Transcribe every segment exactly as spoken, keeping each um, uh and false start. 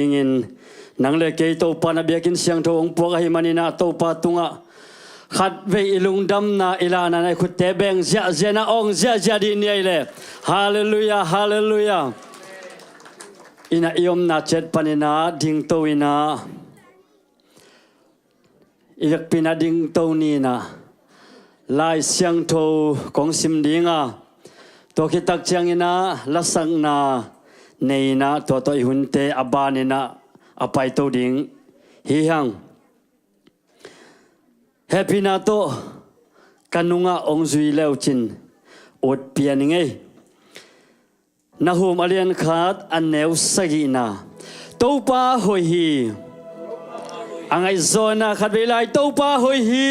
Dingin nang le kei Topa na biakinn siangtho hong puak ahih manin ah Topa tungah khatvei i lungdamna i lahna na i khutte beng ziahziah na awng ziahziah dih ni ei le. Halleluiah, halleluiah. Inn ah i omna ciat panin ah dingto in ah i vekpi in ah dingto ni in ah Lai Siangtho kong sim ding a, tua khit tak ciangin ah lasakna nei in ah tua tawh i hunte a ban in ah a paito ding hi hang. Hehpihna tawh ka nungah hong zui le uh cin ut pia ning ei. Nahum a lian khat a neu sagihna. Topa hoih hi. A ngaihzawna khatvei lai Topa hoih hi.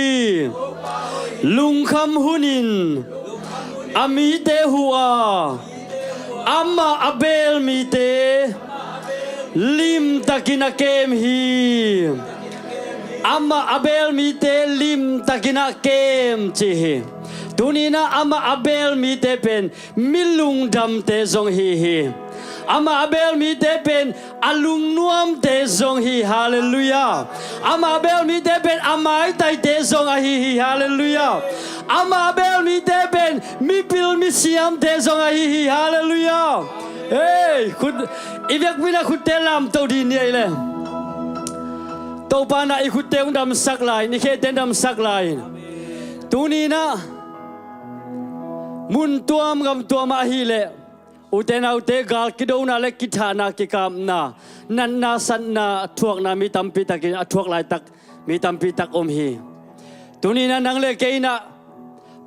Lungkham hunin a mite huh a, amah a beel mite limtakin a kem hi. Amah a beel mite limtakin a kem ci hi. Tuni in ah amah a beel mite pen mi lungdamte zong hi hi. Amah a beel mite pen a lungnuamte zong hi. Halleluiah. Amah a beel mite pen a maitaite zong ahi hi. Halleluiah. Amah a beel mite pen mipil misiamte zong ahi hi. Halleluiah. Hei, khut, i vekpi in ah khutte lamto dih ni ei le. Topa in ah i khutte hong damsak lai in, i khehte hong damsak lai in. Tuni in ah mun tuam gam tuam ah ahih leh ute naute gal kidona le kithahna kikapna, natna satna thuakna mi tampi takin a thuak laitak mi tampi tak om hi. Tuni in ah nang le kei in ah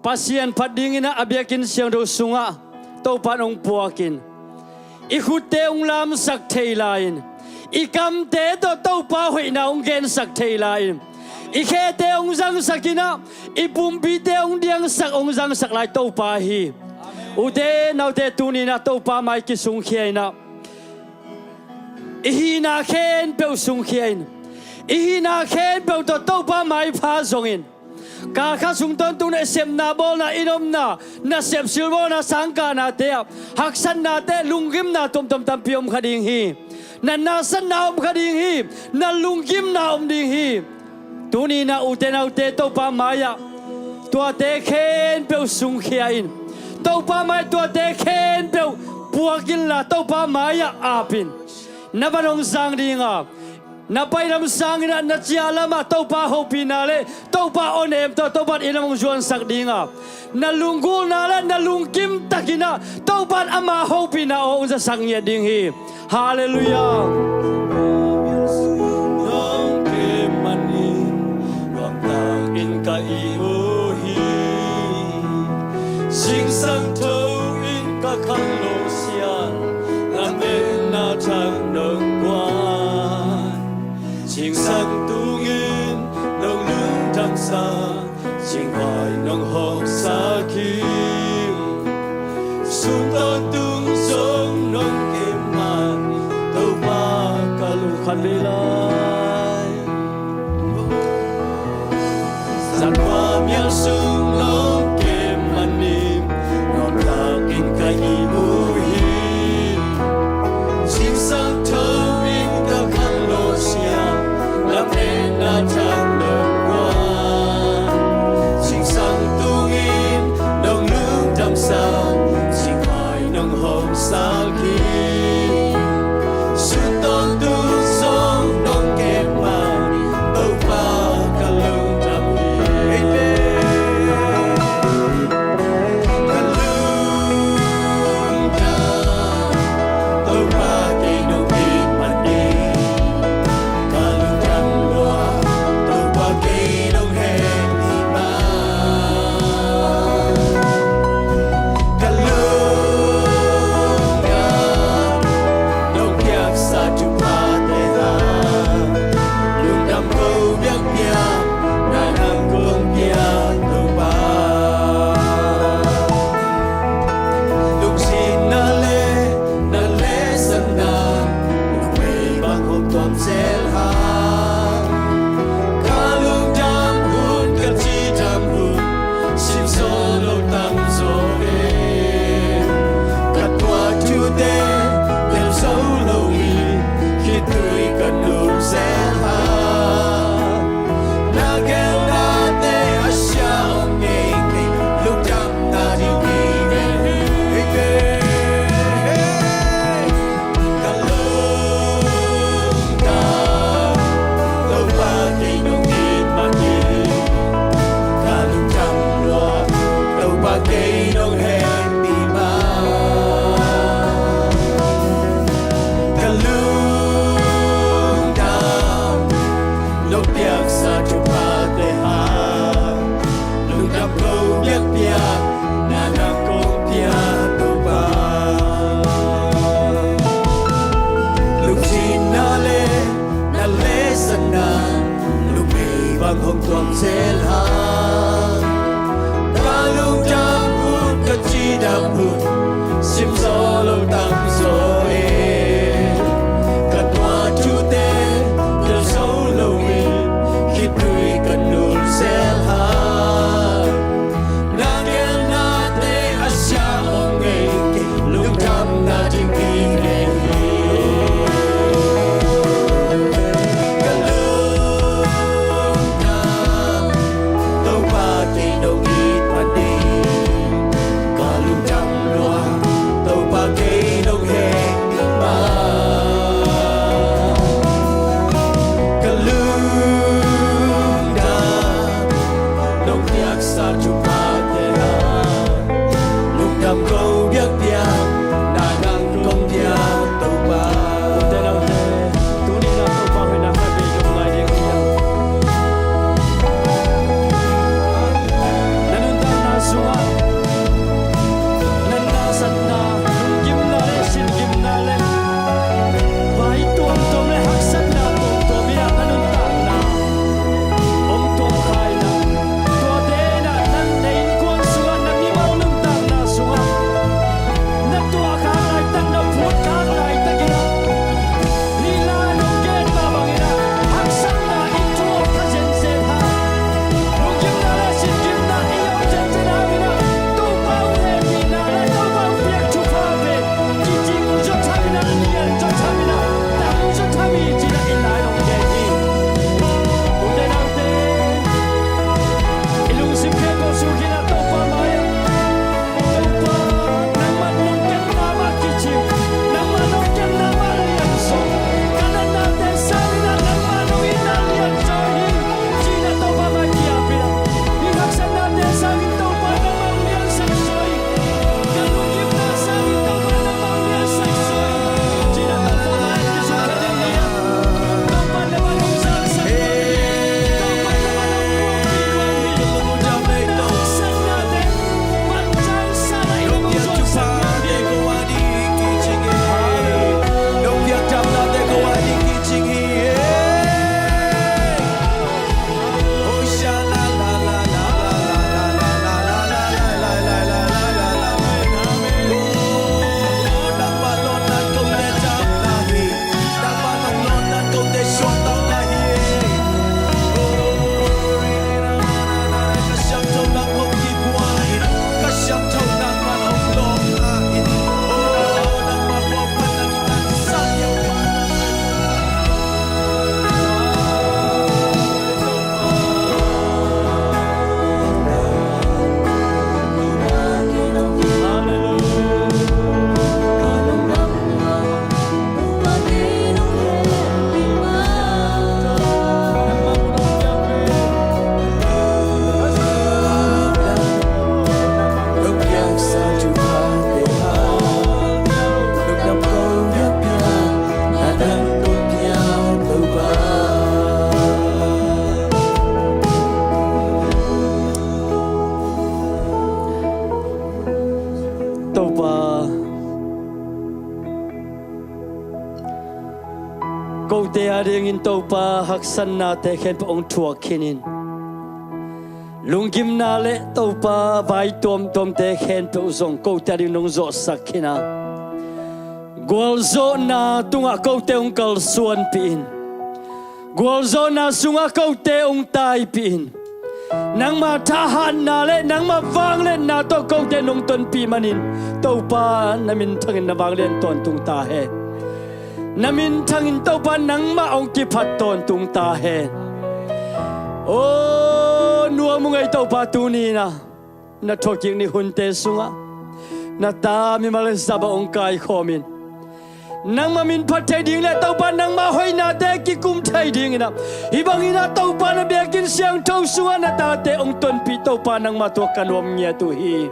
Pasian phat dingin ah a biakinn siangtho sungah Topa in hong puakin i khutte hong lamsak thei lai-in i kamte tawh Topa hoihna hong gensak thei lai-in i khehte hong zangsak in ah i pumpite hong diangsak hong zangsak lai Topa hi. Ute naute tuni in ah Topa mai kisungkhia in ah i hihna khempeuh sungkhia in i hihna khempeuh tawh Topa maipha zongin kal khat sung tawntung na i sepna bawlna i nomna na sepsilbawlna sangkahnate ah haksatnate lunggimna tuamtuam tampi om kha ding hi. Natna satna om kha ding hi. Na lunggimna om ding hi. Tuni in ah ute naute Topa mai-ah tuate khempeuh sungkhia in Topa mai tuate khempeuh puak inla Topa mai-ah ap in na van hong zang ding a, na paidam sangin ah na ciah lamah Topa hopihna le Topa awnem tawh Topa in inn hong zuansak ding a, na lunggulhna le na lungkim takin ah Topa in ama hopihna aw hong zasak ngiat ding hi. Halleluiah. Nong kem manin nuamtak in ka ihmu hi. Singsang tho in ka khanglo siang, lametna thak nong guan. Singsang tungin nong lungdamsa, singhuai nong hawmsak hi. Sum tawntung zong nong kem man, Topa ka lungkhat vei lai. Zan hua mial sung nong kem manin nuamtak in ka ihmu hi. Singsang tho in ka khanglo siang, lametna thak nong guan. Singsang tungin nong lungdamsa, singhuai nong hawmsak hi. Sum tawntung zong nong kem man, Topa ka lungdam hi. Amen. Ka lungdam, Topa kei nong it man ding. Ka lungdam lua, Topa kei nong heh hi man. Ka lungdam, nong piaksa thuphate hang, lungdam ko biakpiak, na nang kong piak Topa. Lungsinna le na lehsakna, nong mei bang hong tuam zel hang. Ka lungdam hun, ka cidam hun, sim zo lo tam zo e. Ka tuak thute bel zo lo hi, khitui hong tuam zel hang. Ka lungdam hun, ka cidam hun, sim zo lo tam zaw e. Ka tuah thute tel zo lo in, khitui ka nul zel hang. Na gelnate a sia om ngei kei, lungdamna ding hi ngei hi. Ka lungdam, Topa kei nong it pah ding. Ka lungdam lua, Topa kei nong heh ding mah. Ka lungdam, nong piaksa thuphate hang. Lungdam ko biakpiak, na dang kong piak Topa. Ute naute, tuni na Topa hoihna khat vei zong ngai ding hi hang. Na nuntakna sungah, na nasatna, lunggimna le sitgimna le vai tuamtuam le haksatna tuamtuam in ah na nuntakna hong tuam kha in ah, tuate in ah na, na innkuan sungah, na mimal nuntakna sungah na tuahkhak laitak, na phutkhak laitak in ah, hih la nong gen mah bangin ah haksatna in thuak kha zenzen hang. Lunggimna le sitgimna i om zenzen hang in ah, Topa hong hehpihna le Topa hong piak thupha pen kicing zaw tham in ah, lian zaw tham in ah, tam zaw tham hi ci-in ah i la nong gen hi. Ute naute, i lungsim khempeuh suk in ah Topa mai-ah, Topa, nangmah nong kepna mah kicing, nangmah nong kepna mah lian zaw, ka natnate sangin ah nangmah nong itna lian zaw hi, ci-in ah Topa mai kiap in ah, hih haksatnate sangin Topa nangmah hong liansak zaw hi. Ka lunggimna sangin Topa nangmah hong liansak zaw hi, ci-in ah Topa mai kisuk kha ding hi. Topa nangmah hong zangsak zaw hi. Topa nangmah hong puakpih nuam hi. Haksatnate Topa, kote a dingin Topa haksatnate khempeuh hong thuak khinin, lunggimna le Topa vai tuamtuamte khempeuh zong kote a ding nong zawhsak khin a, gualzawhna tungah kote hong kalsuanpih in, gualzawhna sungah kote hong taipih in, nangma thahatna le nangma vangliatna tawh kote nong tonpih manin, Topa na minthangin na vanglian tawntung ta hen. Na minthangin Topa nangmah hong kiphat tawntung ta hen. Aw nuam ung ei Topa, tuni-in ah na thuakkik ni hunte sungah na ta mimal in zaba hong kaikhawmin, nangmah min phat thei ding le Topa nangmah hoihnate kikum thei dingin ah, hih bangin ah Topa na biakinn siangtho sungah na tate hong tonpih Topa nangmah tungah ka nuam ngiat uh hi.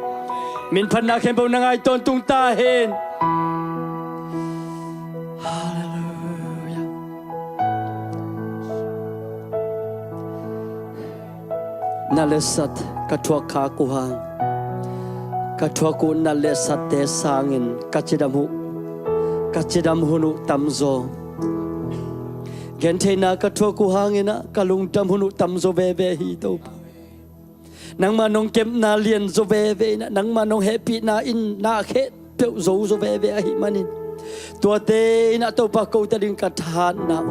Min phatna khempeuh na ngai tawntung ta hen. Halleluiah. Na letsat ka thuak khak uh hang, ka thuak uh na letsatte sangin ka cidam uh, ka cidam hun uh tamzaw. Gentheihna ka thuak uh hangin ah ka lungdam hun uh tam zaw veve hi, Topa. Nangmah nong kepna lian zaw veve in ah, nangmah nong hehpihna in na khempeuh zo zaw veve ahih manin, tuate in ah Topa kote ading ka thahatna uh,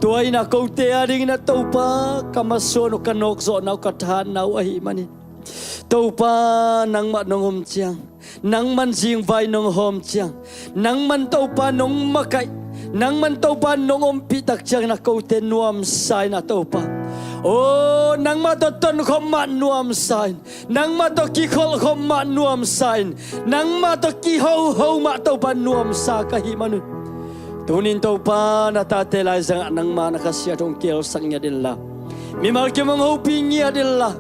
tua in ah kote adingin ah Topa ka masuan uh, ka nawkzawhna uh, ka thahatna uh ahih manin, Topa, nangmah nong om ciang, nangman zingvai nong hawm ciang, nangman Topa nong makaih, nangman Topa nong ompih tak ciangin ah kote nuamsa in ah Topa, aw, nangmah tawh tonkhop mah nuamsa in, nangmah tawh kikholhkhop mah nuamsa in, nangmah tawh kihoho mah Topa nuamsa ka hih manun, tunin Topa, na tate laizangah nangma na khasiat hong kihelsak ngiat inla, mimal kim hong hopih ngiat inla,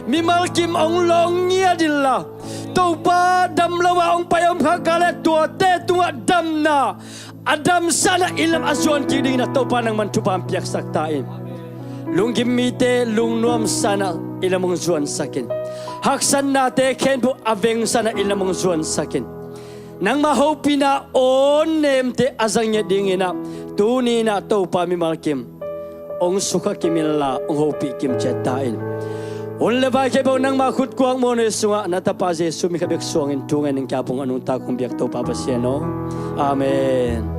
mimal kim hong lawng ngiat inla, Topa, dam lo-a hong pai om kha kha leh tuate tungah damna, a damsakna inn lam a zuan kik dingin ah Topa, nangman thupha hong piaksak ta in. Lunggim mite lungnuamsa in ah inn lam hong zuansak in. Haksatnate khempeuh a vengsa in ah inn lam hong zuansak in. Nangma hopihna awn nemte a za ngiat dingin ah tuni in ah Topa, mimal kim hong sukha kim inla, hong hopih kim ciat ta in. Hun le vai khempeuh nangma khut kuak muanhuai sungah na Tapa Jesu min khat bek suangin thu ngen ning, kiapung a nungta kong biak Topa Pasian aw. Amen.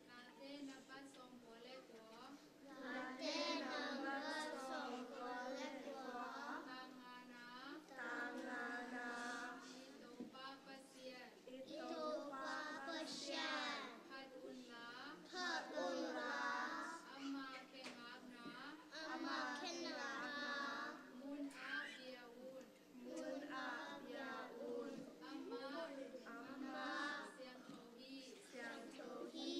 Late nambat sawmkua le kua. Late nambat sawmkua le kua. Tang ngana. Tang ngana. I Topa Pasian. I Topa Pasian. Phat unla. Phat unla. Ama khe ngakna. Ama khe ngakna. Mun ah pia un. Mun ah pia un. Amah, amah siangtho hi. Siangtho hi.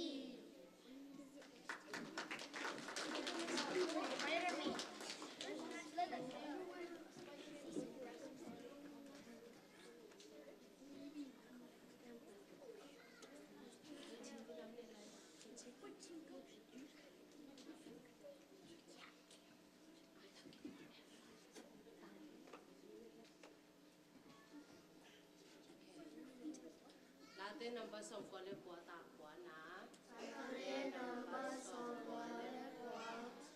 Late nambat sawmkua le kua, tang kuana. Late nambat sawmkua le kua,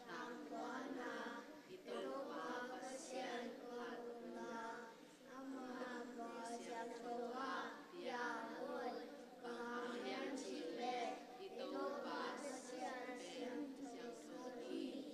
tang kuana. I Topa Pasian ko unla, ama Pasian ko ah pia un. Bang hang hiam cih leh i Topa Pasian pen siangtho hi.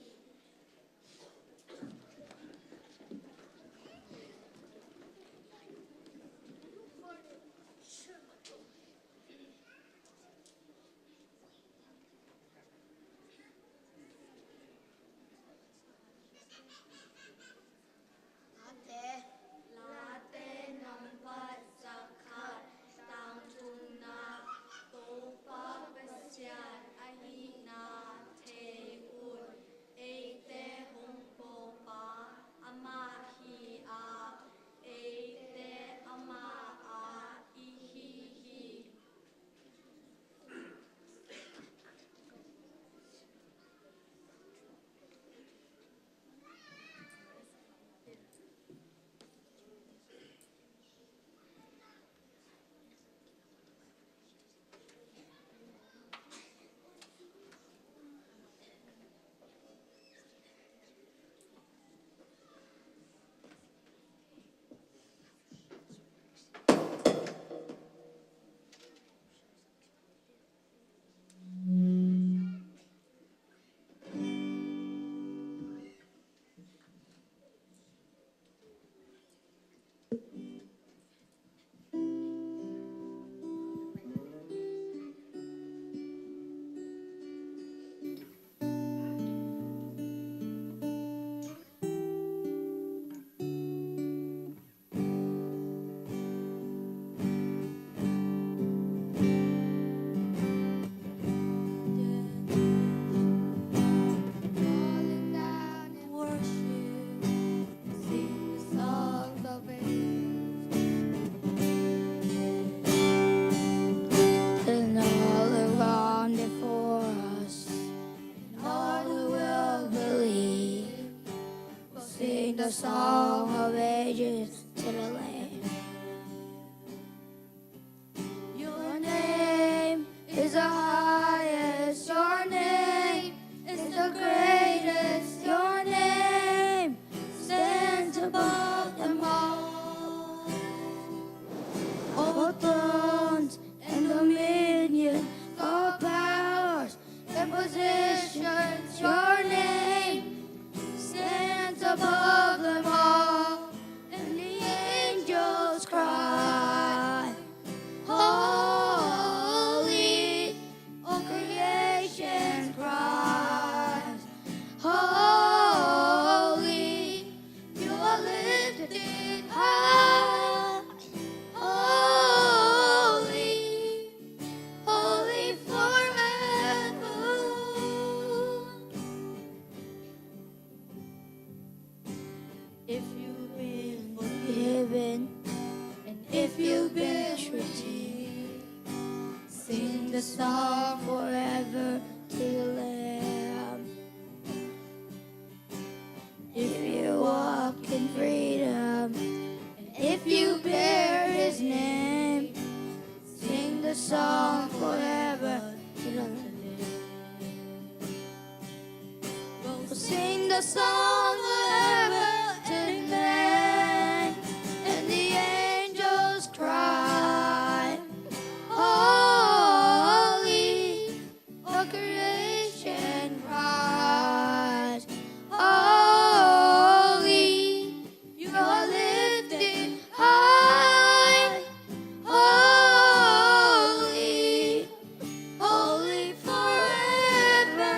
song of ages to the Lamb. Your name is the highest. Your name is the greatest. Your name stands above them all. All thrones and dominion, all powers and positions, your name stands above them all. And the angels cry, "Holy." All creation cries, "Holy." You are lifted high. Holy, holy forever. If you've been forgiven and if you've been redeemed, sing the song forever to the Lamb. If you walk in freedom, and if you bear his name, sing the song forever to the Lamb. We'll sing the song forever to the Lamb. And the angels cry, "Holy." All creation cries, "Holy." You are lifted high. Holy, holy forever.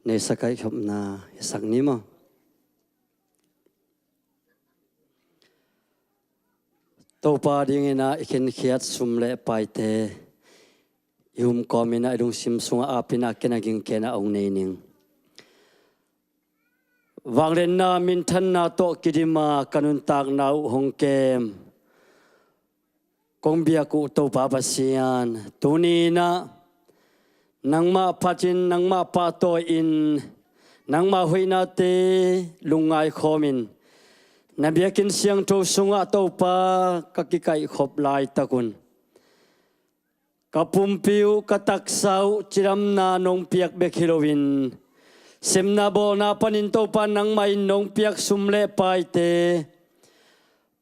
Neisa kaihkhopna i sak ni maw? Topa dingin ah i khinkhiat sum le paite i humkawmin ah i lungsim sungah apin ah ken a gingken ah hong nei ning. Vangliatna minthanna tawh kidima ka nuntakna uh hong kem kong biak uh Topa Pasian, tuni-in ah nangmah phatin, nangmah pahtawi-in, nangmah hoihnate lungngai khawmin na biakinn siangtho sungah Topa ka kikaihkhop laitakun ka pumpi uh, ka taksa uh cidamna nong piak bek hi loin, sepna bawlna panin Topa nangmah in nong piak sum le paite,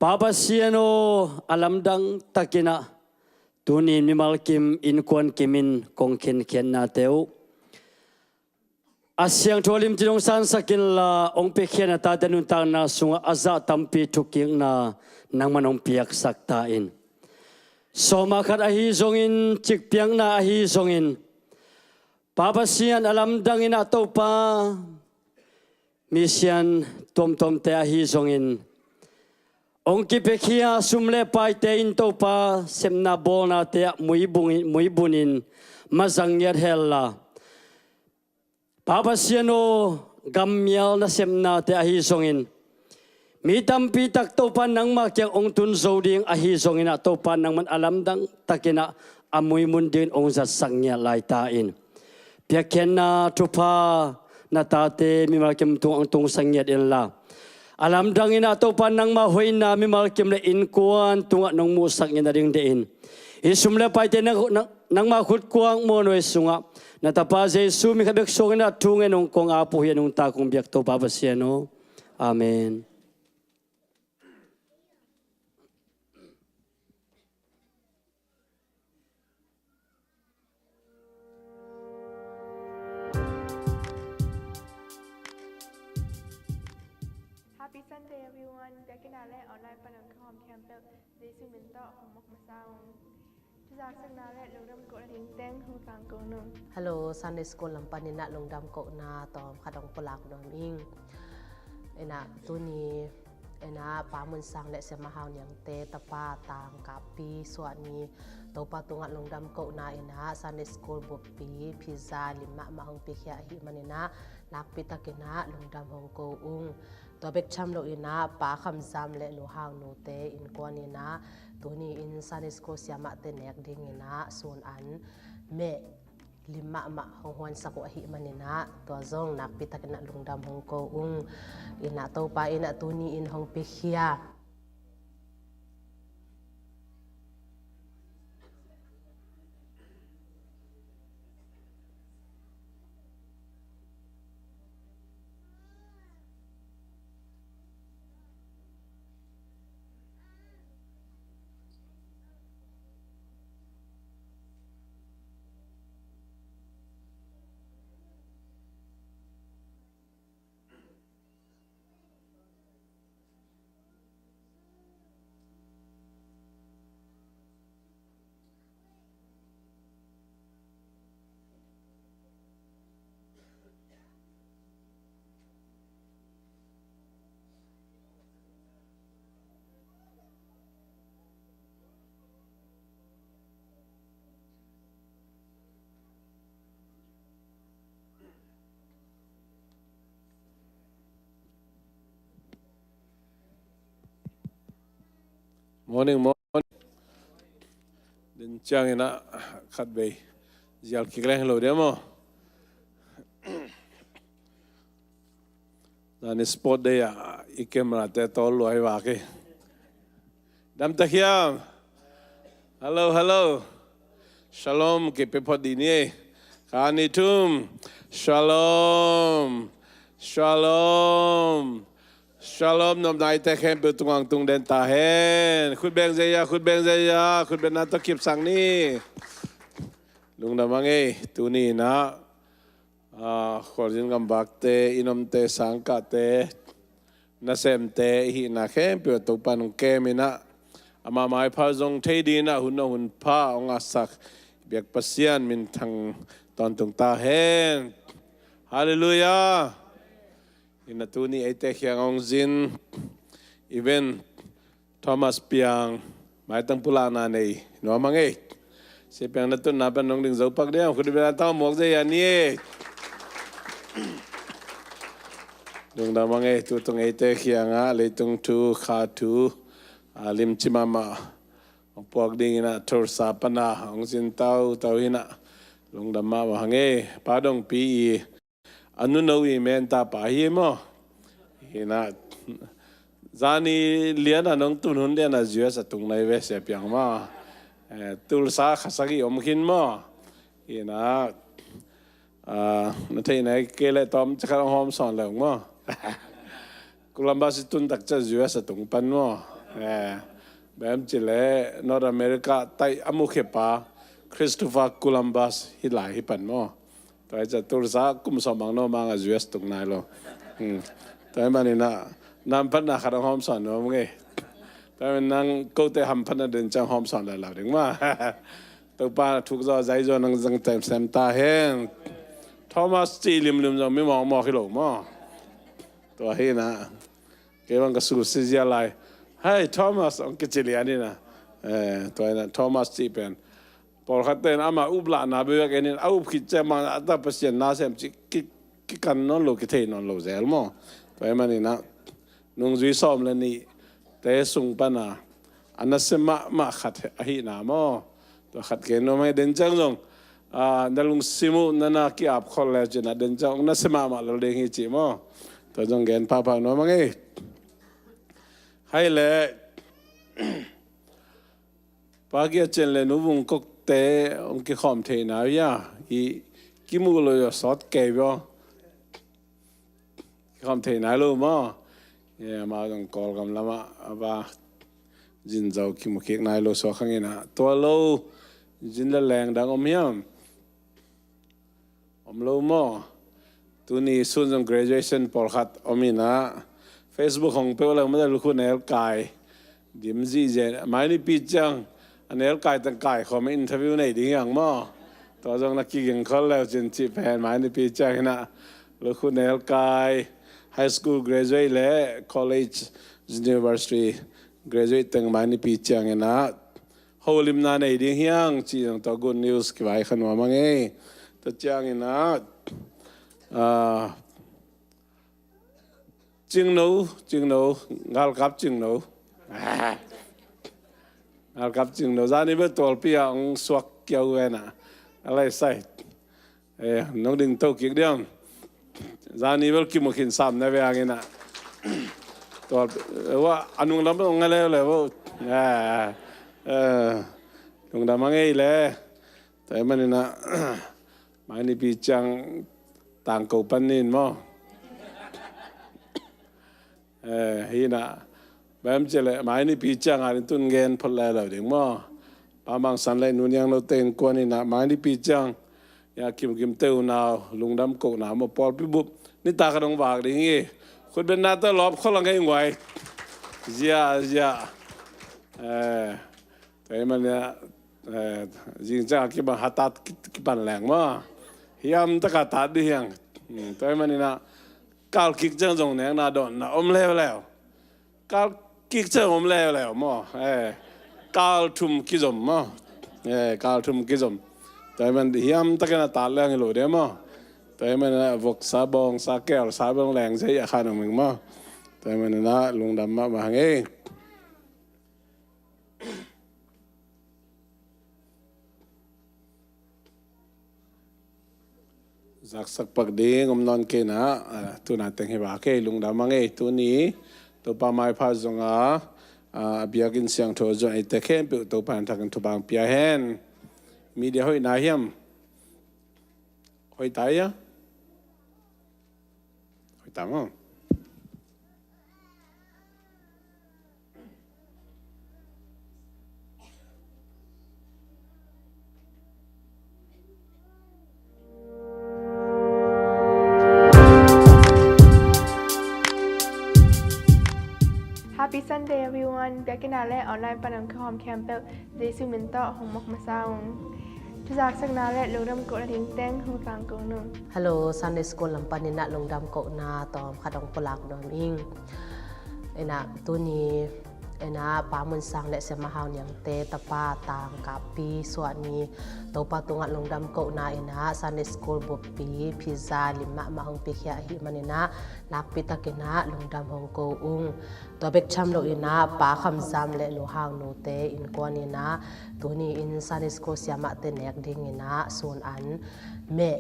Pa Pasian aw, a lamdang takin ah tuni mimal kim, innkuan kimin kong khinkhiatnate uh a siangtho a limci dong sansak inla, hong piakhia na tate nuntakna sungah a zah tampi thukikna nangman hong piaksak ta in. Sawma khat ahi zongin, cikpiakna ahi zongin, Pa Pasian a lamdangin ah Topa, misian tuamtuamte ahi zongin, hong kipiakhia sum le paite in Topa sepna bawlnate ah muibungin, muibunin mazang ngiat hella, Pa Pasian aw, gammial nasepnate ahi zongin, mi tampi tak Topa nangmah kiang hong tun zo ding ahi zongin ah Topa nangman a lamdang takin ah a muimun dingin hong zatsak ngiat lai ta in. Piakkhiatna thupha na tate mimal kim tungah hong tungsak ngiat inla, a lamdangin ah Topa nangmah hoihna mimal kim le innkuan tungah nong muhsak ngiat nading deih in. Hih sum le paite nang, nang, nangmah khutkuang muanhuai sungah na tapa Jesu min khat bek suangin ah thu ngen hong kong ap uh hi a, nungta kong biak Topa Pasian aw. Amen. Happy Sunday, everyone. Biakinn ah le online pan hong ka hawm khempeuh Jesu min tawh kong mok masa ung. Thuzaksakna le lungdam kohna ding teng hong tangko nung. Hello, Sunday School lam panin ah lungdam kohna tawm khat hong pulak nuam ing. Inah tuni inah Pa Mun Sang le Siama Hau Niangte tapa tangkapi suahni, Topa tungah lungdam kohna inah Sunday School buppi pizza lim mahmah hong piakhia ahih manin ah nakpi takin ah lungdam hong ko ung. Tua bek tham lo inah Pa Kham Zam le Nu Hau Nute innkuan inah tuni in Sunday School siamahte nek ding inah sun an meh lim mahmah hong huansak uh ahih manin ah tua zong nakpi takin ah lungdam hong ko ung. Inah Topa inah tuni in hong piakhia Morning, morning. Din ciangin ah khatvei zial kik leng lo dia maw? Zani sport day ah i camera te tawl lua hi vak hi. Dam ta hiam? Hello, hello. Shalom kipia phot dih ni. Kha ni thum. Shalom. Shalom. Shalom. Nopna i te khempeuh tungah hong tung den ta hen. Khut beng zia, khut beng zia, khut bengna tawh kipsak ni. Lungdam a ngei, tuni inah, ah, khualzin gamvakte, i nomte, sangkahte, nasemte i hihna khempeuh ah Topa in hong kem inah, amah maipha zong thei ding inah hun aw hun pha hong ngahsak biak Pasian minthang tawntung ta hen. Halleluiah. Ina tuni eite kiang hong zin Even Thomas Piang, maitang pulakna nei nuam a ngei. Sia Piang na tunna pan nong ding zo pak ding a, khut beng a tang muak zei a ni. Lungdam a ngei, tutung eite kiangah leitung thu, kha thu, a limci mahmah hong puak ding ina Tulsa pana hong zin tautau hina. Lungdam mahmah a ngei, Pa Dongpi i a nuno i menta pa hi maw. Hina zani liana nong tun hun liana U S a tung nai ve Sia Piang maw. Eh, Tulsa kha sagih om khin maw. Hina, ah, na thei nai kei le tawm cakhat hong hawm sawn le maw. Columbus i tun tak ciang U S a tung pan maw. Eh, bem ci le North America tai a mukhepa Christopher Columbus hi lai hi pan maw. Tua hi ciang Tulsa kum sawm bang no mang a U S tung nai lo. Hmm. Tua hi manin ah, nam phatna khat hong hawm sawn nuam ngei. Tua hi manin nang kote ham phatna den ciang hawm sawn lai lo ding maw. Topa thuk zaw zai zaw nang zang tem sem ta hen. Thomas ci limlim zong mi mawkmawk hi lo maw. Tua hi na. Kei bang ka su si zia lai. Hei, Thomas, hong kici lian hi na. Eh, tua hi na, Thomas ci pen. Pawlkhat ten ama uplahna bek en in, a up khit ciang bang a ta Pasian na sem ci ki, kikan nawn lo, kithei nawn lo zel maw. Tua hi manin ah, nungzui sawm le nih te sung pana, a nasia mahmah khat ahihna maw. Tua khat gen nuam hi den ciang zong, ah, na lungsim uh, na na ki-ap khol le cin a den ciang, nasia mahmah lo ding hi ci maw. Tua zong gen phapha nuam a ngei. Hai le, Pa Gia Cin le Nu Vung Kok te hong kikhawm theihna uh hia, i kimuh lo i sawt kei bia. Kikhawm thei nai lo maw. Amau zong Kawlgam lamah a va zin zo kimu kik nai lo suak hangin ah, tua lo zin le leng dang om hiam? Om lo maw? Tuni sun zong graduation pawlkhat om in ah, Facebook hong peuh leng mate lukhu nel kai dim zihziah, mai nipi ciang a nel kai tang kai khawm interview nei ding hiang maw. Tua zong na kiging khol leu cin cih pen mai nipi ciang in ah, lukhu nel kai, high school graduate le college, university graduate teng mai nipi ciang in ah, holimna nei ding hiang cih zong tua good news kivai kha nuam a ngei. Tua ciang in ah, ah, Cingno, Cingno, Ngalkap Cingno. Ngalkap Cingno, zani bel tualpi ah hong suak kiau ven ah. A lai sai. Eh, nong ding to kik diam. Zani bel kimu khin sam na ve hangin ah. Tual, eh, wa, a nung lam hong nga leuleu. Eh, eh, lungdam a ngei le. Tua hi manin ah, mai nipi ciang tangko pan nin maw. Eh, hi na, bem ci le, mai nipi ciang a ding tun gen phot lai lo ding maw. Pa Mang San le Nu Niang Lo te innkuan in ah, mai nipi ciang, ya kimkim te unau, lungdam kohna maw, pawlpi bup, nitak a dong vak ding hi. Khut beng na te lawp khol a ngei nguai. Zia, zia. Eh, tua hi manin ah, eh, zing ciang a kipan hatat ki, kipan leng maw. Hiam taka tat dih hiang. Hmm, tua hi manin ah, kal kik ciang zong nekna dawnna om leuleu. Kal kik ciang om leuleu maw. Eh, kal thum kizom maw. Eh, kal thum kizom. Tua hi man hiam takin a tat leng hi lo ding maw. Tua hi manin ah, voksa, bawngsa, keelsa bang leng zei a khan om ing maw. Tua hi manin ah, lungdam mahmah hang ei. Zaksak pak ding om nawn kei na, ah, tuna teng hi vak ei, lungdam a ngei. Tuni Topa maipha zong a, ah, a biakinn siangtho zong eite khempeuh Topa in thakin thupha pia hen. Media hoih na hiam? Hoih ta hia? Hoih ta maw. Happy Sunday, everyone. Biakinn ah le online pan a hong kikhawm khempeuh Jesu min tawh hong mawk masa ung. Thuzaksakna le lungdam kohna ding teng hong tangko nung. Hello, Sunday School lam panin ah lungdam kohna tawm khat hong pulak nuam ing. Inah tuni inah Pa Mun Sang le Siama Hau Niangte tapa tang kappi suahni Topa tungah lungdam kohna inah Sunday School buppi pizza lim mahmah hong pikhia ahih maninah nakpi takinah lungdam hong ko ung. Tua bek tham lo inah Pa Kham Zam le Nu Hau Nute innkuan inah tuni in Sunday School siamahte nek ding inah sun an meh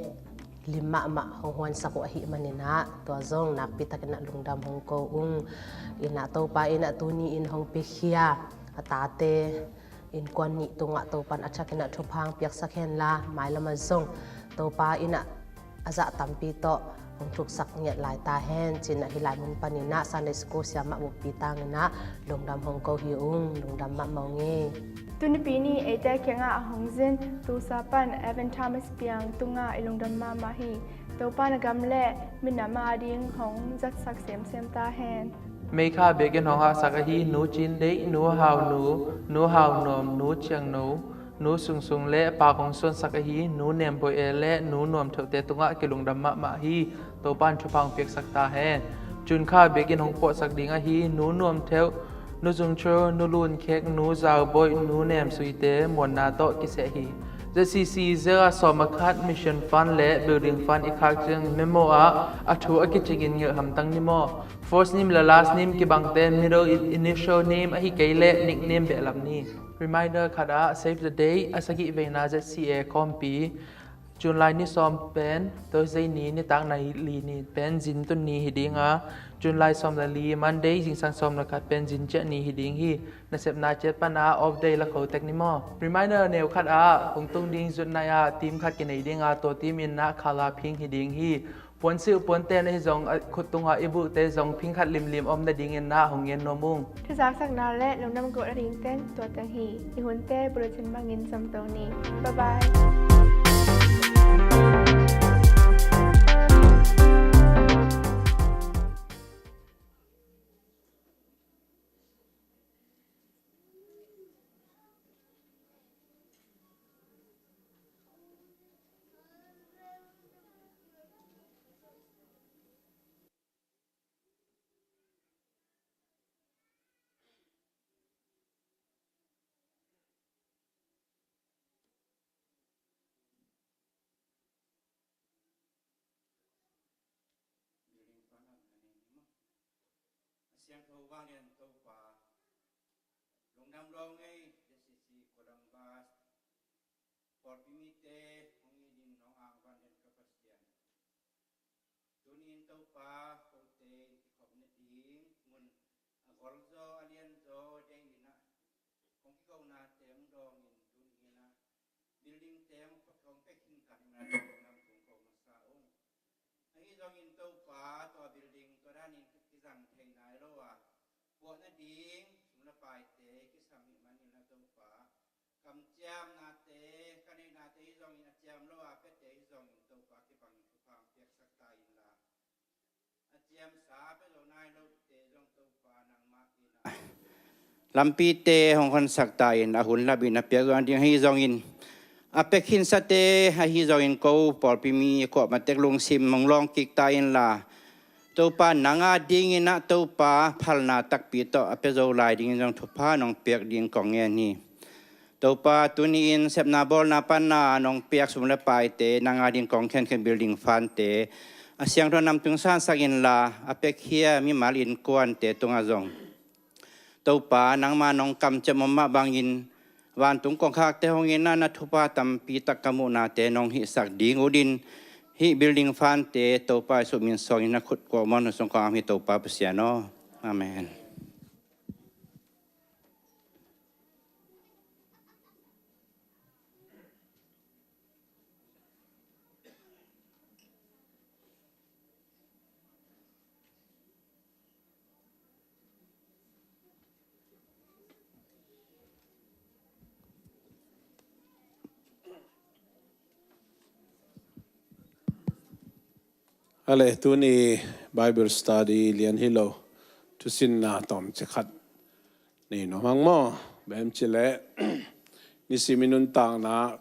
lim mahmah hong huansak uh ahih maninah tua zong nakpi takinah lungdam hong ko ung. Inah Topa inah tuni in hong pikhia a tate innkuan nih tungah Topan a thakinah thupha hong piaksak henla, mailamah zong Topa inah a zah tampi tawh hong thuksak ngiat lai ta hen. Cinah hih lai mun paninah Sunday School siamah buppi tanginah lungdam hong ko hi ung. Lungdam mahmah ung e. Tunipi ni eite kiangah a hong zin Tulsa pan Evan Thomas Piang tungah i lungdam mahmah hi. Topa na gam le minam a ding hong zatsak semsem ta hen. Meikha biakinn hong hahsak ahi Nu Cin Deih, Nu Hau Nu, Nu Hau Nuam, Nu Ciang No, Nu Sung Sung le Pa kong suansak ahi Nu Nem Bawi E le Nu Nuam Theuhte tungah kilungdam mahmah hi. Topan thupha hong piaksak ta hen. June kha biakinn hong puahsak ding ahi Nu Nuam Theuh, Nu Zung Cho, Nu Lun Khek, Nu Zau Bawi, Nu Nem Suite muanna tawh kiseh hi. Z C C zia sawm a khat Mission Fund le Building Fund i khak ciang memo ah a thu a kicingin ngelh hamtang ni maw? First name le last name kibangte middle initial name ahi kei leh nickname behlap ni. Reminder khat ah save the date, a sagih veina Z C A khawmpi, June lai ni sawm pen Thursday ni, nitak nai li ni pen zin tun ni hi ding a, June lai sawm le li Monday zingsang sawm le khat pen zin ciah ni hi ding hi. Nasepna ciat pan ah off day la kho tek ni maw? Reminder neu khat ah kong tung ding zutnai ah team khat kinei ding a, tua team in ah khala phing hi ding hi. Puansilh puante na hi zong a khut tungah i buhte zong phing khat limlim om nadingin ah hong ngen nuam ung. Thuzaksakna le lungdam kohna ding teng tua teng hi. I hunte bulletin bangin zom to ni. Bye bye. Building fund ah na nei ni maw? A siangtho vanglian Topa, lungdam lawng ei, Z C C Columbus pawlpi mite hong it in hong angvan den ka Pasian. Tuni-in Topa, kote in kikhopna ding mun a golzaw a lianzaw dei in ah hong kikonate hong dawngin tuni-in ah building te hong pek, hong pek khin khat in ah Topa nang tung ko masa ung. Ahi zongin Topa, tua building tua danin kizang thei nai lo a, puah nading sum le paite kisam hi manin ah Topa, kamciamnate, ka neihnate hi zongin a ciam lo a piate hi zongin Topa kibangin thupha hong piaksak ta inla, a ciamsa a pia zo nai lote zong Topa nangmah in ah lampite hong honsak ta in, a hun lapin a piak zo nading ahi zongin, a pia khinsate ahi zongin ko pawlpi mi kuamah tek lungsim hong lawng kik ta inla, Topa nang a dingin ah Topa phalna takpi tawh a pia zo lai dingin zong thupha nong piak ding kong ngen hi. Topa, tuni-in sepna bawlna panna nong piak sum le paite nang a ding kong khenkhen building fund te a siangtho nam tung sansak inla, a piakhia mimal innkuante tungah zong Topa nangma nong kamciam om mah bangin vantung kongkhakte hong in ah na thupha tampi tak ka muhnate nong hihsak ding utin, hih building fund te Topa Jesuh min suangin na khut kuamah hun sung kong am hi Topa Pasian aw. Amen. Ale, tuni Bible study lian hi lo, thusinna tawmci khat nei nuam hang maw? Bem cileh nisim i nuntakna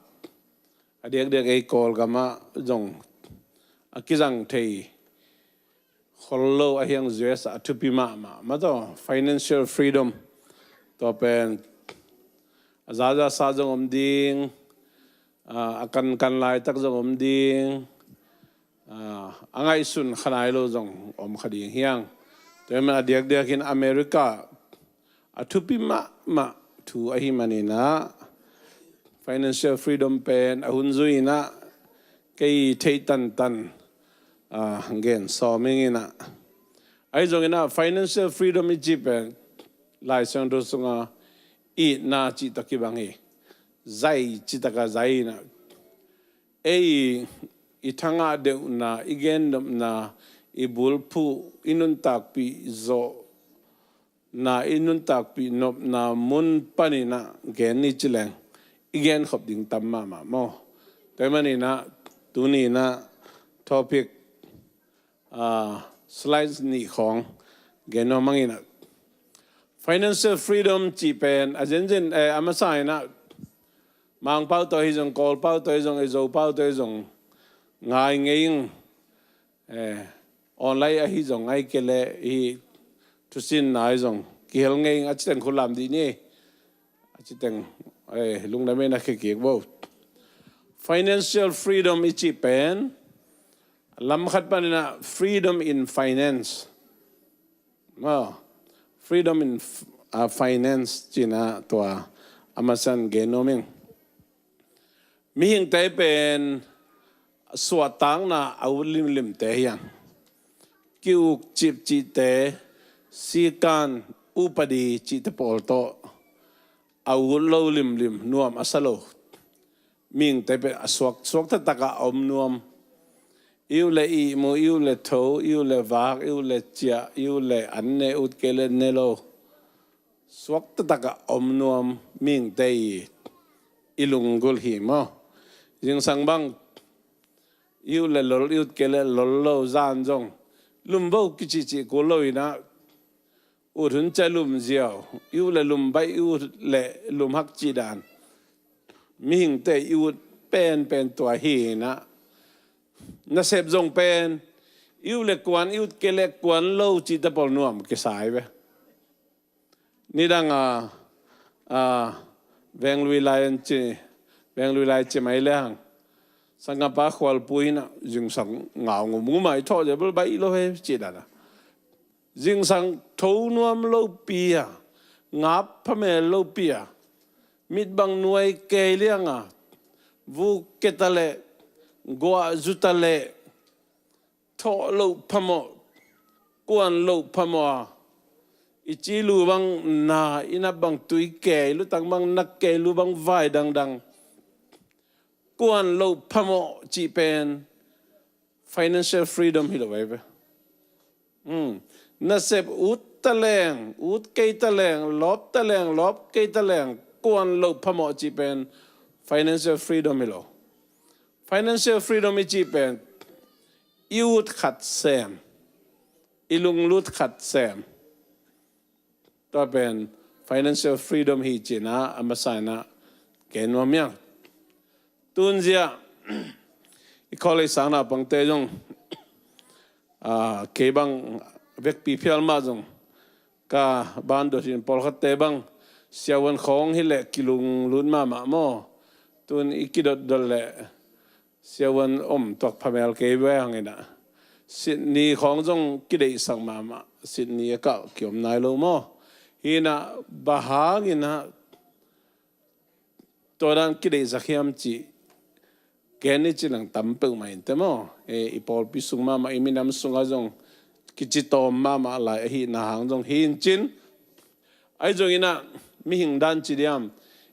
A diakdiak ei Kawlgam ah zong a kizang thei khol lo a hiang, U S ah a thupi mahmah mah tawh financial freedom. Tua pen a zaza sa zong om ding, a kankan laitak zong om ding, a ngaihsun kha nai lo zong om kha ding hiang. Tua hi man a diakdiakin America a thupi mahmah thu ahi maninah financial freedom pen a hun zui inah kei thei tantan gen sawm ing inah. Ahi zonginah financial freedom i ci pen Lai Siangtho sunga itna cih tawh kibang hi. Zai citaka zai inah ei i thangah deuhna, i gennopna, i bulphuh, i nuntakpih zawhna, i nuntakpih nopna mun paninah gen ni ci leng i genkhop ding tam mahmah maw? Tua hi maninah tuninah topic, slides nih khawng gen nuam ing inah. Financial freedom cih pen a zenzen a masa inah Mangpau tawh hi zong, Kawlpau tawh hi zong, i Zopau tawh hi zong ngai ngei ing. Online ahi zong, ai kei leh hi thusinna ahi zong kihel ngei ing. A citeng khulam dih ni. A citeng lungdam in a khekik bo. Financial freedom i cih pen lam khat paninah freedom in finance. Freedom in finance cinah tua a masan gen nuam ing. Mihingte pen suahtakna a ut limlimte hiang. Ki-uk cipcihte, sikan, upadi cihte pawl tawh a ut lo limlim, nuam a sa lo. Mihingte pen a suak, suak taktak a om nuam. I ut le ihmu, i ut le tho, i ut le vak, i ut le ciah, i ut le an ne, ut kei le ne lo. Suak taktak a om nuam mihingte i lunggulh hi maw? Zingsang bang i ut le lol, i ut kei le lol lo, zan zong lum bo kicihcih kul lo inah ut hun ciah lum ziau, i ut le lum baih, i ut le lum hak cih dan. Mihingte i ut penpen tua hi inah. Nasep zong pen i ut le kuan, i ut kei le kuan lo cihte pawl nuam kisai ve. Nidang a, a, venglui lai an ci, venglui lai ci mai le hang. Sangkapa khualpui inah zingsang ngau ngumngum a i thawh zia bel baih lo he cih dan a. Zingsang tho nuam lopi a, ngap phamel lopi a, mitbang nuai kei liang a, vuk keta le, guah zuta le, thawh loh phamawh, kuan loh phamawh a, i ci lu bang na, i nap bang tui kei, lutang bang na kei, lu bang vai dangdang, kuan loh phamawh cih pen financial freedom hi lo veve. Nasep ut taleng, ut kei taleng, lawp taleng, lawp kei taleng, kuan loh phamawh cih pen financial freedom hi lo. Financial freedom i cih pen i ut khat sem, i lunglut khat sem. Tua pen financial freedom hi cinah a masa inah gen nuam hiang. Tunzia i college sang naupangte zong, kei bang vekpi phial mah zong ka bandot in, pawlkhatte bang siavuan khawng hileh kilunglut mahmah maw? Tun i kidotdot leh siavuan om tuak phamel kei ve hang inah. Sitni khawng zong kideihsak mahmah, sitni a kah kiom nai lo maw? Hinah bang hang inah tua dan kideihsak hiam cih gen ni ci nang tam peuhmah in te maw? I pawlpi sung mahmah, i minam sungah zong kici tawm mahmah lai ahihna hang zong hi in cin. Ahi zonginah mihing dan ci diam,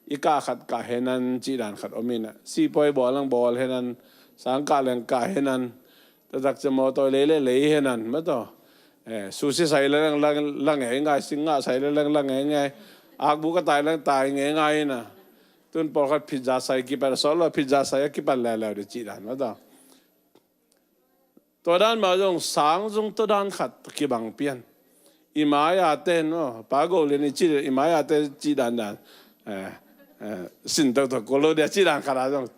i kah khat kah henan cih dan khat om inah, sipuai bawl lang bawl henan, sang kah leng kah henan, taktak cia mawtawi lei le lei henan mataw. Susi sai le lang la ngeingai, sing ngah sai le lang la ngeingai, akbu ka tai lang tai ngeingai inah. Tun pawlkhat pizza sai kipan a sawt lo, pizza sai a kipan leuleu dih cih dan mataw. Tua dan mah zong sang zong tua dan khat kibang pian. I mai-a ten maw, pa Go Lian i cih, i mai-a ten cih dandan sin toktok ko lo dia cih dan khat a zong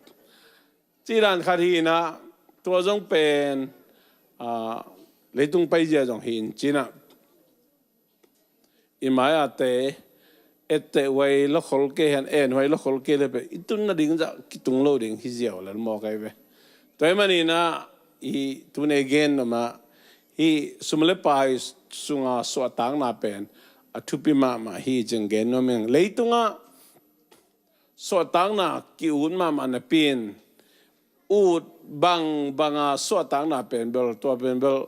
Tidan khat hi inah, tua zong pen, ah, leitung paizia zong hi in cinah, i mai-ate etteh huai lokhol kei hen, en huai lokhol kei le pen i tun nading zah kitung lo ding hi ziau lel mawk ahi ve. Tua ahih maninah i tun ei gen nuam ah, hih sum le pai sunga suahtakna pen a thupi mahmah hi cih gen nuam ing. Leitungah suahtakna ki-ut mahmah napi-in, ut bangbanga suahtakna pen bel, tua pen bel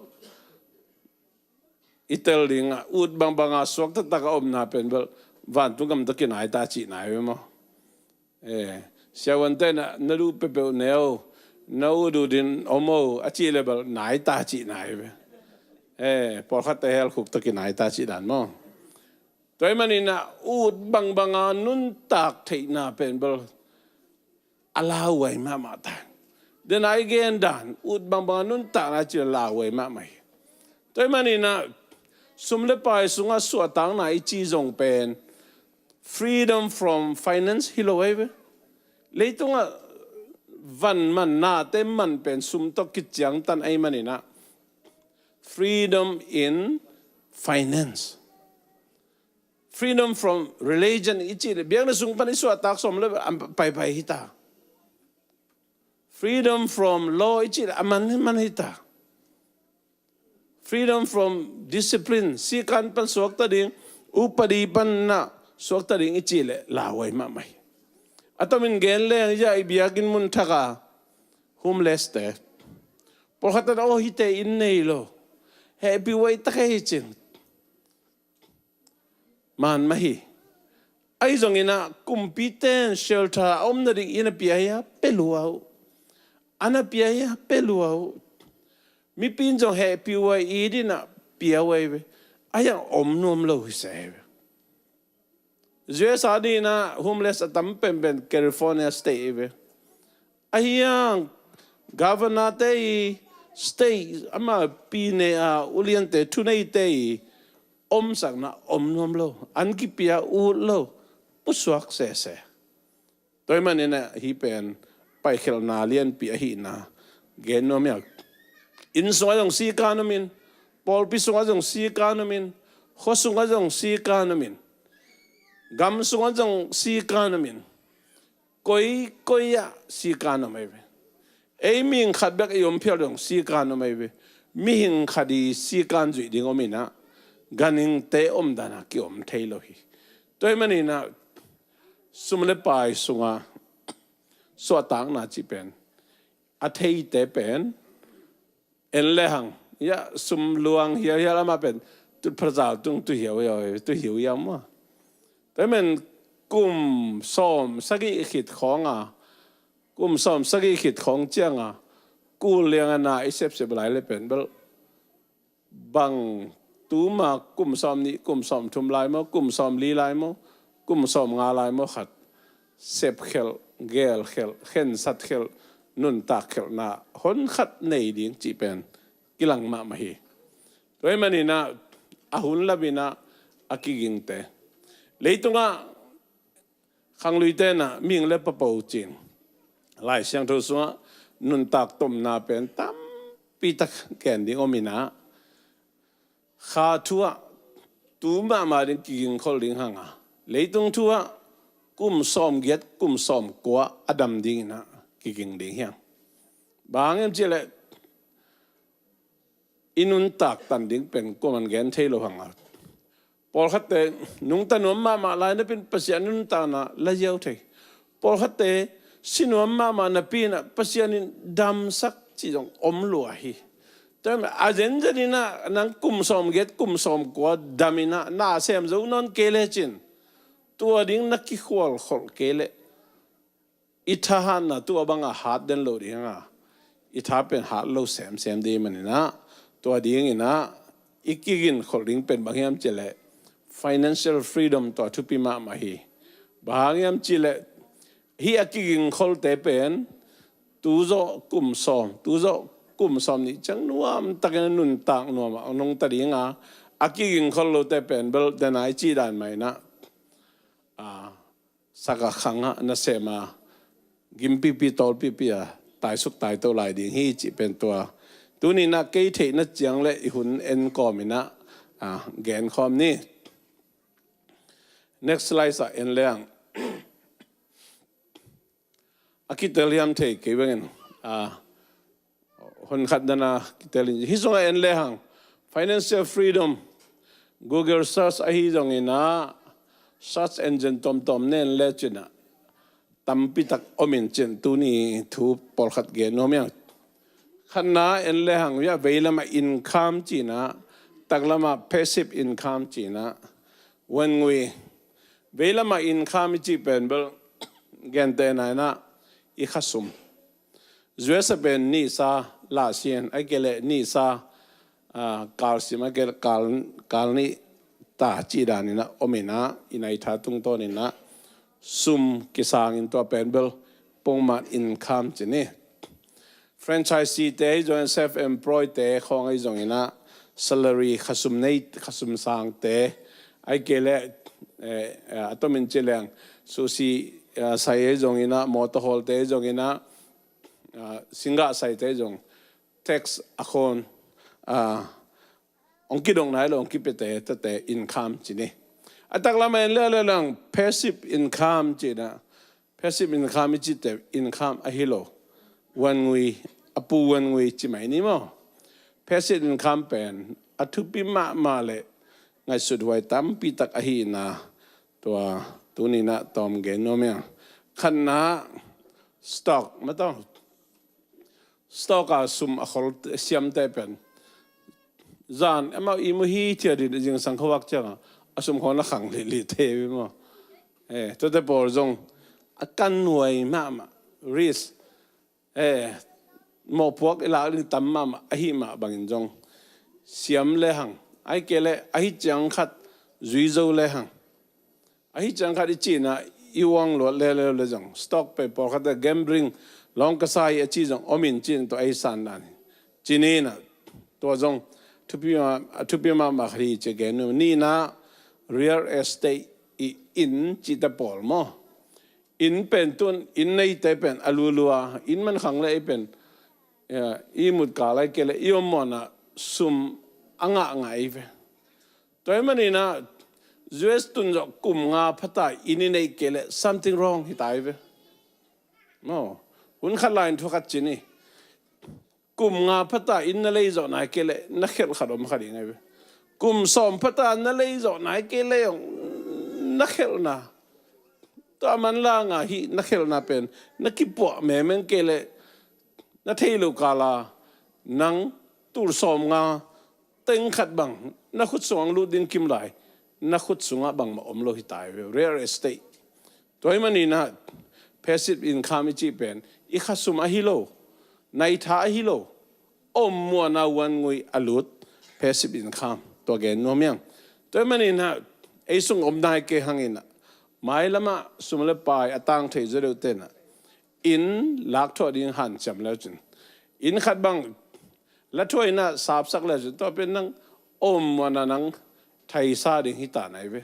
i tel dingah, ut bangbanga suak taktak a omna pen bel vantung gam tawh kinai ta cihna hi ve maw? Eh, siavuante na, na duh peuhpeuh ne o, na ut ut in om o a cih le bel nai ta cihna hi ve. Eh, pawlkhatte helkhuk tawh kinai ta cih dan maw? Tua ahih maninah ut bangbanga nuntak theihna pen bel a lauhuai mahmah ta. Dena i gen dan, ut bangbanga nuntakna cih lauhuai mahmah hi. Tua ahih maninah sum le pai sungah suahtakna i ci zong pen freedom from finance hi lo ahi ve. Leitungah van man, nate man pen sum tawh kiciangtan ahih maninah freedom in finance. Freedom from religion i cih le biakna sung pan i suahtak sawm le a paipai hi ta. Freedom from law i cih le a man, man hi ta. Freedom from discipline, sikan pan suakta ding, upadi pan na suakta ding i cih le lauhuai mahmah hi. A tomin gen leng, ya, i biakinn mun thaka homeless te, pawlkhatte na, aw, hihte inn nei lo, hehpih huai tak hi cin. Man mah hi. Ahi zonginah kumpite in shelter a om nading inn a pia hi a, pia lua uh. An a pia hi a, pia lua uh. Mipi in zong hehpih huai i dinah pia huai ve. Ahi hang om nuam lo hi se hi ve. U S A dinah homeless a tam penpen California state hi ve. Ahi hang governor te i state ama pi ne a uliante thuneite i omsakna om nuam lo, an kipia ut lo, pusuak sese. Tua ahih maninah hih pen paikhelhna lianpi ahihna gen nuam hi a. Inn sungah zong sikan om in, pawlpi sungah zong sikan om in, khua sungah zong sikan om in, gam sungah zong sikan om in, koikoi ah sikan om ahi ve. Ei mihing khat bek i om phial dong sikan om ahi ve. Mihing khat i sikan zuih ding om inah, ganhingte omdanah kiom thei lo hi. Tua ahih maninah sum le pai sunga suahtakna cih pen a theite pen en le hang, ya, sum luang hiauhiau, amah pen tutphazau tung tuhiau hiau, tuhiau hiau maw? Tua ahih manin kum sawm sagih khit khawnga, kum sawm sagih khit khawng cianga kul lianga na i sepsep lai le pen bel bang tuma kum sawm nih, kum sawm thum lai maw, kum sawm li lai maw, kum sawm nga lai maw khat sepkhelh, gelkhelh, khensat khelh, nuntak khelhna hon khat nei ding cih pen kilang mahmah hi. Tua ahih maninah a hun laminah a kigingte, leitungah khangluite inah mihing le papo cin Lai Siangtho sungah nuntak tomna pen tampitak gen ding om inah, kha thu ah tu mahmah ding kigingkhol ding hanga, leitung thu ah kum sawm giat, kum sawm kua a dam dinginah kiging ding hiam? Bang hang hiam cihleh i nuntak tan ding pen kuaman gen thei lo hanga, pawlkhatte nungta nuam mahmah lai napin Pasian nuntakna la ziau thei. Pawlkhatte si nuam mahmah napinah Pasian in damsak cih zong om lua hi. Tua a zenzen inah nang kum sawm giat, kum sawm kua dam inah na sem zo nawn kei lecin, tua ding na kikhualkholh kei leh i thahatna tua banga hat den lo dinga, i tha pen hat lo semsem ding maninah, tua dinginah i kiginkholh ding pen bang hiam cihleh financial freedom tua thupi mahmah hi. Bang hang hiam cihleh hih a kiginkholte pen tuzawh kum sawm, tuzawh kum sawm nih ciang nuamtakin a nuntak nuamah nungta dinga, a kiginkhol lote pen bel dena i cih dan mah inah, a, saka khangah nasema gimpipi tawlpipi a taisuk taito lai ding hi cih pen tua tuni-in ah kei theihna ciang le i hun en kawm in ah, ah, gen khawm ni. Next slide ah en leng. A kitel hiam thei kei bangin, ah, hun khat dan a kitel in. Hih sungah en lehang financial freedom, Google search ahi zongin ah, search engine tomtom na en le cin ah tampi tak om in cin, tuni thu pawlkhat gen nuam ing. Khatna en lehang, veilam ah income cih in ah, taklam ah passive income cih in ah, vangui. Veilam ah income i cih pen bel gentehna in ah i khasum. U S a pen nisa lah sin, ahih kei leh nisa, ah, kalsim, ahih kei leh kal, kal nih ta cih dan in ah om in ah, i nai tha tungtawn in ah sum kisang in, tua pen bel pongman income ci ni. Franchisee te ahi zongin, self employed te khawng ahi zongin ah, salary khasum nei, khasum sangte, ahih kei leh, eh, eh, a tomin ci leng, sushi, eh, sai ahi zongin ah, mawtaw hawlte ahi zongin ah, ah, singgah saite ahi zong, tax a khawn, ah, hong kidong nai lo, hong kipiate, tate income ci ni. A taklam ah en le le lang passive income ci in ah, passive income i cihte income ahi lo. Vangui, a pu vangui ci mai ni maw. Passive income pen a thupi mahmah le ngaihsut huai tampi tak ahi in ah, tua tuni-in ah tawm gen nuam ing. Khatna, stock, mataw. Stock ah sum a khol siamte pen zan amau i mu hi thiat in zingsang khuavak ciang ah a sum khol na khang lihlih te hi maw. Eh, tuate pawl zong a kan huai mahmah, risk. Eh, mawhpuak i lak ding tam mahmah ahih mah bangin zong siam lehang, ahih kei leh ahi ciang khat zui zo lehang. Ahi ciang khat i cih in ah i uang luat leuleu le zong, stock pen pawlkhat ah gambling, lawng ka sa hi a ci zong om in cin, tua ahi san dan hi. Ci ni in ah, tua zong thupi mah, a thupi mahmah khat hi ci gen nuam. Nihna, real estate, i inn cihte pawl maw. Inn pen tun, inn neite pen a lulua, inn man khang le ei pen, ya, i mut kal ahih kei leh i om muan ah sum a ngah ngai ve. Tua ahih manin ah, U S tun zawh kum nga phata inn i neih kei leh something wrong hi ta hi ve. Maw, hun khat lai in thu khat ci ni. Kum nga phata inn na lei zawh nai kei leh na khelh khat om kha ding ahi ve. Kum sawm phata na lei zawh nai kei leh na khelhna, tua man la nga hi na khelhna pen na kipuah mengmeng kei leh na thei lo kal a nang tul sawm nga teng khat bang na khut sungah lut ding kim lai, na khut sungah bangmah om lo hi ta hi ve, real estate. Tua ahih manin ah passive income i cih pen i khasum ahi lo, nai tha ahi lo, om muan a vangui a lut passive income, tua gen nuam ing. Tua ahih manin ah ei sung om nai kei hangin ah, mailam ah sum le pai a tang thei zaw deuh ten ah inn lak thuah ding hanciam le uh cin, inn khat bang la thuah in ah sapsak le uh cin, tua pen nang om muan a nang thaisa ding hi ta nai ve.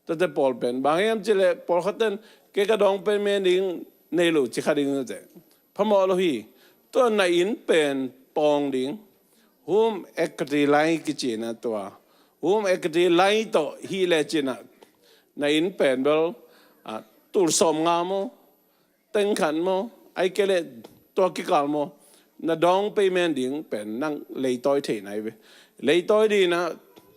Tuate pawl pen bang hiam cih leh pawlkhat ten kei ka down payment ding nei lo ci kha ding uh teh, phamawh lo hi. Tua na inn pen pawng ding, home equity line kici in ah, tua home equity line tawh hi le cin ah, na inn pen bel, ah, tul sawm nga maw, teng khat maw, ahih kei leh tua kikal maw, na down payment ding pen nang leitawi thei nai ve. Leitawi ding in ah,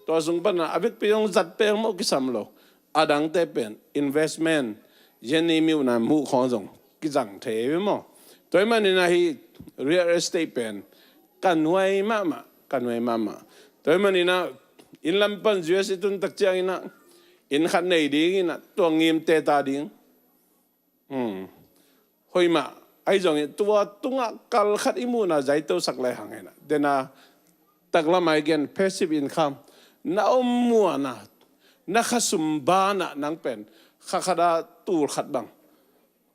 tua sung pan ah a vekpi zong zat peng maw kisam lo. A dangte pen investment, yen i miuhna muh khawng zong kizang thei ve maw. Tua ahih manin ah hih real estate pen kan huai mahmah, kan huai mahmah. Tua ahih manin ah inn lam pan U S i tun tak ciangin ah inn khat nei ding in ah, tua ngim teta ding. Hmm. Hoih mah, ahi zongin tua tungah kal khat i muhna zaitosak le hang hi in ah, den a taklam ah i gen passive income, na om muan a, na khasum ban ah nang pen kha khat a tul khat bang,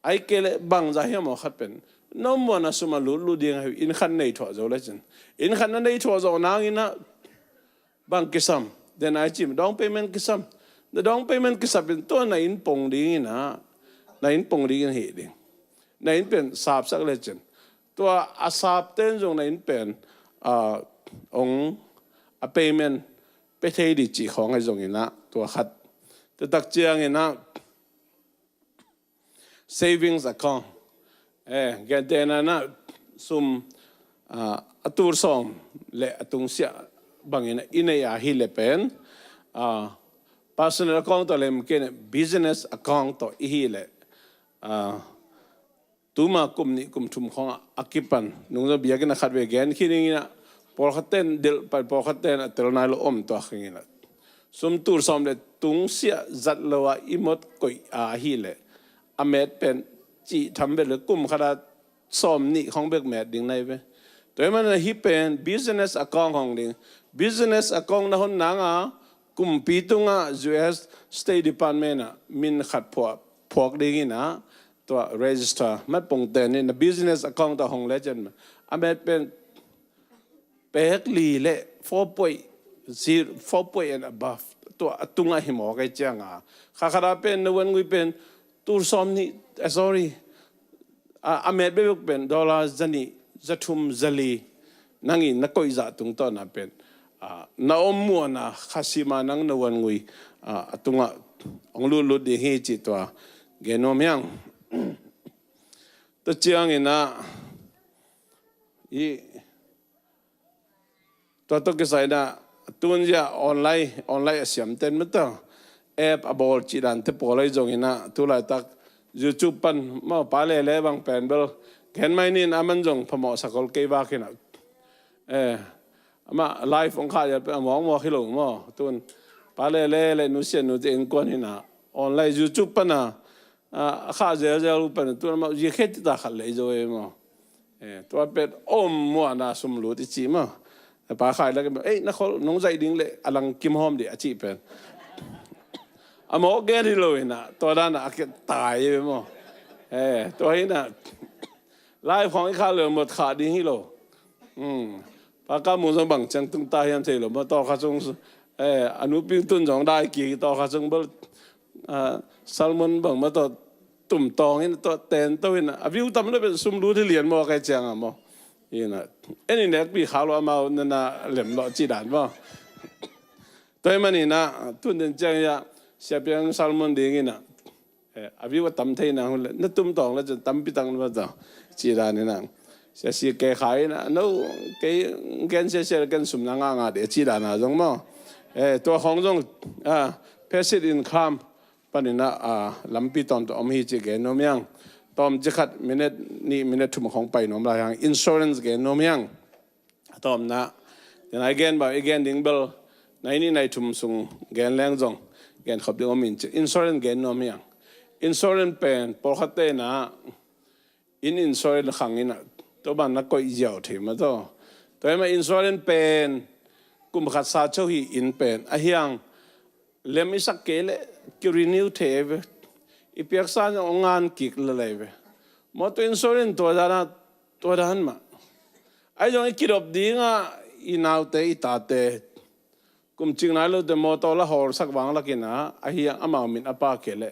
ahih kei leh bangzah hiam aw khat pen na om muan a sum a lutlut ding ahi, inn khat nei thuah zo le cin. Inn khat na nei thuah zawh nangin ah bang kisam, den a i cih mah down payment kisam. Na down payment kisap in tua na inn pong ding in ah, na inn pong ding in hih ding. Na inn pen sapsak le cin, Tua a sapten zong na inn pen, ah, ong a payment pe thei di cih khawng ahi zongin ah, tua khat. Tua tak ciangin ah, savings account. Eh, gentehna in ah sum, ah, a tul sawm le a tungsiah bangin ah i nei a hi le pen, ah, personal account tawh lem kei in ah business account tawh i hi le, ah, tuma kum nih kum thum khawng ah a kipan nungzang biakinn ah khat ve gen khin ing in ah, pawlkhat ten delh pan, pawlkhat ten a tel nai lo om tuak ing in ah, sum tul sawm le tungsiah zat lo a i mot koih a hi le, a met pen cih tham bek le kum khat a sawm nih khawng bek met ding nai ve. Tua hi man ah hih pen business account khawng ding. Business account na hon nang a, kumpi tungah U S State Department ah min khat phuak, phuak ding in ah, tua register mat pongte in na business account tawh hong le ciang a met pen pek li le four point zero, four point and above, tua a tungah hi mawk ahi ciang a, kha khat a pen na vengui pen tul sawm nih, eh, sorry, a, a met bekbek pen dollar za nih, za thum, za li, nang in na koih zah tungtawn ah pen, ah, na om muan a kha sim a nang na vengui, ah, a tungah hong lutlut ding hi cih tua gen nuam hi ing. Tua ciangin ah, i, tua tawh kisai in ah, tun zia online, online a siamten mah tawh app a bawl cih dante pawl ahi zongin ah, tu laitak YouTube pan maw, Pa Lele bang pen bel gen mai ni in, aman zong phamawh sak hol kei vak in ah, eh, amah live hong khah ziau pen a mawkmawk hi lo maw. Tun Pa Lele le Nu Sian Nu te innkuan in ah online YouTube pan a, ah, a khah zelzel uh pen tun amah zia khe tita khat lei zo e maw. Eh, tua pen om muan a sum lut i cih maw. Pa Khai lak in, "Ei, na khol nong zaih ding le a lang kim hawm dih," a cih pen a mawk gen hi lo in ah, tua dan ah a kiat tai e maw. Eh, tua hi in ah live khawng i khah le mot khah ding hi lo. Hmm. Pa Kam Mung zong bang ciang tung ta hiam thei lo maw, tawlkhat sung, eh, a nu Ping Tun zong dai kik, tawlkhat sung bel, ah, salmon bang mah tawh tum tawng in, tawh ten to in, a view tam lo pen sum lut hi lian mawk ahi ciang a maw. Hi in ah, en in nekpi kha lo amau na na lem lo cih dan maw. Tua hi man in ah, tun den ciang ah, Sia Piang salmon ding in ah, eh, a view a tam thei na hun le, na tum tawng le cun tampi tang na tawng. Cih dan in ah, sia si kei khai in ah, no, kei gen sia sia le ken sum na ngah ngah dih, cih dan a zong maw. Eh, tua khawng zong, ah, passive income pan in ah, ah, lampi tawm tawh om hi cih gen nuam hi ing. Tawm ci khat minute nih, minute thum khawng pai nuam lai hi ing. Insurance gen nuam hi ing. A tawpna, tua i gen bang, i gen ding bel, nai nih nai thum sung gen leng zong, gen khop ding om in ci, insurance gen nuam hi ing. Insurance pen, pawlkhat te in ah, inn insurance khang in ah, tua bang na koih ziau thei mah tawh. Tua hi mah insurance pen, kum khat sa cho hi inn pen, a hi ing, lem i sak kei le, ki renew thei ve. I piaksa zong ong ngan kik le lei ve. Maw tua insurance tua dan ah, tua dan mah. Ahi zong i kidop ding ah, i naute, i tate, kum cing nai lote mawtaw la hawlsak vang lak in ah, a hi ing amau min a pha kei le,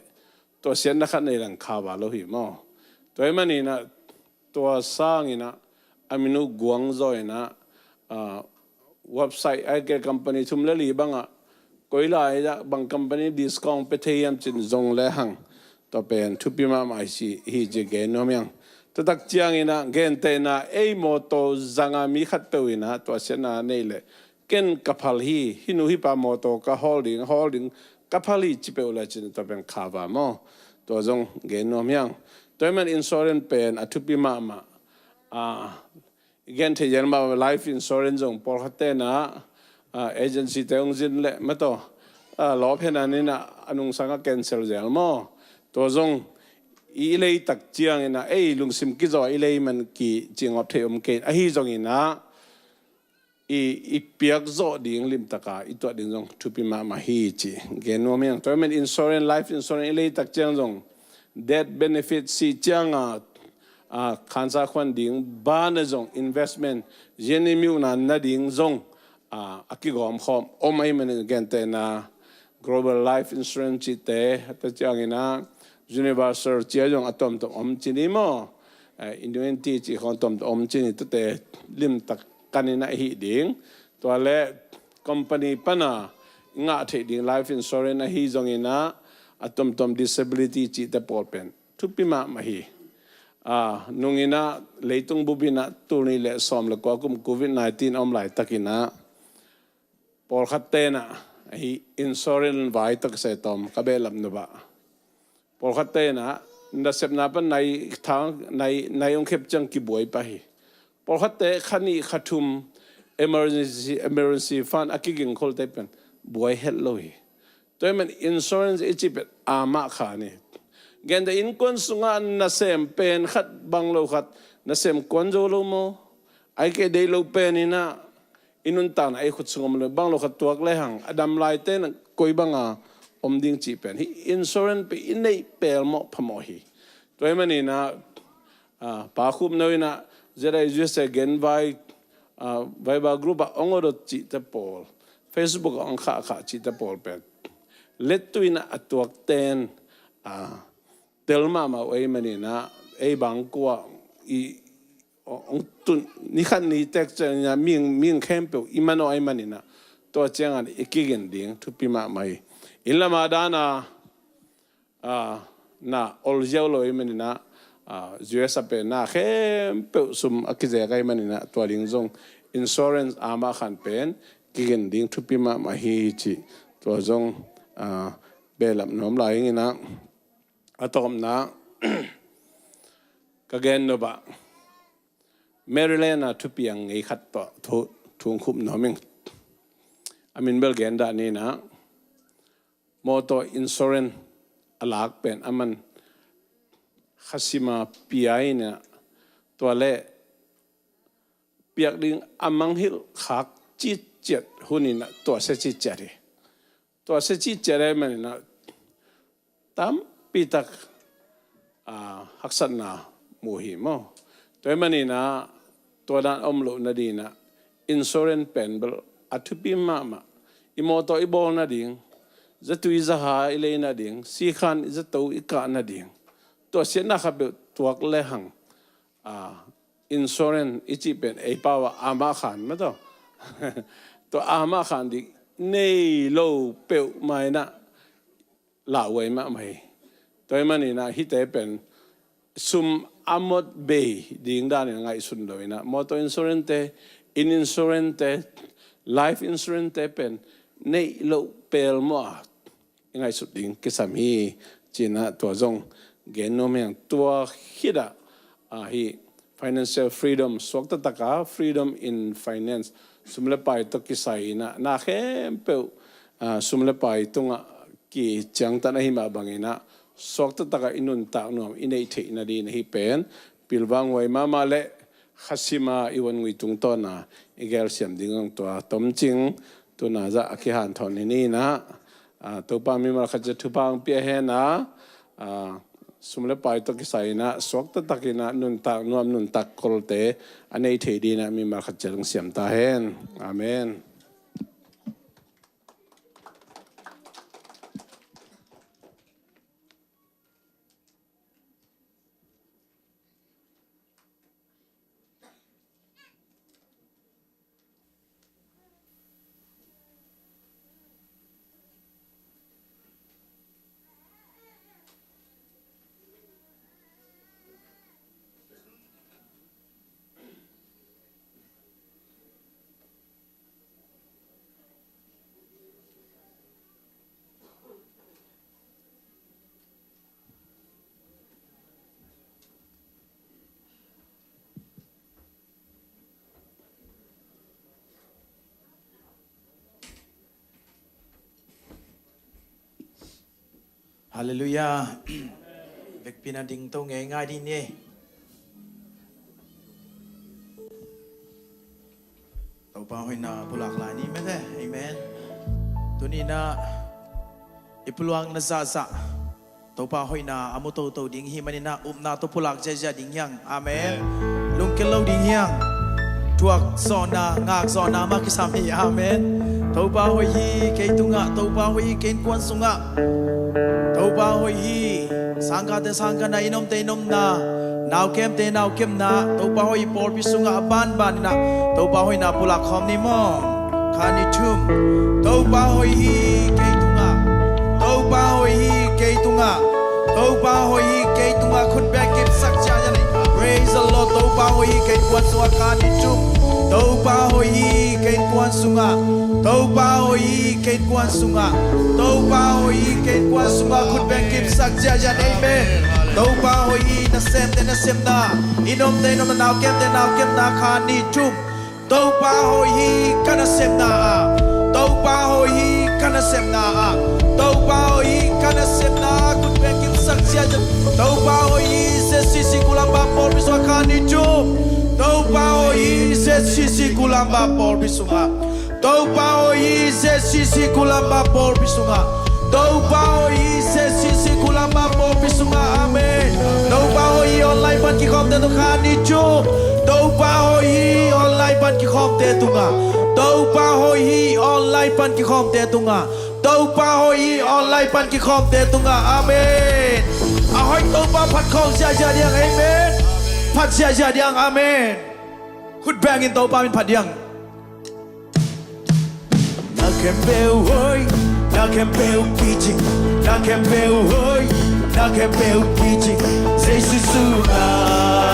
tua siatna khat nei leng kha va lo hi maw. Tua hi man in ah, tua sang in ah, a min uh guang zaw in ah, ah, website, a hi kei company thum le li bang ah, koi lai ah bang company discount pe thei hiam cih zong le hang. Tua pen thupi mahmah hi ci, hi ci gen nuam hi ing. Tua tak ciang in ah, gentehna, ei mawtaw zang a mi khat peuh in ah, tua siatna nei le, ken ka phal hi, hih nu hih pa mawtaw ka hawl ding, hawl ding, ka phal hi ci peuh le cin tua pen kha va maw. Tua zong gen nuam hi ing. Tua hi man insurance pen a thupi mahmah. Ah, i gen thei zel mah life insurance zong pawlkhat te in ah, ah, agency te hong zin le mah tawh, ah, lawp hen an in ah a nungsang ah cancel zel maw. Tua zong i, i lei tak ciang in ah, ei lungsim kizaw i lei man ki ci ngop thei om kei. Ahi zong in ah, i, i piak zawh ding limtak a i tuah ding zong thupi mahmah hi ci gen nuam hi ing. Tua hi man insurance, life insurance i lei tak ciang zong, death benefit si ciang a, a, khansa khuan ding, ban a zong investment, zian i miuhna na ding zong, a, a kigawm khawm om ahi man in gentehna, global life insurance cihte, tua ciang in ah, universal ci a zong a tuamtuam om ci ni maw. eh, annuity cih khawng tom om cin hi. Tuate limtak kan in a hih ding. Tua le company pana ngah theih ding life insurance ahi zongin ah, a tomtom disability cihte pawl pen thupi mahmah hi. Ah, nungin ah leitung bupin ah tul nih le sawm le kua kum covid nineteen a om laitakin ah, pawlkhat ten ah, ahi insurance vai tawh kisai tawm ka behlap nop ah, pawlkhat ten ah nasepna pan nai thang, nai, nai ong khep ciang kibuai pah hi. Pawlkhatte kha nih kha thum emergency, emergency fund a kiging kholte pen buai het lo hi. Tua ahih man insurance i cih pen a mah khan hi. Gentehna innkuan sungah nasem pen khat bang lo khat nasem kuan zo lo maw? Ahih kei deih lo pen in ah i nuntakna ei khut sung om lo, bang lo khat tuak lehang a dam laite in koi banga om ding cih pen hi. Insurance pen i neih pelmawh phamawh hi. Tua ahih manin ah, ah, Pa Khup No in ah Z I U S A genvai, ah, Viber group ah ong awdot cihte pawl, Facebook ah ong khahkhah cihte pawl pen lettui in ah a tuakten, ah, tel mahmah uh ahih manin ah, ei bang kua i ong tun, ni khat ni tek ciangin ah mihing, mihing khempeuh i manawh ahih manin ah, tua ciangin i kigin ding thupi mahmah hi. Inn lam a dan a, ah, na ol ziau lo ahih manin ah, ah, U S a pen na khempeuh sum a kizek ahih manin ah, tua ding zong insurance a mah khan pen kigin ding thupi mahmah hi cih tua zong, ah, behlap nuam lai ing in ah, a tawpna ka gen nop ah Maryland a thupiang ngei khat tawh thu, thu ong khup nuam ing. A min bel gen dah ni in ah, motor insurance a lak pen aman khasima pia in ah, tua le piak ding a mangngilh khak citciat hun in ah tua sia citciat hi. Tua sia citciat ahih manin ah tampi tak, ah, haksatna mu hi maw? Tua ahih manin ah tua dan om loh nading in ah insurance pen bel a thupi mahmah. I mawtaw i bawl nading, zatui zaha i lei nading, sikhan i zato i kah nading, tua siatna khat peuh tuak lehang, ah, insurance i cih pen ei pau ah a mah khan mah tawh. Tua a mah khan ding nei lo peuhmah in ah lauhuai mahmah hi. Tua ahih manin ah hihte pen sum a mawk bei ding danin ngaihsun lo in ah, motor insurance te, inn insurance te, life insurance te pen neih loh pelmawh a i ngaihsut ding kisam hi, ci-in ah tua zong gen nuam hi ing. Tua khit ah, ah, hih financial freedom, suakta taka freedom in finance, sum le pai tawh kisai in ah na khempeuh, ah, sum le pai tungah kiciangtan ahih mah bangin ah suakta taka i nuntak nuam i neih theih nading in ah hih pen pilvang huai mahmah le khasima i vangui tungtawna i gelsiam ding zong tua tomcing tuna zah a kihanthawn hi ni in ah, ah, Topa mimal khat ciat thupha hong pia hen a, ah, sum le pai tawh kisai in ah suakta takin ah nuntak nuam nuntak kolte a nei thei ding in ah mimal khat ciat hong siam ta hen. Amen. Halleluiah. Vekpi-in a dingto ngeingai dih ni. Topa hoihna pulak lai ni mete. Amen. Tuni-in ah i pulakna zahzah Topa hoihna a mu toto ding hi manin ah upna tawh pulak ziahziah ding hi hang. Amen. Amen. Lungkia lo ding hi hang. Thuak zawhna, ngak zawhna mah kisam hi. Amen. Topa hoih hi kei tungah, Topa hoih hi kei innkuan sungah. Topa hoih hi sangkahte sangkahna, inn omte inn omna, Naukemte naukemna Topa hoih pawlpi sungah a banbanin ah Topa hoihna pulak khawm ni maw. Kha ni thum. Topa hoih hi kei tungah. Topa hoih hi kei tungah. Topa hoih hi kei tungah. Khut beng kipsak ciahciah ni. Praise the Lord. Topa hoih hi kei kuan sungah. Kha ni thum. Topa hoih hi kei kuan sungah. Topa hoih hi kei kuan sungah. Topa hoih hi kei kuan sungah. Khut beng kipsak ciahciah ni. Amen. Topa hoih hi nasemte nasemna, i nomte i nomna, naukemte naukemna. Kha ni thum. Topa hoih hi ka nasemna ah. Topa hoih hi ka nasemna ah. Topa hoih hi ka nasemna ah. Khut beng kipsak ciahciah. Topa hoih hi Z C C Kulamba pawlpi sungah. Kha ni thum. Topa hoih hi Z C C Kulamba pawlpi sungah. Topa hoih hi Z C C Kulamba pawlpi sungah. Topa hoih hi Z C C Kulamba pawlpi sungah. Amen. Topa hoih hi online pan kikhawmte tungah. Kha ni thum. Topa hoih hi online pan kikhawmte tungah. Topa hoih hi online pan kikhawmte tungah. Topa hoih hi online pan kikhawmte tungah. Amen. A hoih Topa phat khawm ziahziah diang. Amen. Phat ziahziah diang. Amen. Khut bengin Topa min phat diang. Na khempeuh hoih, na khempeuh kicing, na khempeuh hoih, na khempeuh kicing, Jesu sungah.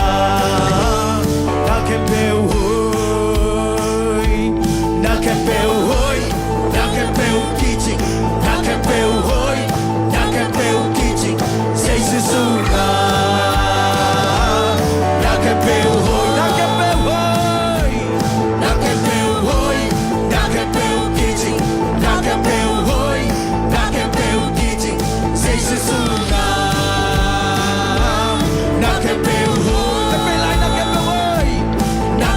Na khempeuh hoih, na khempeuh hoih, na khempeuh kicing, na khempeuh hoih, na khempeuh kicing, Jesu sungah. Na khempeuh hoih, na khempeuh hoih, na khempeuh hoih, na khempeuh kicing, na khempeuh hoih, na khempeuh kicing, Jesu sungah. Na khempeuh hoih, na khempeuh lai, na khempeuh hoih, na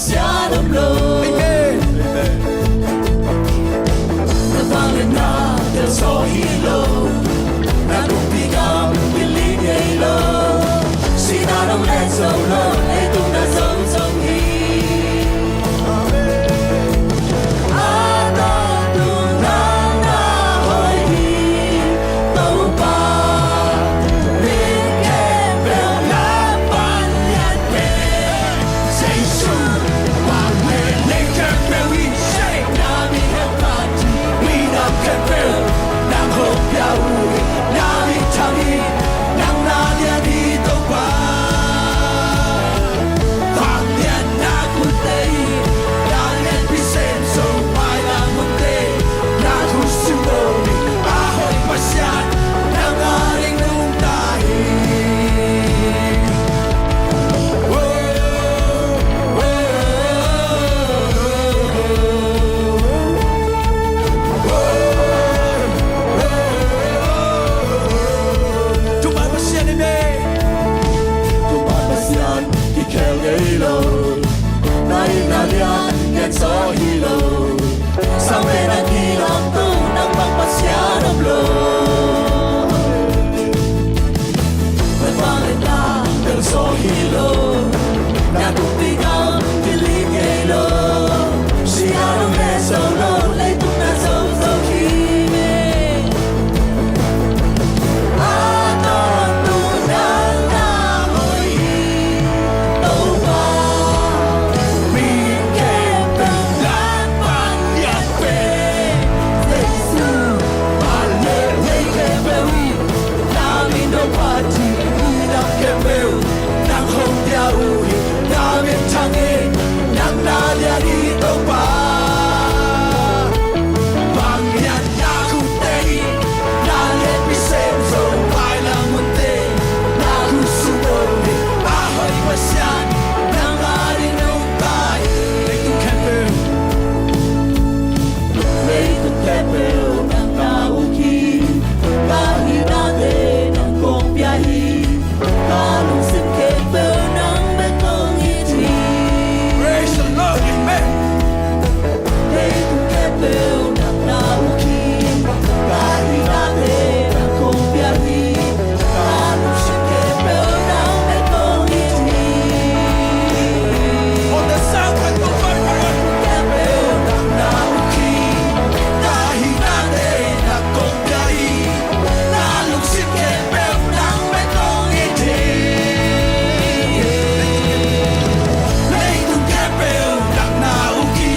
Sian om lo. Amen. Na vangliatna telzaw hi lo. Na kumpi gam kiling ngei lo. Sihna dong leh zo lo. Leitung na zong zong hi. Amen. A tawntung nang na hoih hi. Topa, mi khempeuh na pan lian pen. Jesu, vangliatna khempeuh in, na min hong phat hi. Midang khempeuh nang hong pia uh hi. Na min thang hi. Nang na lian hi, Topa. Vangliatna khutte in, na lianpi sem zo, mailam hunte, na khut sung bawh hi. A hoih Pasian, nang a ding nungta hi. Oh, oh, oh. Thupha Pasian hi me. Thupha Pasian kikhel ngei lo. Na itna lian ngen zaw hi lo. Sangpen a kidawm tu nang bang Pasian om lo. Na vangliatna telzaw hi lo. Na kumpi gam kiling ngei lo. Sihna dong leh zo lo. Leitung na zong zong hi. A tawntung nang na hoih hi. Topa, mi khempeuh na pan lian pen. Jesu, vangliatna khempeuh in, na min hong phat hi. Midang khempeuh nang hong pia uh hi. Na min thang hi. Nang na lian hi, Topa. Vangliatna khutte in, na lianpi sem zo, mailam hunte, na khut sung bawh hi. A hoih Pasian, nang a ding nungta hi. Leitung khempeuh, leitung khempeuh nang na uk hi. Ka hihnate nang kong pia hi. Ka lungsim khempeuh nang bek kong it hi. Praise the Lord. Amen. Leitung khempeuh nang na uk hi. Ka hihnate nang kong pia hi. Ka lungsim khempeuh nang bek kong it hi. On the sound, on the fire. Leitung khempeuh nang na uk hi. Ka hihnate nang kong pia hi. Na lungsim khempeuh nang bek kong it hi. Leitung khempeuh nang na uk hi.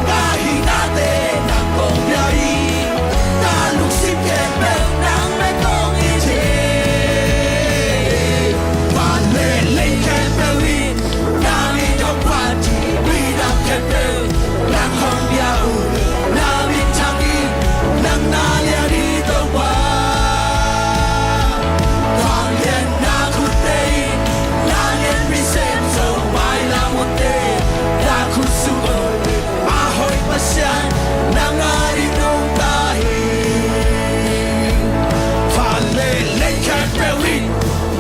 Ka hihnate nang kong pia hi. Ka lungsim khempeuh nang bek kong it hi. Van le lei khempeuh in na min hong phat hi. Midang khempeuh nang hong pia uh hi. Na min thang hi. Nang na lian hi, Topa. Vangliatna khutte in, na lianpi sem zo, mailam hunte, na khut sung bawh hi. A hoih Pasian, nang a ding nungta hi. Van le lei khempeuh in,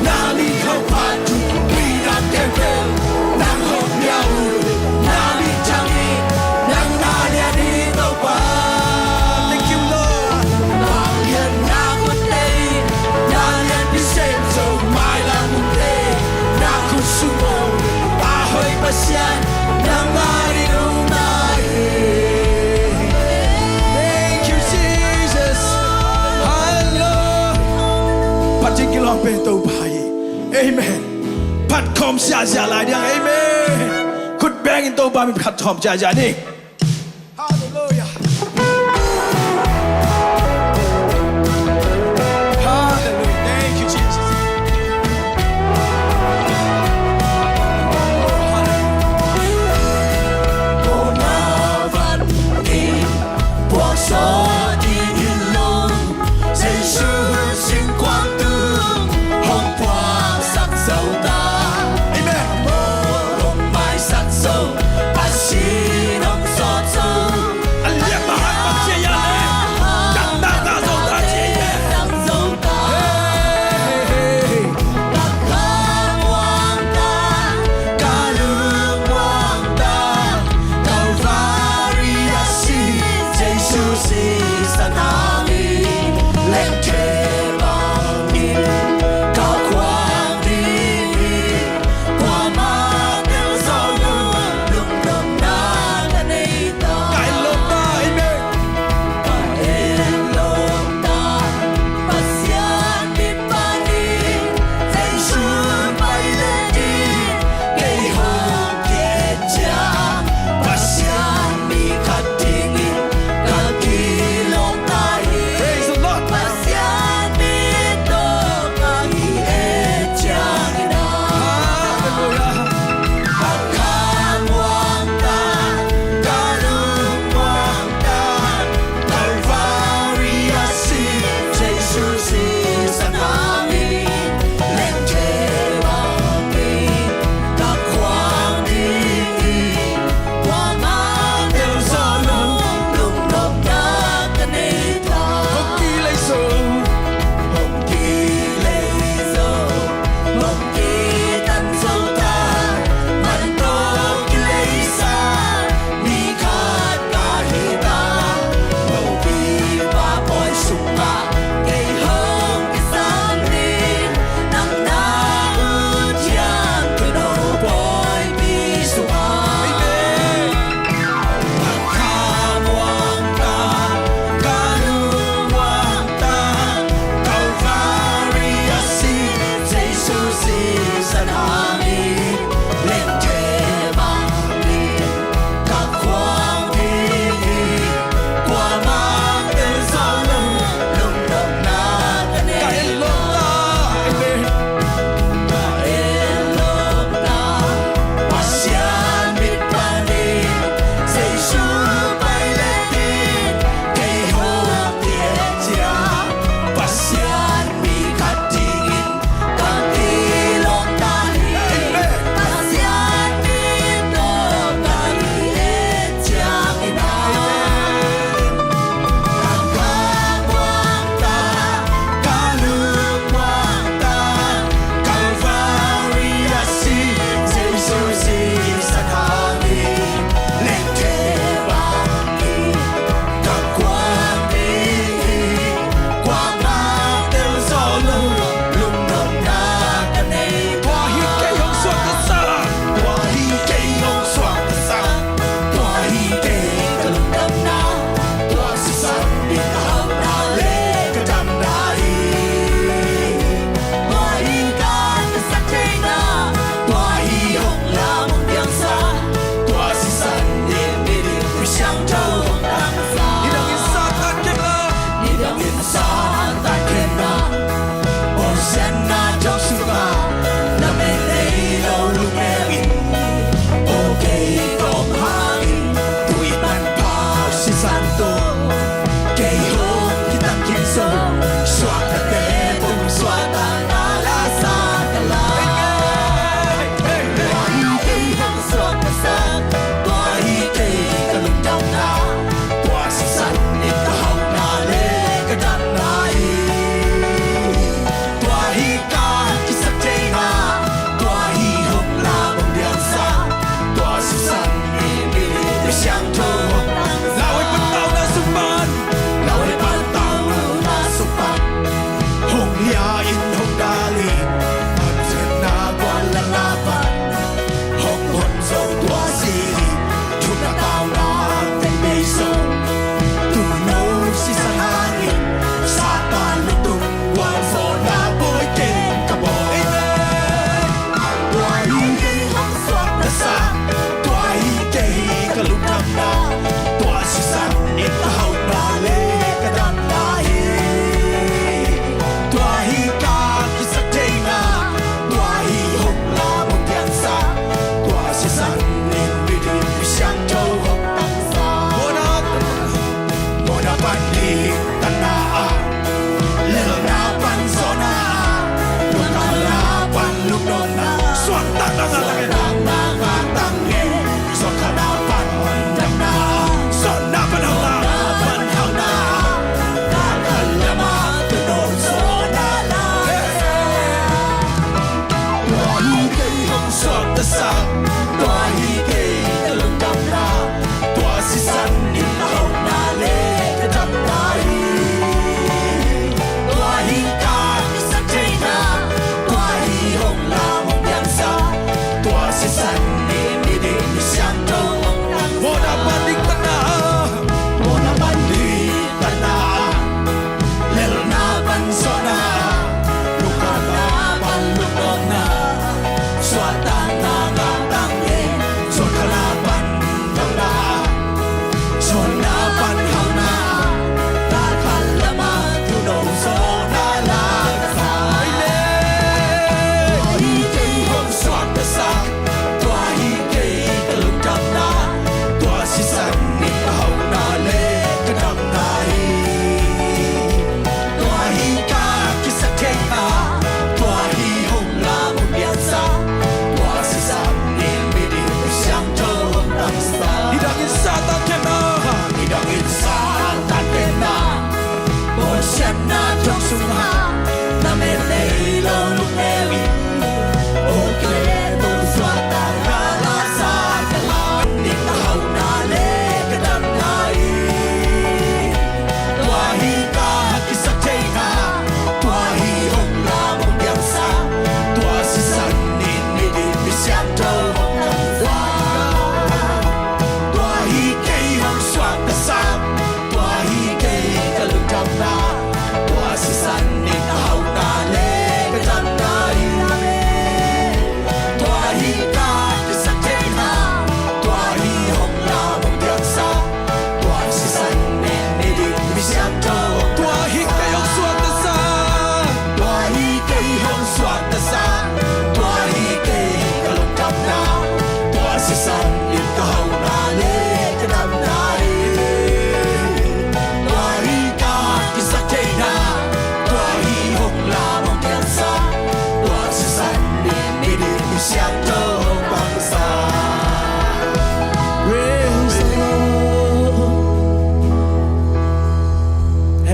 na min hong phat hi. Midang khempeuh nang hong pia uh hi. Na min thang hi. Nang na lian hi, Topa. Thank you, Lord. Vangliatna khutte in, na lianpi sem zo, mailam hunte, na khut sung bawh hi. A hoih Pasian, nang a ding nungta hi. Thank you, Jesus. Hallelujah. Phat ding kilawm pen Topa hi. Amen. Phat khawm ziahziah lai ding. Amen. Khut bengin Topa min phat khawm ziahziah ni. Hallelujah. Hallelujah. Thank you, Jesus. Oh, hallelujah. Ko na van in puak sawh ding in lung, Jesu singkuang tung hong puaksak zo ta. Amen. Hong maisak zo, a sin hong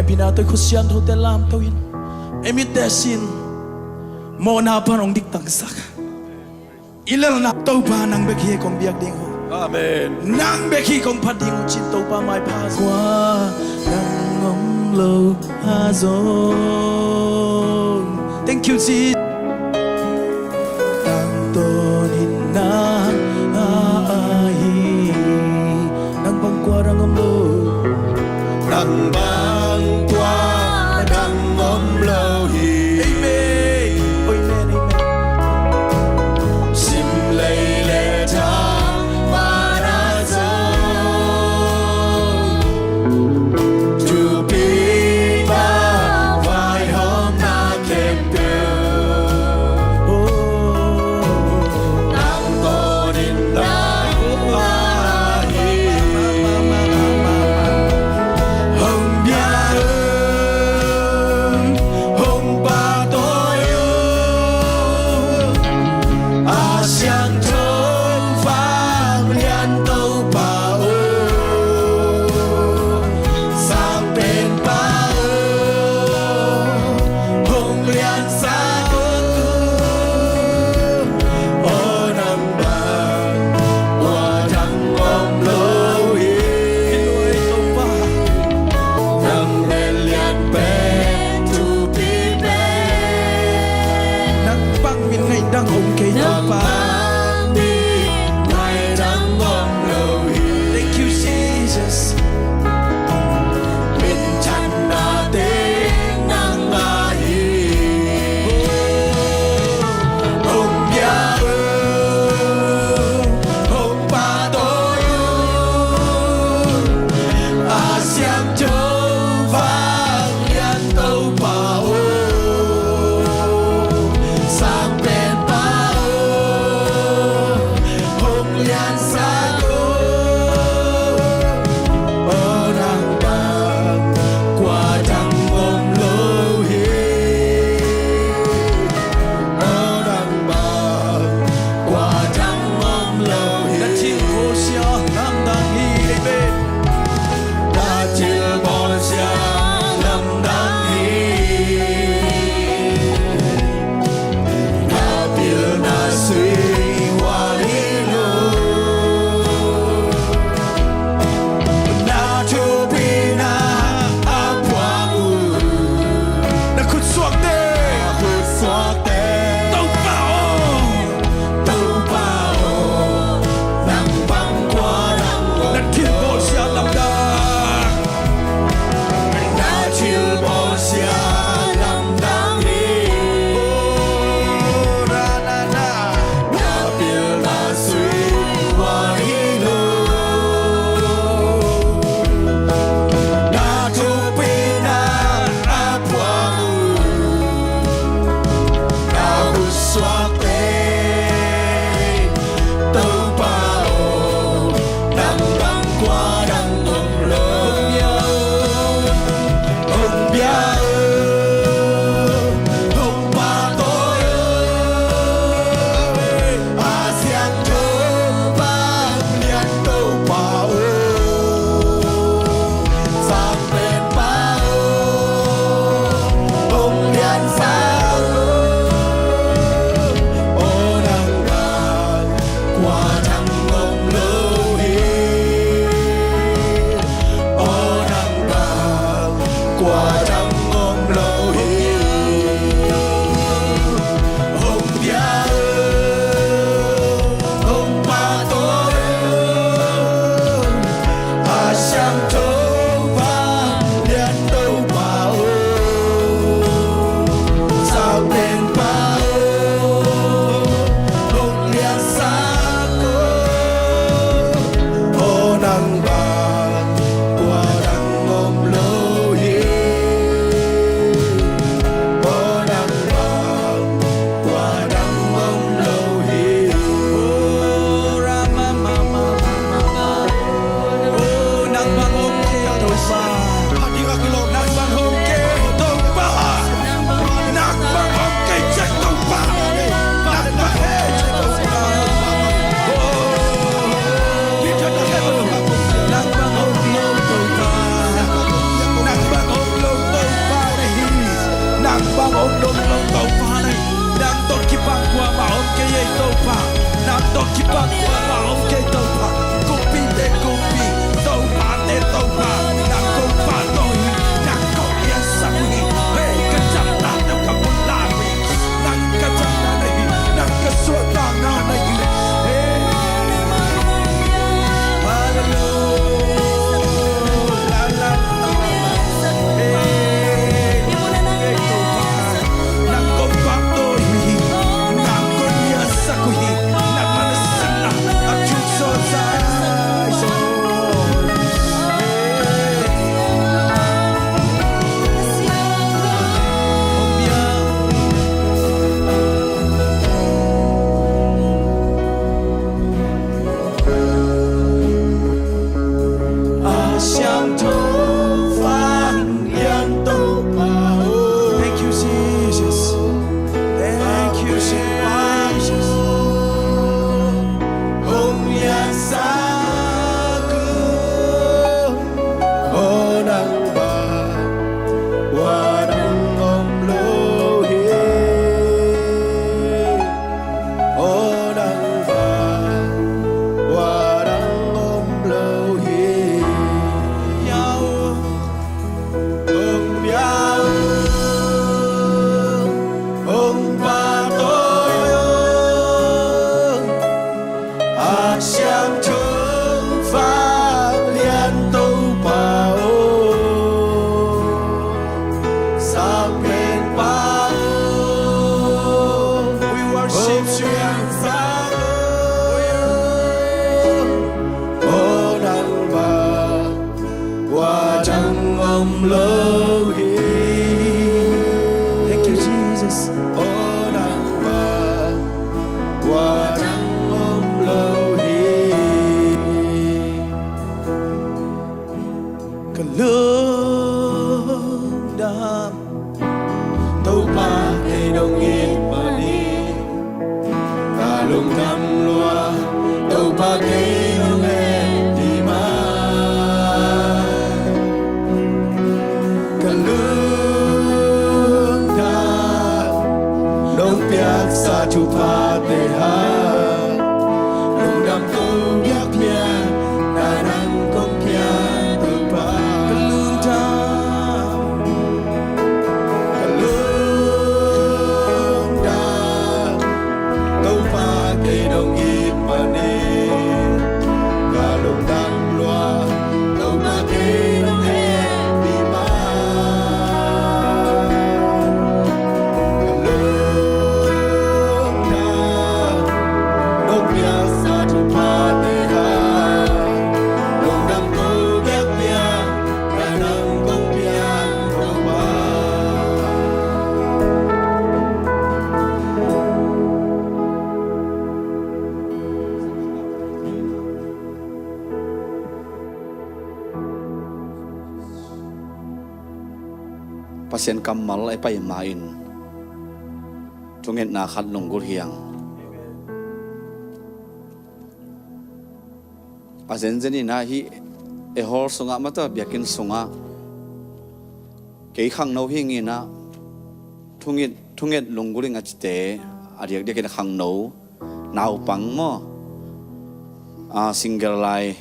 Pina tawh khut siangthote lamto in, ei mitte sin mawhna pan hong diktaksak. I lelna Topa nang bek hi kong biak ding uh. Amen. Nang bek hi kong phat ding uh cin Topa maipha. Kua nang om lo a zong. Thank you, Jesus. Nang tawnin nang a ahi. Nang bang kua dang om lo. Nang bang kua dang om lo hi. Amen. Amen, amen. Sim lei le thang mana zo. Thupi pa vaihawmna khempeuh. Oh. Nang tawnin nang a ahi. Hong bia un, hong pahtawi un. A siangtho vanglian Topa aw. Sang pen Pa aw, hong liansak un. Aw nang bang kua dang om lo hi. Nang pen lian pen thupi pen. Nang bang min ngaih dang om kei Topa. Nang bang min ngaih dang om lo hi. Thank you, Jesus. Minthanna teng nang a hi. Hong bia un, hong pahtawi un. A siangtho vanglian Topa aw. Sang pen Pa aw, hong liansak un. Aw nang bang kua dang om lo hi. Aw nang bang kua dang om lo hi. Na thilbawlsia lamdang hi. Amen. Na thilbawlsia lamdang hi. Na pilna sui hual hi lo. Na thupina a phuang uh. Na khut suakte. Na khut suakte. Topa aw. Topa aw. Nang bang kua dang om. Na thilbawlsia lamdang. Na thilbawlsia lamdang hi. Oh, ra, na, na. Na pilna sui hual hi lo. Na thupina a phuang uh. Na khut suakte. Topa aw, nang bang kua dang om lo. Hong bia un, hong pahtawi un. A siangtho vanglian Topa aw. Sang pen Pa aw, hong liansak un. Aw nang bang kua dang om lo hi. Aw nang bang kua dang om lo hi. Hong bia un, hong pahtawi un. A siangtho vanglian Topa aw. Sang pen Pa aw, hong liansak un. Aw nang bang kua dang om lo hi. lo hi. Thank you, Jesus. Aw nang pa, tua nang om lo hi. Ka lungdam, Topa kei dong it mah ni. Ka lungdam lua, Topa kei nong hehpih mah. Ka lungdam, nong piaksa thuphate hang. Lungdam ko biakpiak, na nang kong piak Topa. Ka lungdam, ka lungdam, Topa kei dong it mah ni. Ka lungdam lua, Topa kei dong hehpih mah. Ka lungdam, nong piaksa thuphate hang. Lungdam ko biakpiak, na nang kong piak Topa. Pasian kammal a i pai ma-in thungetna khat lunggulh hi hang. A zenzen in ah hih ei hall sungah mah tawh biakinn sungah kei khangno hi ing in ah thunget, thunget lunggulh ing a cite, a diakdiakin khangno, naupang maw, a single lai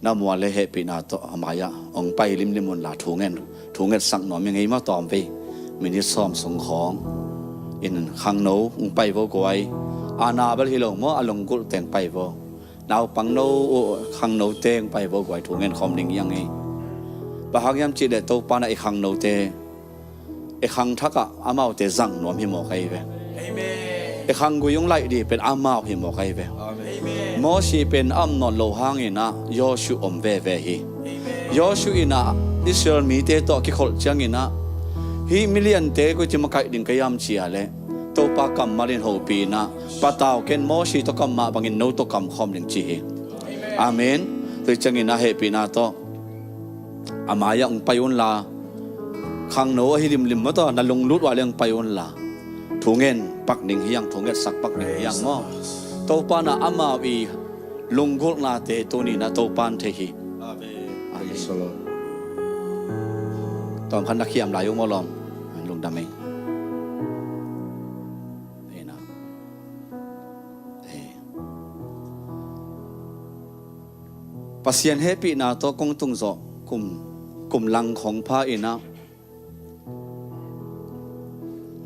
na mu a le hehpihna tawh a mai-ah hong pai limlim unla, thungen, thungetsak nuam ing ei maw. Tawmvei minit sawm sung khawng in khangno hong pai vo guai. A na bel hi lo maw, a lunggulh teng pai vo. Naupangno uh, khangno teng pai vo guai, thungen khawm ding hi hang ei. Bang hang hiam cihleh Topa in ah i khangnote, i khangthak ah amaute zang nuam hi mawk ahi ve. Amen. I khanggui hong laih ding pen amau hi mawk ahi ve. Amen. Mosi pen a om nawn loh hangin ah Joshua om veve hi. Amen. Joshua in ah Israel mite tawh a kikholh ciangin ah, hih miliante koici makaih ding ka hiam ci a leh, Topa kammal in hopih in ah, patau ken, Mosi tawh kam mah bangin no tawh kam khawm ding ci hi. Amen. Tua ciangin ah hehpihna tawh a mai-ah hong pai unla, khangno ahi limlim maw tawh, na lunglut uh a le hong pai unla, thungen pak ding hi hang, thungetsak pak ding hi hang maw. Topa in ah amau i lunggulhnate tuni in ah Topa in thei hi. Amen. Amen. Praise the Lord. Tawm khat na khiam lai uh maw lawm. Lungdam ei. Ei na. Ei. Pasian hehpihna tawh kong tung zawh kum, kum lang khawng pha in ah,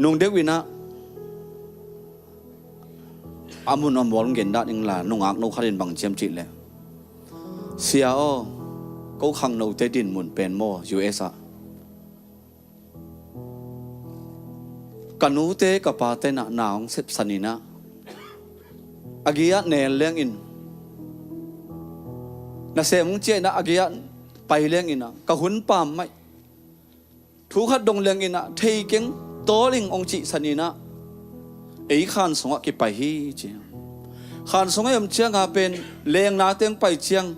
nung deuh in ah, a mun a mual gen dan ing la, nungakno khat in bang ci hiam cihleh, Sia aw, ko khangnote dinmun pen maw, U S ah ka nute ka pate in ah na hong sepsan in ah, a gei-ah nel leng in, nasem hong ciah in ah, a gei-ah pai leng in ah, ka hun pam mai. Thu khat dong leng in ah, thei keng, tawl ing, hong cihsan in ah, ei khan sungah kipai hi ci. Khan sungah i om ciang a pen, lengnate hong pai ciang,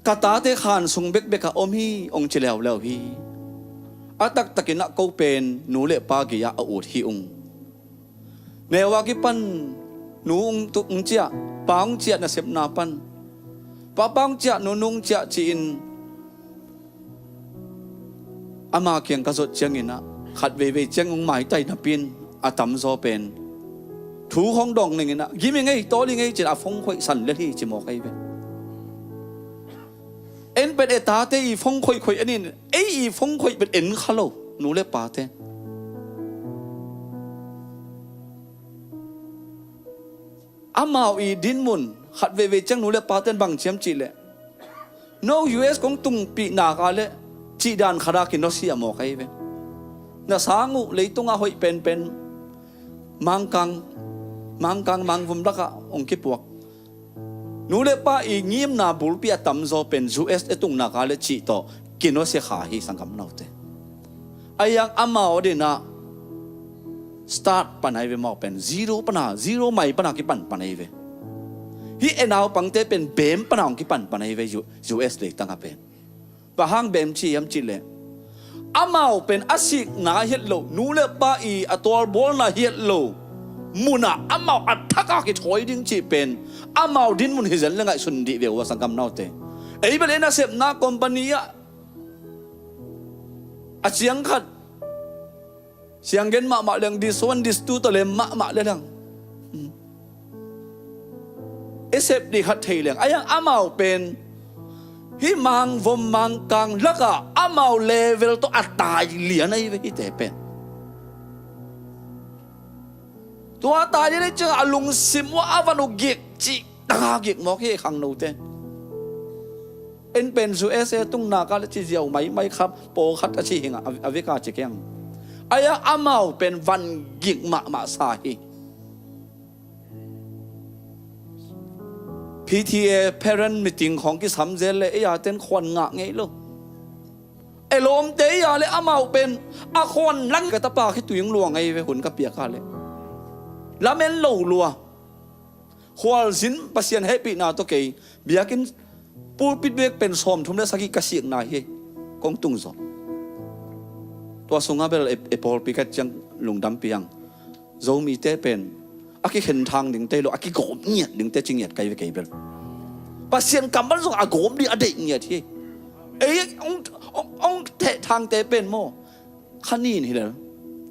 ka tate khan sung bekbek ah om hi, hong ci leuleu hi. A taktak in ah ko pen nu le pa gei-ah a ut hi ung. Neu a kipan nu hong tu, hong ciah, pa hong ciah nasepna pan, papa hong ciah, nunu hong ciah ci-in ama kiang ka zawh ciangin ah, khat veivei ciang hong maitai napi-in a tamzaw pen thu hong dawng ning in ah, gim ing ei, tawl ing ei ci-in a phone khoih san lel hi ci mawk ahi ve. En pen e tate i phone khoih khoih en in, ei i phone khoih pen en kha lo, nu le pate. Amau i dinmun khat veivei ciang nu le pate in bang ci hiam cihleh, no U S kong tungpih nak a leh cih dan khat a kinusia mawk ahi ve. Na sang uh leitung a hoih penpen, Mangkang, Mangkang mangvum lakah hong kipuak. Nu le pa i ngimna bulpi a tamzaw pen U S e tung nak a leh cih tawh Kinosia kha hi, sanggam naute. Ahi zongin amau adingin ah start pan ahi ve, amau pen zero pana, zero mai pana kipan pan ahi ve. Hih e naupangte pen beem pana hong kipan pan ahi ve, U- US leitang ah pen. Bang hang beem ci hiam cih leh, amau pen a sikna hi het loh, nu le pa i a tualbawlna hi het loh munah amau a thak a kithawi ding cih pen amau dinmun hi zen leh ngaihsun dih ve uh a, sanggam naute. Ei bel ei nasepna company ah a ciang khat siang gen mahmah leng, this one, this two tawh lem mahmah leh leng, i sep dih khat thei leng. Ahi zongin amau pen hih Mang Vom Mang Kang lakah amau level tawh a tai lian ahi ve, hihte pen. Tua a tai lian ahih ciangin a lungsim uh a van uh gik cih tangah gik mawk hi, khangnote. En pen USA tung nak a leh ci ziau maimai kha, pawlkhat a ci hi ing a, a vek a ci keng. Ahi zongin amau pen van gik mahmah sa hi. PTA parent meeting khawng kisam zel leh ei a ten khuan ngah ngei lo. E lawmte ei a leh amau pen a khuan lang, ka tapa khitui hong luang ahi ve, hun ka piak a leh. Lamen lo lua. Khualzin Pasian hehpihna tawh kei biakinn pulpit bek pen sawmthum le sagih ka sikna hi, kong tung zawh. Tua sungah bel e, e pawlpi ka hih ciang lungdampih ing. Zomite pen a kikhenthang dingte hi lo, a kigawm ngiat dingte ci ngiat ka hi ve kei bel. Pasian kammal zong a gawm ding a deih ngiat hi. Ei hong, hong, hong thehthangte pen maw, kha nin hi lel.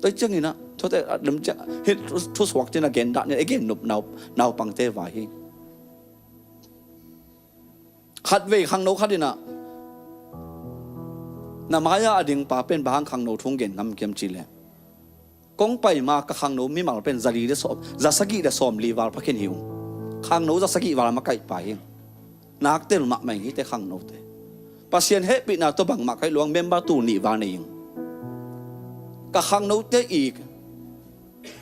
Tua ciangin ah, tuate a dem ciang, hih thu, thusuak cin a gen dah ni, a gen nop nau, naupangte vai hi. Khatvei khangno khat in ah, na mai-ah a ding pa pen bang hang khangno thu hong gen ngam hiam cih leh, kong pai ma ka khangno mimal pen za li le sawm, za sagih le sawmli val pha khin hi ung. Khangno za sagih val makaih pa hi. Naktel mahmah ing hihte khangnote. Pasian hehpihna tawh bangmah ka hih lo hang, member tul nih val nei ing. Ka khangnote i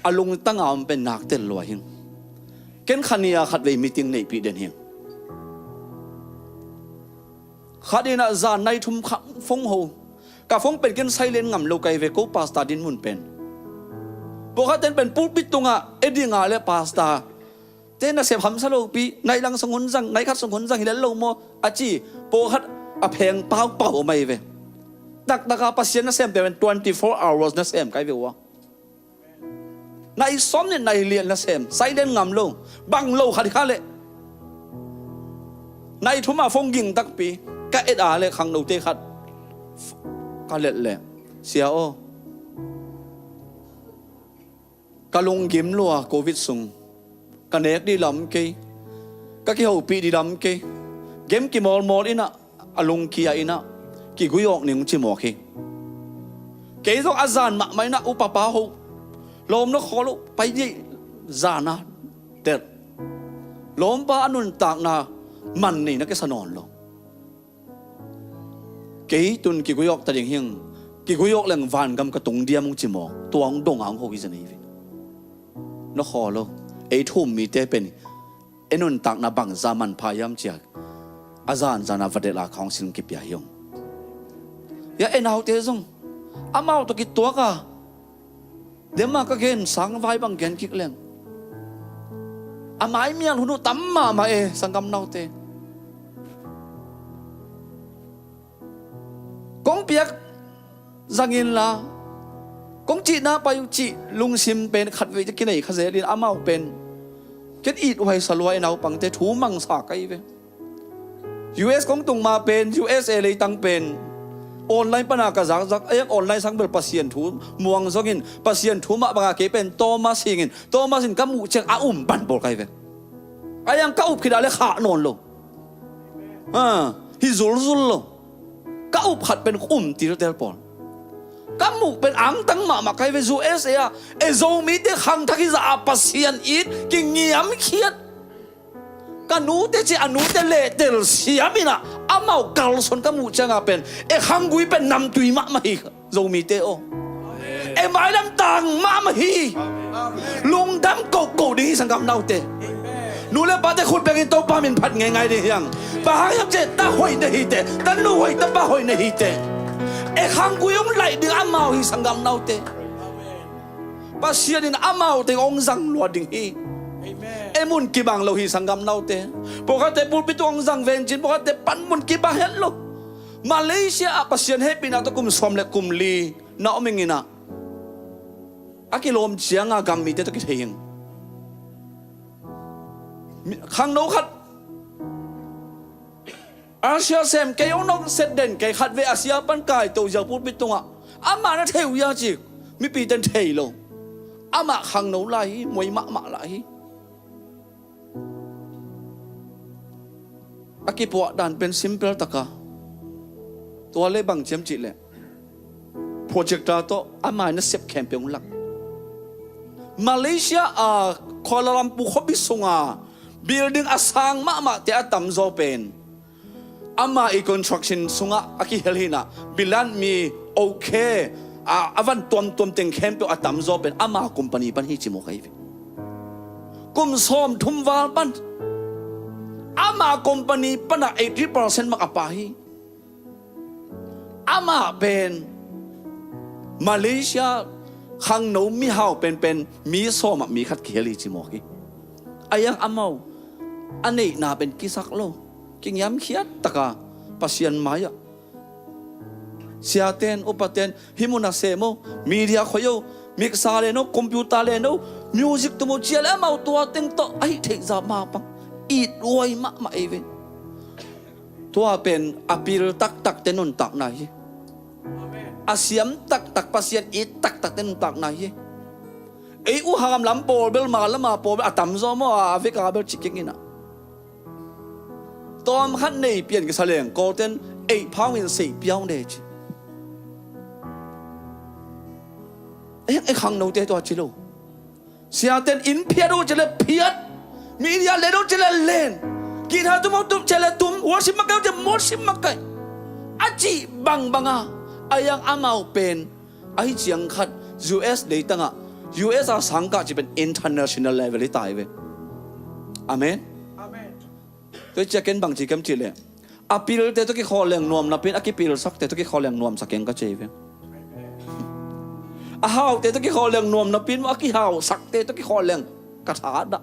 a lungtang a om pen naktel lua hi. Ken kha nih a khatvei meeting neihpih den hi. Khat in ah zan nai thum kha phone ho. Ka phone pen ken silent ngam lo ka hi ve, ko pastor dinmun pen. Pawlkhat ten pen pulpit tungah e ding a leh pastor te nasep hamsa lopi, nai lang sung hun zang, nai khat sung hun zang hi lel lo maw, a ci. Pawlkhat a pheng paupau om ahi ve. Taktak a Pasian nasemte pen twenty four hours nasem ka hi ve ua. Nai sawm nih nai li nasem, silent ngam lo. Bang lo khat hi kha leh, nai thum a phone ging takpi, ka et a leh khangnote khat ka let leh, "Sia aw, ka lunggim lua Covid sung, ka nek dih lam kei, ka kihopih dih lam kei, game kimawlmawl in ah, a lungkia in ah, kiguiawk ning," ci mawk hi. Kei zong a zan mahmah in ah upapa ho, lawm na khawl lo, pai dih zan a delh. Lawmpa a nuntakna man nei na kisa nawn lo. Kei tun kiguiawk ta ding hi ing, kiguiawk leng vangam ka tung diam ung ci mawk, tua hong dong a hong ho hi zen ahi ve. Na khawl lo, ei thu um mite pen ei nuntakna bangzah manpha hiam ci a, a zanzan a va delh a kha hong sin kipia hi ung. Hia e naute zong amau tawh kituak a, dem a ka gen sang vai bang gen kik leng, a maimial hun uh tam mahmah e, sanggam naute. Kong piak zang inla, kong cihna pai uh cih lungsim pen khatvei teh kinei kha zel in, amau pen ken it huai sa lua e, naupangte thu mangsa ka hi ve. US kong tung ma pen, USA leitang pen online pana ka zakzak, a yak online sang bel Pasian thu muang zongin, Pasian thu mah banga kei pen Thomas hi ing in, Thomas in ka muh ciang a um pan bawl ka hi ve. A yang ka up khit a le khah nawn lo. Ah, hi zulzul lo. Ka up khat pen um tiltel pawl. Ka muh pen angtang mahmah ka hi ve, USA ah e Zomite khangthak hi zah a Pasian it kingiamkhiat. Ka nute ci a nute lehtel siam in ah, amau kalsuan ka muh cianga pen e khanggui pen namtui mahmah hi. Zomite aw. E mailam tang mahmah hi. Lungdam kohkoh ding hi, sanggam naute. Nu le pate khut bengin Topa min phat ngeingai ding hiang. Bang hang hiam cih leh ta hoih na hi teh, ta nu hoih, ta pa hoih na hi teh, e khang gui hong laih ding amau hi, sanggam naute. Pasian in amau teng hong zang lua ding hi. Amen. E mun kibang lo hi, sanggam naute. Pawlkhatte pulpit hong zang ven cin, pawlkhatte pan mun kibang het lo. Malaysia ah Pasian hehpihna tawh kum sawm le kum li na om ing in ah, a kilawm cianga gam mite tawh kithei ing. Mi-, khangno khat Asia sem kei, hong nong set den kei, khatvei Asia pan kaito ziau pulpit tungah, amah na thei uh hia ci, mipite in thei lo. Amah khangno lai hi, muai mahmah lai hi. A kipuah dan pen simple taka, tua le bang ci hiam cih leh projector tawh amah in a sep khempeuh hong lak. Malaysia a Kuala Lumpur khuapi sunga building a sang mahmahte a tamzaw pen ama i construction sungah a kihel hi in ah, bilan mi, okay, a, a van tuamtuam teng khempeuh a tamzaw pen ama company pan hi ci mawk ahi ve. Kum sawmthum val pan ama company panah eighty percent mak a pha hi. Amah pen Malaysia khangno mihau penpen mi sawmah mi khat kihel hi ci mawk hi. A hiang amau a neihna pen kisak lo, kingiamkhiat taka Pasian mai-ah, siaten, upaten, hih mun ah sem o, media khoih o, mixer len o, computer len o, music tum o, ci leh amau tua teng tawh a hih theih zah mapang, it huai mahmah ei ve. Tua pen a pil taktakte nuntakna hi. A siam taktak, Pasian it taktakte nuntakna hi. Ei uh hangam lam pawl bel, ma lam a pawl bel a tamzaw maw, a vek a bel ci keng in ah. Tawm khat nei pian kisa leng, Kawlten ei phau in sei piau ne ci. Ei, ei khangnote tua ci lo. Siaten inn phiat uh ci leh phiat, media len uh ci leh len, guitar tum uh tum ci leh tum, worship makaih uh ci leh worship makaih. A cih bangbang a, a hiang amau pen, ahi ciang khat, U S leitang ah, U S a sangkah cih pen international level hi ta hi ve. Amen. Amen. Tua hi ciang ken bang ci ka hiam cih leh, a pilte tawh kikhawl leng nuam napi-in a kipilsakte tawh kikhawl leng nuamsa keng ka ci hi ve. A haute tawh kikhawl leng nuam napi-in a kihausakte tawh kikhawl leng ka thadah.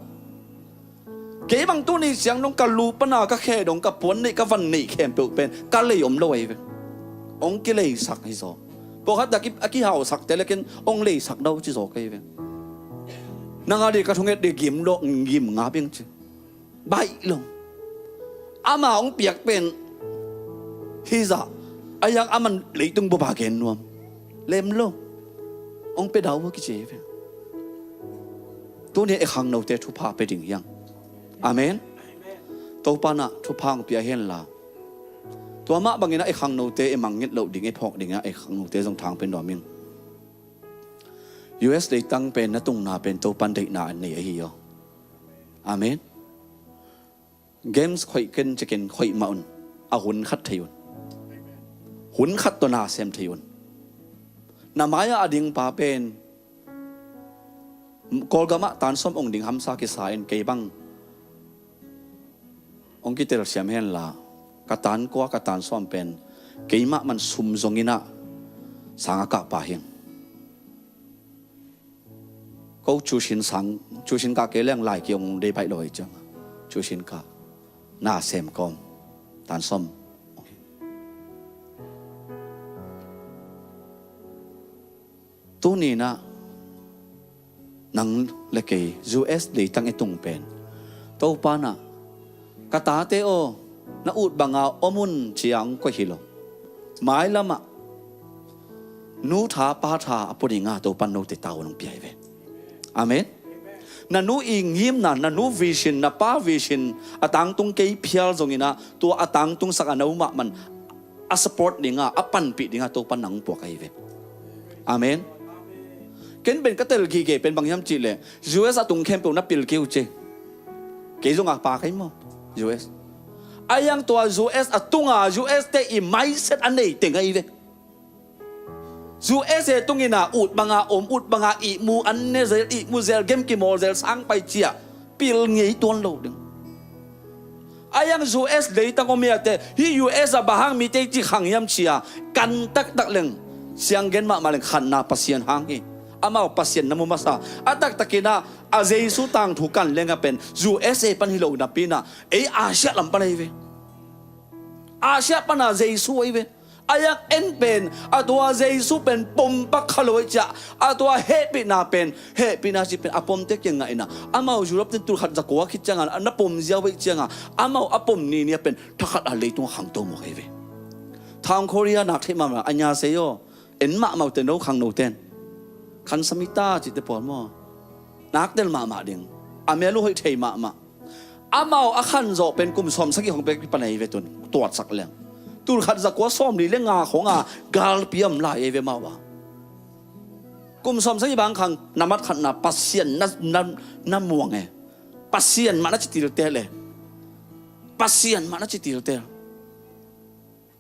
Kei bang tuni ciang dong ka lu pan a ka khe dong, ka puan neih, ka van neih khempeuh pen ka lei om lo ahi ve. Hong kileisak hi zaw. Pawlkhat a ki, a kihausakte le ken hong leisak lo ci zaw ka hi ve. Nang a dih ka thunget dih gim lo, gim ngap ing ci. Baih lo. Ama hong piak pen hizah, a hiang aman leitung bup a gen nuam. Lem lo. Hong pia dau a kici hi ve. Tuni a i khangnote thupha pia ding hiang. Amen. Topa in ah thupha hong pia hen la, tua mah bangin ah i khangnote i mangngilh loh ding, i phawk ding ah i khangnote zong thang pia nuam ing. U S leitang pen na tungna pen Topa in deihna a nei ahi aw. Amen. Games khoih ken ci ken khoih mah un. A hun khat thei un. Hun khat tawh na sem thei un. Na mai-ah a ding pa pen Kawlgam ah tan sawm ong ding hamsa kisa in, kei bang ong kitel siam hen la, ka tan kua, ka tan sawm pen keimah man sum zongin ah sang a kah pa hi ing. Ko cu sin sang, cu sin kah kei leng lai ki ong dei baih lo hi ciang, cu sin kah na sem kawm tan sawm. Tuni in ah nang le kei U S leitang i tung pen Topa in ah, ka tate aw, na ut banga om un ci-a hong koih hi lo. Mailam ah nu tha pa tha a pua dinga Topa in note tavuan hong pia hi ve. Amen. Na nu i ngimna, na nu vision, na pa vision a tangtung kei phial zongin ah, tua a tangtungsak a no mah man a support dinga, a panpih dinga Topa in nang hong puak ahi ve. Amen. Ken pen ka tel gige pen bang hiam cih leh, U S a tung khempeuh na pil kei uh ci. Kei zong a pa ka hi maw, U S. A hiang tua U S a tunga U S te i mindset a nei teng ahi ve. U S a tungin ah ut banga om, ut banga ihmu, an ne zel, ihmu zel, game kimawl zel, sang pai ci-a Pil ngei tuan lo ding. A yang U S leitang om hiate, hih U S ah bang hang mite ci khang hiam ci-a kan taktak leng, sianggen mahmah leng khanna Pasian hang hi. Amau Pasian na mu masa. A taktakin ah a Jesu tangthu kan leng a pen U S A pan hi lo napi-in ah ei Asia lam pan ahi ve. Asia pana Jesu ahi ve. A yang en pen a tua Jesu pen pom pak kha lo ahi ciah, a tua hehpihna pen, hehpihna ci pen a pomte kiang ngah in ah, amau Europe ten tul khat za kua khit ciangin a na pom ziau ahi ciangin, amau a pom ni ni a pen thakhat a leitung a khangto mawk ahi ve. Thang Korea nak theih mahmah a nya sei aw. En mahmah uh te no khangno ten. Khan samita cite pawl maw. Nak del mahmah ding. A mel uh hoih thei mahmah. Amau a khan zawh pen kum sawm sagih hong pek pan ahi ve tun. Tuatsak leng. Tul khat za kua sawm li le nga khong a galpi om lai ahi ve amau a. Kum sawm sagih bang khang na mat khatna Pasian na, na, na muang e. Pasian mah na ci tiltel e. Pasian mah na ci tiltel.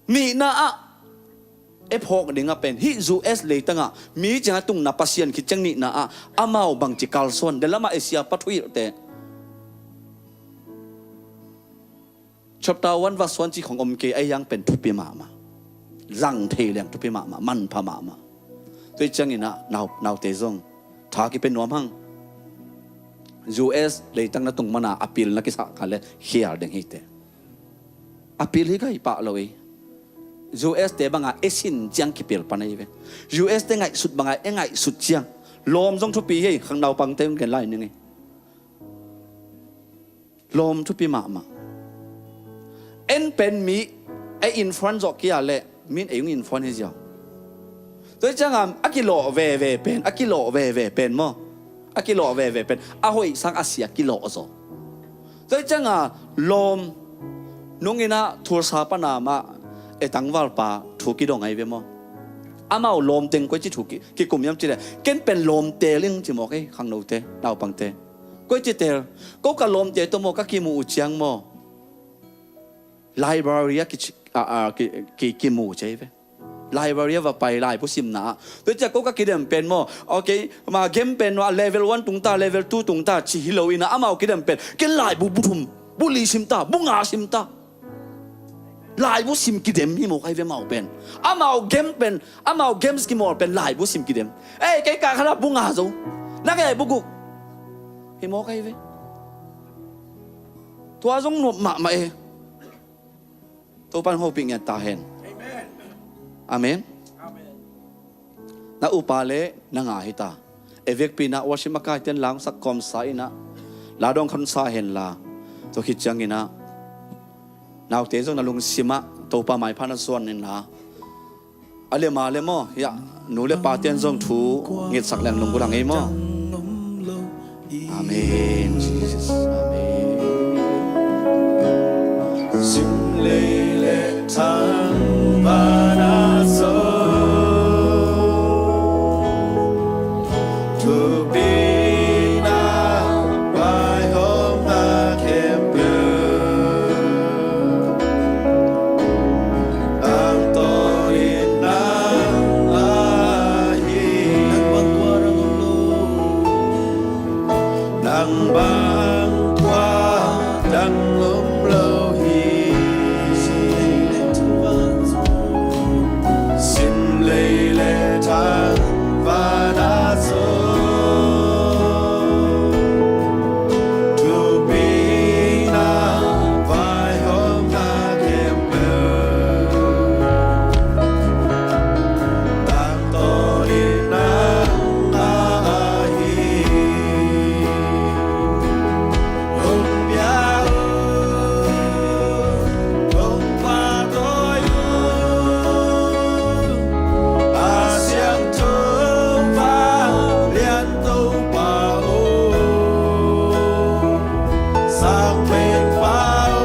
Nihna ah e phawk ding a pen hih U S leitang ah mi ciang a tungna Pasian khit ciang nihna ah amau bangci kalsuan, de lamah Asia pa thuhilhte. Chapter one verse one ci khong om kei, a yang pen thupi mahmah. Zang thei leng thupi mahmah, manpha mahmah. Tua ciangin ah nau, naute zong tha kipia nuam hang. U S leitang na tung mana a pil na kisah kha le khial ding hi te. A pil hi gai pah lo hi. U S te banga e sin ciang kipil pan ahi ve. U S te ngaihsut banga e ngaihsut ciang. Lawm zong thupi hi, khang naupangte hong gen lai ning hi. Lawm thupi mahmah. En pen mi e influence zawh kia le min ei hong influence hi ziau. Tua hi cianga a kilawh veve pen, a kilawh veve pen maw. A kilawh veve pen a hoih sang a sia kilawh zaw. Tua hi cianga lawm nungin ah Tulsa pana mah e tangvalpa thu kidong ahi ve maw. Amau lawm teng koici thu ki, kikum hiam ci le, ken pen lawm teel ing ci mawk ei, khangnote, naupangte. Koici teel, ko ka lawmte tawh maw ka kimuh uh ciang maw. Library a ki, a, a, ki, ki, kimu ci ahi ve. Library ah va pai laibu simna ah. Tua ciah ko ka kidem pen maw. Okay, ma game pen maw, a level one tung ta, level two tung ta, ci hi lo in ah, amau kidem pen. Ken laibu bu thum, bu li sim ta, bu nga sim ta. Laibu sim kidem hi mawk ahi ve amau pen. Amau game pen, amau games kimawl pen laibu sim kidem. Ei, kei ka khala bu nga zo. Na kei bu guk. Hi mawk ahi ve. Tua zong nuam mahmah e. Topan hopih ngiat ta hen. Amen. Amen. Na upa le na nga hi ta. E vekpi in ah worship makaite in la hong sak kawmsa in ah, la dawng khat sa hen la. Tua khit ciangin ah naute zong na lungsim ah Topa maipha na zuan in la. A le ma le maw, hiah nu le pa ten zong thu ngetsak leng lunggulh a ngei maw. Amen, Jesus. Amen. Sim lei le thang vana zo. Thupi na vaihawmna khempeuh. Ang tawh in nang ahi. Nang bang tua dang om lo. Nang bang tua dang om lo hi. Sim lei le thang vana zo. Thupi na vaihawmna khempeuh. Tangtawn in nang ahi. Hong pia un, hong pahtawi un, a siangtho vanglian Topa aw, Sang Pek Pa aw,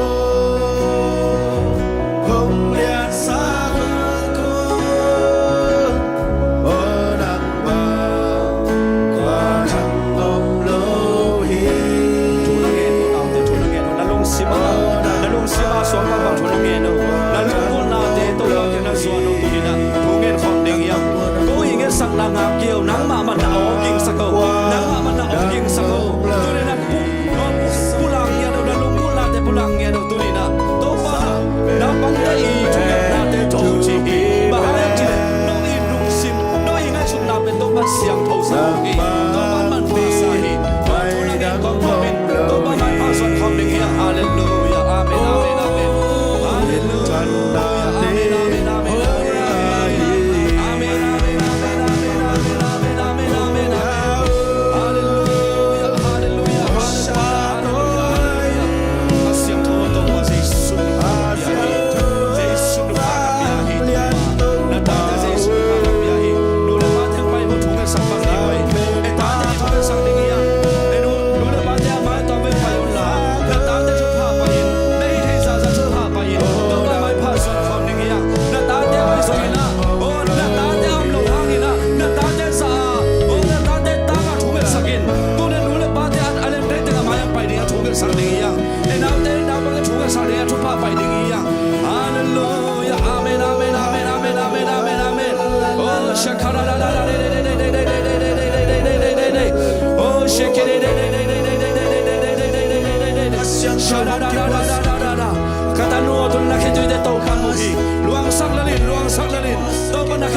hong liansak un. Aw nang bang tua dang om lo hi. Thu na ngen uh, naute thu na ngen uh, na lungsim ah, na lungsim ah suang bangbang thu na ngen uh, na lunggulhnate Topa kiang na zuan uh, tuni-in ah thu ngen khawm ding hiam? Ko i ngetsakna ngak kei uh, nangmah man na aw gingsak uh, nangmah man na aw gingsak uh, tuni-in ah buk, buk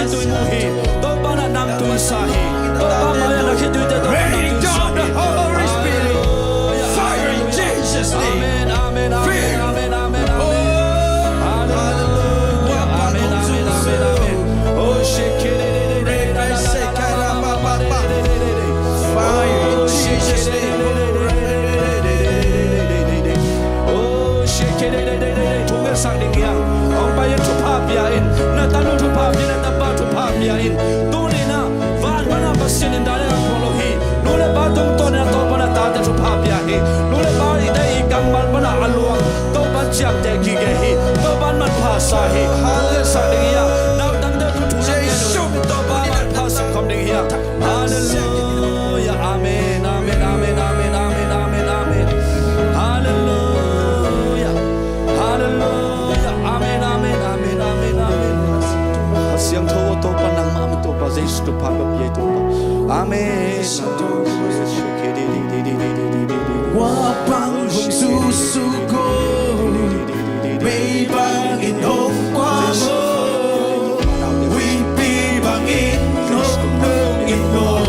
Tui mu hi. Topa na namtui sa hi. Topa mai-ah na khituite Topa namtui sa hi. Rain down the Holy Spirit. Hallelujah. Fire in Jesus' name. Amen, amen, amen, amen, amen, amen. Hallelujah. Amen, amen, amen, amen. Oh, shake it. Fire in Jesus' name. Oh, shake it. Thungetsak ding hi hang. Hong pai in, thupha pia in. Na tanu thupha pia, na tapa thupha pia in. Tuni-in ah van pan a Pasian in dahna a phuang lo hi. Nu le pa tungtawn in ah Topa na tate thupha pia hi. Nu le pa i dai i kammal pan a luang Topa ciamteh gige hi. Topa manpha sa hi. Thungetsak ding hi hang. Nautangte thu thu Jesu Topa manpha sa khawm ding hi hang. Hallelujah. Amen, amen, amen, amen, amen, amen, amen. Hallelujah. Hallelujah. Amen, amen, amen, amen, amen. Kha Siangtho aw Topa, nangmah mah Topa, Jesu Topa, Topa, Topa. Amen. Wa bang hong susu ko. Mei bangin hong kuang o, huipi bangin hong nungin o.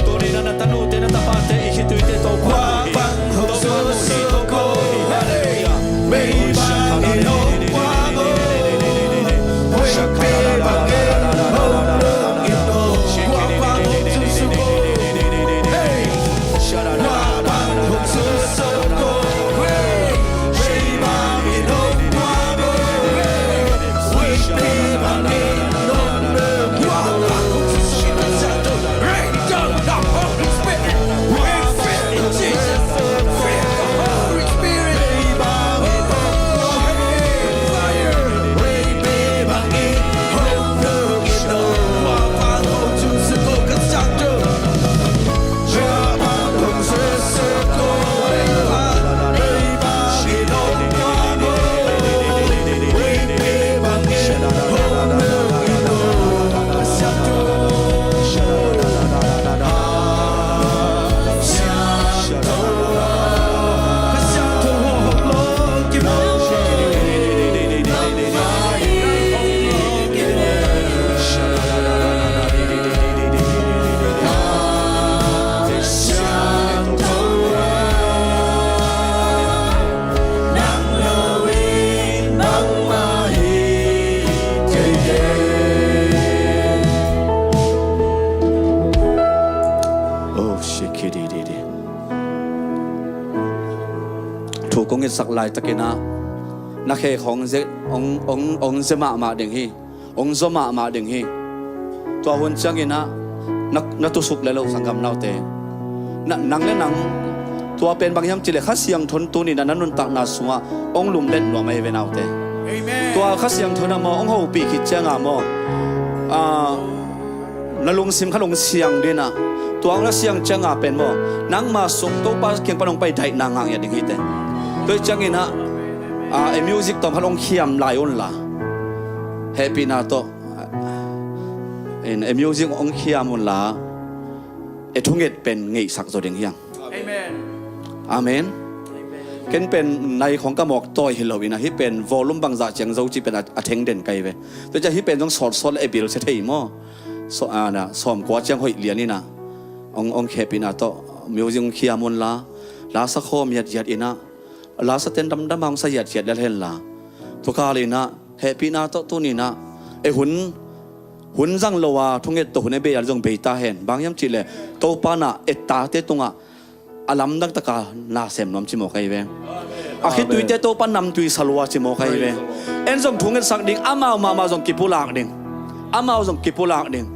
Tuni-in ah na tanute, na tapate, i khituite Topa, hua bang hong susu ko. Mei bangin hong kuang o, huipi bangin hong nungin o. Hua bang hong susu ko. Hey! Oh, shikidididi. Thu kong ngetsak laitakin ah na khe khawng ze, ong, ong, ong ze mahmah ding hi. Ong zaw mahmah ding hi. Tua hun ciangin ah na, na tusuk le lo sanggam naute. Na, nang le nang tua pen bang hiam cih leh Kha Siangtho in tuni-in ah na nuntakna sungah ong lumlet nuam ahi ve naute. Amen. Tua Kha Siangtho in ah maw ong hopih khit ciangah maw, ah, na lungsim khat ong siang ding ah. Tua ong na siang ciangah pen maw nangma sung Topa kiang pan ong pai daihna ngah ngiat ding hi teh. Tua hi ciangin ah, ah, e music tawm khat ong khiam lai unla. Hehpihna tawh in, e music ong khiam unla, e thunget pen ngeihsak zaw ding hi hang. Amen. Amen. Ken pen nai khawng ka mawk tawi hi lo in ah, hih pen volume bangzah ciang zo cih pen a, a theng den ka hi ve. Tua ciang hih pen zong sawtsawt le e bil sia thei maw. Sawm, ah, na, sawmkua ciang hoih lian in ah. Ong, ong hehpihna tawh music ong khiam unla, la sa khawm hiathiat in ah. La sa ten damdam a ong sa hiathiat lel henla. Tua kal in ah hehpihna tawh tuni-in ah, e hun, hun zang lo a thunget tawh hun e bei a zong bei ta hen. Bang hiam cih leh Topa in ah e tate tungah a lamdang taka na sem nuam ci mawk ahi ve. A khituite Topa namtui sa lua ci mawk ahi ve. En zong thungetsak ding, amau mahmah zong kipulak ding. Amau zong kipulak ding.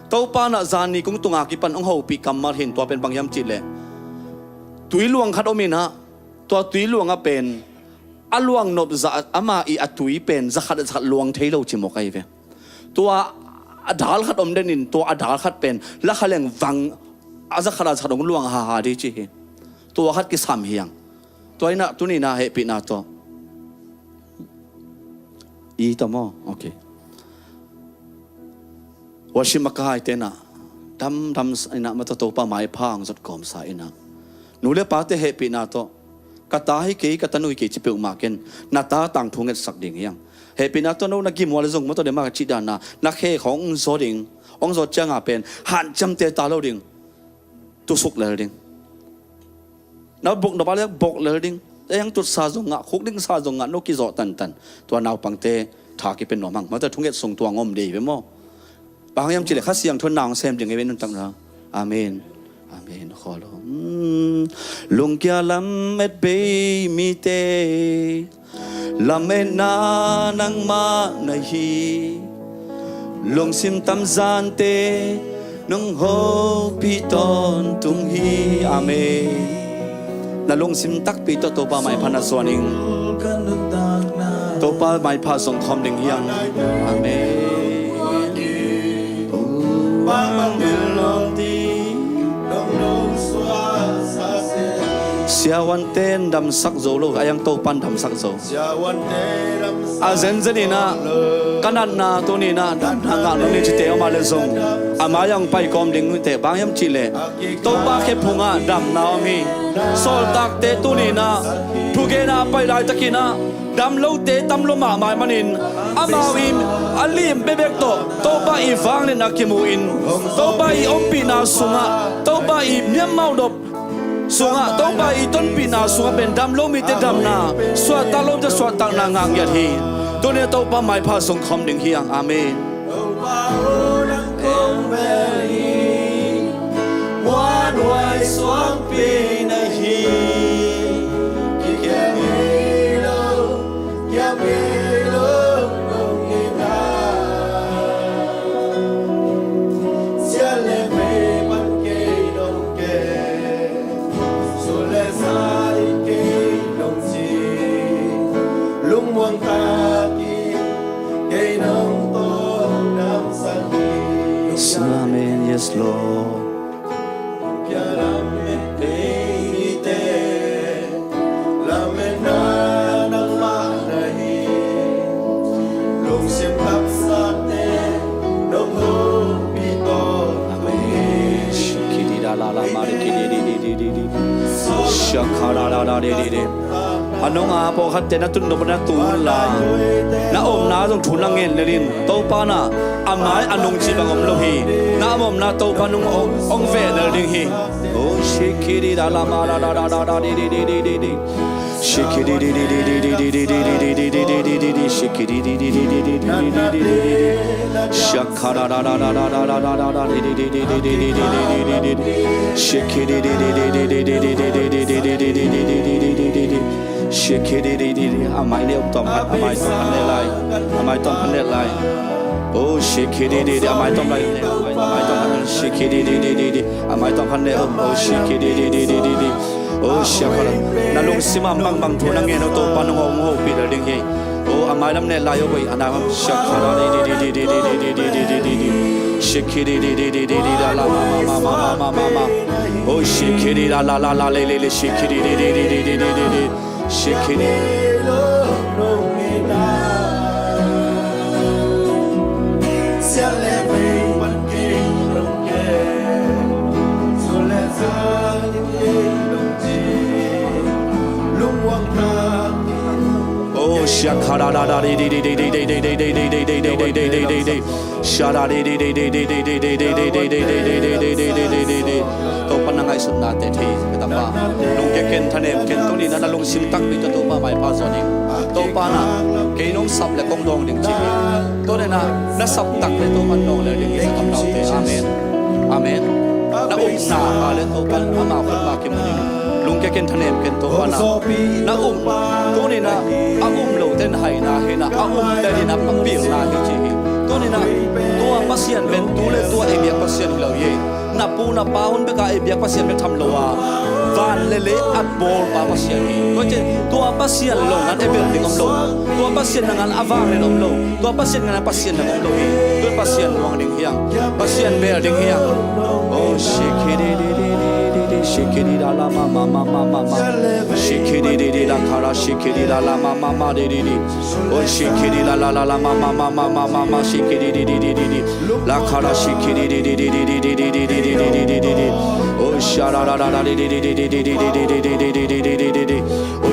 Topa in ah zan ni kung tunga kipan ong hopih kammal hi in, tua pen bang hiam cih leh tui luang khat om in ah, tua tui luang ah pen a luang nop zah ama i a tui pen za khat a za khat luang thei lo ci mawk ahi ve. Tua a dal khat om den in, tua a dal khat pen la kha leng vang a za khat a za khat ong luang haha ding ci hi. Tua khat kisam hi hang. Tua in ah tuni-in ah hehpihna tawh i ta maw? Okay. Worship makaite in ah damdam in ah mah tawh Topa maipha ong zot kawmsa in ah, nu le pate hehpihna tawh Ka ta hi kei, ka tanu hi kei ci peuhmah ken. Na ta tangthu ngetsak ding hi hang. Hehpihna tawh no na gim uh a le zong mawtaw deuh mah ka cih dan a, na khe khawng hong zaw ding. Hong zaw ciangah pen hanciamte ta lo ding. Tusuk lel ding. Na bok nop a le bok lel ding. Ei hang tutsa zong ngah, khuk dingsa zong ngah, no kizawh tantan. Tua naupangte tha kipia nuam hang. Mawtaw thunget sung tuang om dei ve maw? Bang hang hiam cih leh Kha Siangtho in na hong sem ding hi ve, nuntakna. Amen. Amen. Khawl lo. Hmm. Lungkia lamet bei mite, lametna nangmah na hi. Lungsim tamzante nong hopih tawntung hi. Amen. Na lungsim takpi tawh Topa maipha na zuan ing. Topa maipha zong khawm ding hi hang. Amen. Siavuante in damsak zo lo, a hiang Topa in damsak zo. A zenzen in ah, ka natna tuni in ah damna ngah nuam hi cite om a le zong, a mai ah hong pai kawm ding uh teh, bang hiam cih leh Topa khe phungah damna om hi. Sawltakte tuni in ah, thugenna a pai laitakin ah, dam lote tam lua mahmah ahih manin, amau in a lim bekbek tawh Topa i vangliatna kimu in, Topa i ompihna sungah, Topa i miammauh nop sungah, Topa i tonpihna sungah pen dam lo mite damna, suahtak lo mite suahtakna ngah ngiat hi. Tuni in Topa maipha zong khawm ding hi hang. Amen. Amen. Yes, Lord. A nunga pawlkhatte na tun nop na tu unla, na omna zong thu na ngen lel in, Topa na a mai a nung cih bang om lo hi. Na omna Topa nung hong, hong veh lel ding hi. Oh, shikiri da la ma da da da da da di di di di di di. Shikiri di di di di di di di di di di di di di di di di. Shikiri di di di di di di di di di di di. Shakara da da da da da da da di di di di di di di di di di di di. Shikiri di di di di di di di di di di di di di di di di di di di. Shikiri di di di. A mai ne um tom, a mai tom han ne lai. A mai tom han ne lai. Oh, shikiri di di, a mai tom lai ne. A mai tom han, shikiri di di di di. A mai tom han ne, oh, shikiri di di di di di. Oh, shakara. Na lungsim a mangbang thu na ngen uh Topa nung hong hopih lel ding hi. Oh, a mai lam ne lai, oh, boi, a na hong shakara di di di di di di di di di di di. Shikiri di di di di di da la ma ma ma ma ma ma ma. Oh, shikiri la la la la le le le, shikiri di di di di di di di di. Shikini. Oh, shakara da da di di di di di di di di di di di di di di di di di di. Shara di di di di di di di di di di di di di di di di di di di. Topa na ngaihsutnate thei ka tapa. Lungkia ken, thanem ken, tuni na na lungsim takpi tawh Topa maipha zawn ing. Topa na kei nong sap le kong dawng ding ci hi. Tuni na na sap tak le Topa nong le ding hi ka tapa te. Amen. Amen. Na upna a le Topa amah khut ma kim ding. Lungkia ken, thanem ken Topa na. Na um. Tuni na a um lo ten haina hi na, a um te hi na pilna hi ci hi. Tuni na tua Pasian pen tu le tua ei biak Pasian hi lo hi. Na pu na pa hun beka ei biak Pasian bek tham lo a, van le lei a bawl pa Pasian hi. Tua ci tua Pasian lo ngan ei bel ding om lo. Tua Pasian na ngan a vang len om lo. Tua Pasian ngan a Pasian na om lo hi. Tua Pasian luang ding hiang. Pasian bel ding hiang. Oh, shikiri di di di di di, shikiri la la ma ma ma ma ma ma. Shikiri di di la kara, shikiri la la ma ma ma di di di. Oh, shikiri la la la la ma ma ma ma ma ma, shikiri di di di di di. La kara, shikiri di di di di di di di di di di di di. Oh, shara la la la di di di di di di di di di di di di di di. Oh,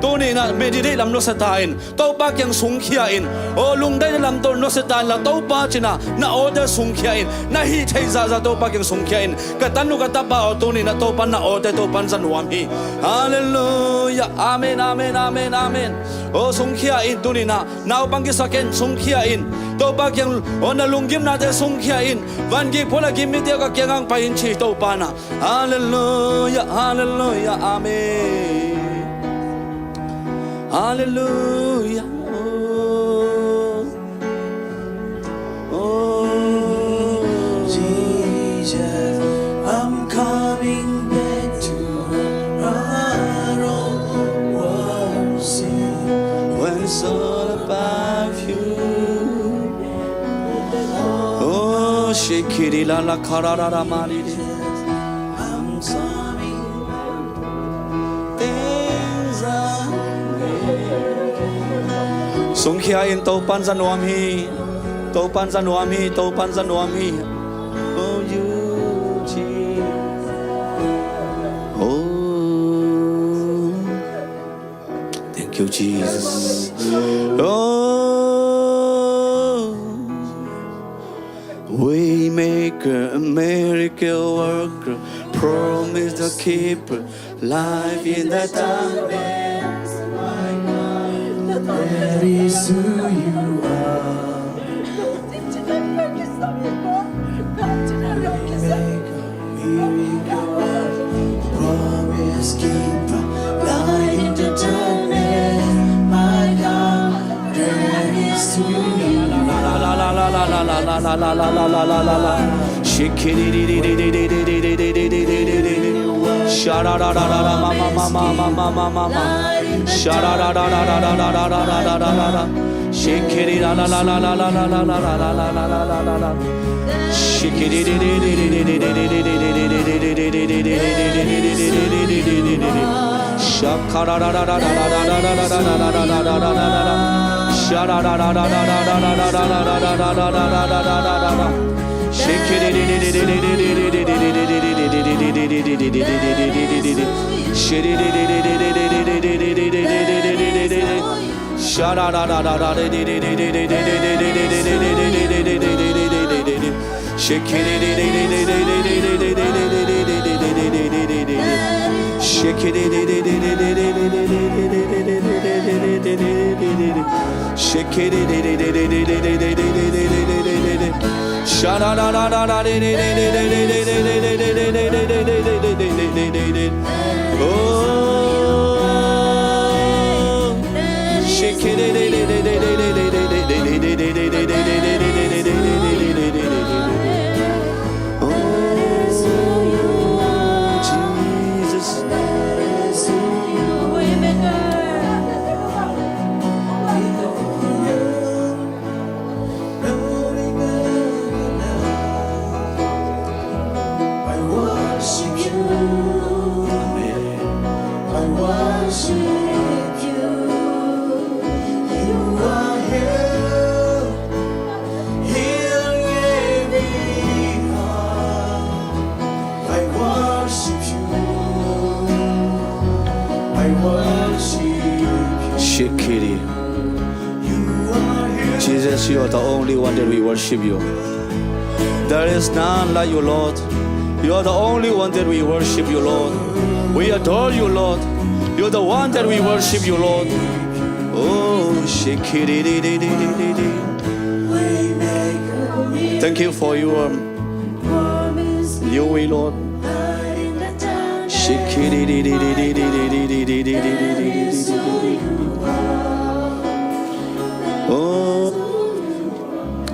Tuni in ah meditate lam nusia ta in, Topa kiang sungkhia in. Aw, lungdaina lam tawh nusia ta in la, Topa cih in ah na awte sungkhia in, na hih theih zahzah Topa kiang sungkhia in. Ka tanu ka tapa aw, tuni in ah Topa na awte Topa in za nuam hi. Halleluiah. Amen, amen, amen, amen. Aw, sungkhia in tuni in ah, naupang kisa ken sungkhia in. Topa kiang aw, na lunggimnate sungkhia in. Van kik phot a gim mite ka kiang hong pai in ci Topa in ah. Halleluiah, halleluiah, amen. Halleluiah. Oh, oh. Jesus, I'm coming back to the heart of worship, when it's all about you. Oh, shikiri la la karara mani. Sungkhia in, Topa in za nuam hi. Topa in za nuam hi. Topa in za nuam hi. Oh, you Jesus. Oh. Thank you, Jesus. Oh. Waymaker, miracle worker, promise the keeper, life in the darkness. That is who you are. Waymaker, miracle worker, promise keeper, light in the darkness. My God, that is who you are. Shikiri la la la la la la la la la la la. Shikiri. Shakara. Shikiri. I worship you. I worship you. You are here, healing every heart. I worship you. I worship you. Shikiri. Jesus, you are the only one that we worship you. There is none like you, Lord. You are the only one that we worship you, Lord. We adore you, Lord. You're the one that we worship you, Lord. Oh, shikiri. Thank you for your, your way, Lord. Shikiri. Oh.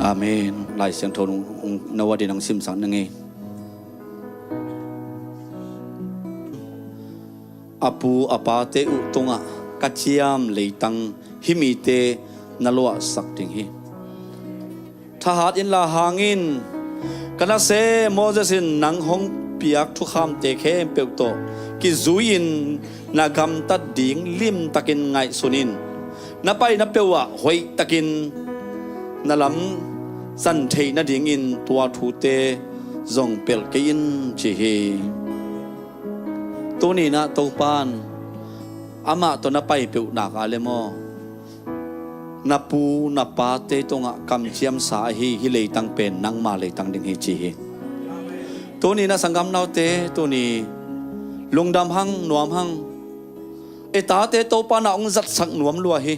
Amen. Lai Siangtho nung, nung, na wadin ang simsak na ngei. A pu a pate uh tungah ka ciam leitang hih mite na luahsak ding hi. Thahat inla hang in, ka nasem Moses in nang hong piak thukhamte khempeuh tawh kizui-in na gamtat ding limtakin ngaihsun in. Na paina peuhah hoihtakin na lam zan theih nadingin tua thute zong pelh kei in, ci hi. Tuni-in ah Topa in Amah tawh na pai peuh nak a le maw, na pu na pate tungah kamciamsa ahi, hih leitang pen nangma leitang ding hi ci hi. Tuni na sanggamnaute, tuni lungdam hang, nuam hang. I tate Topa na hong zatsak nuam lua hi.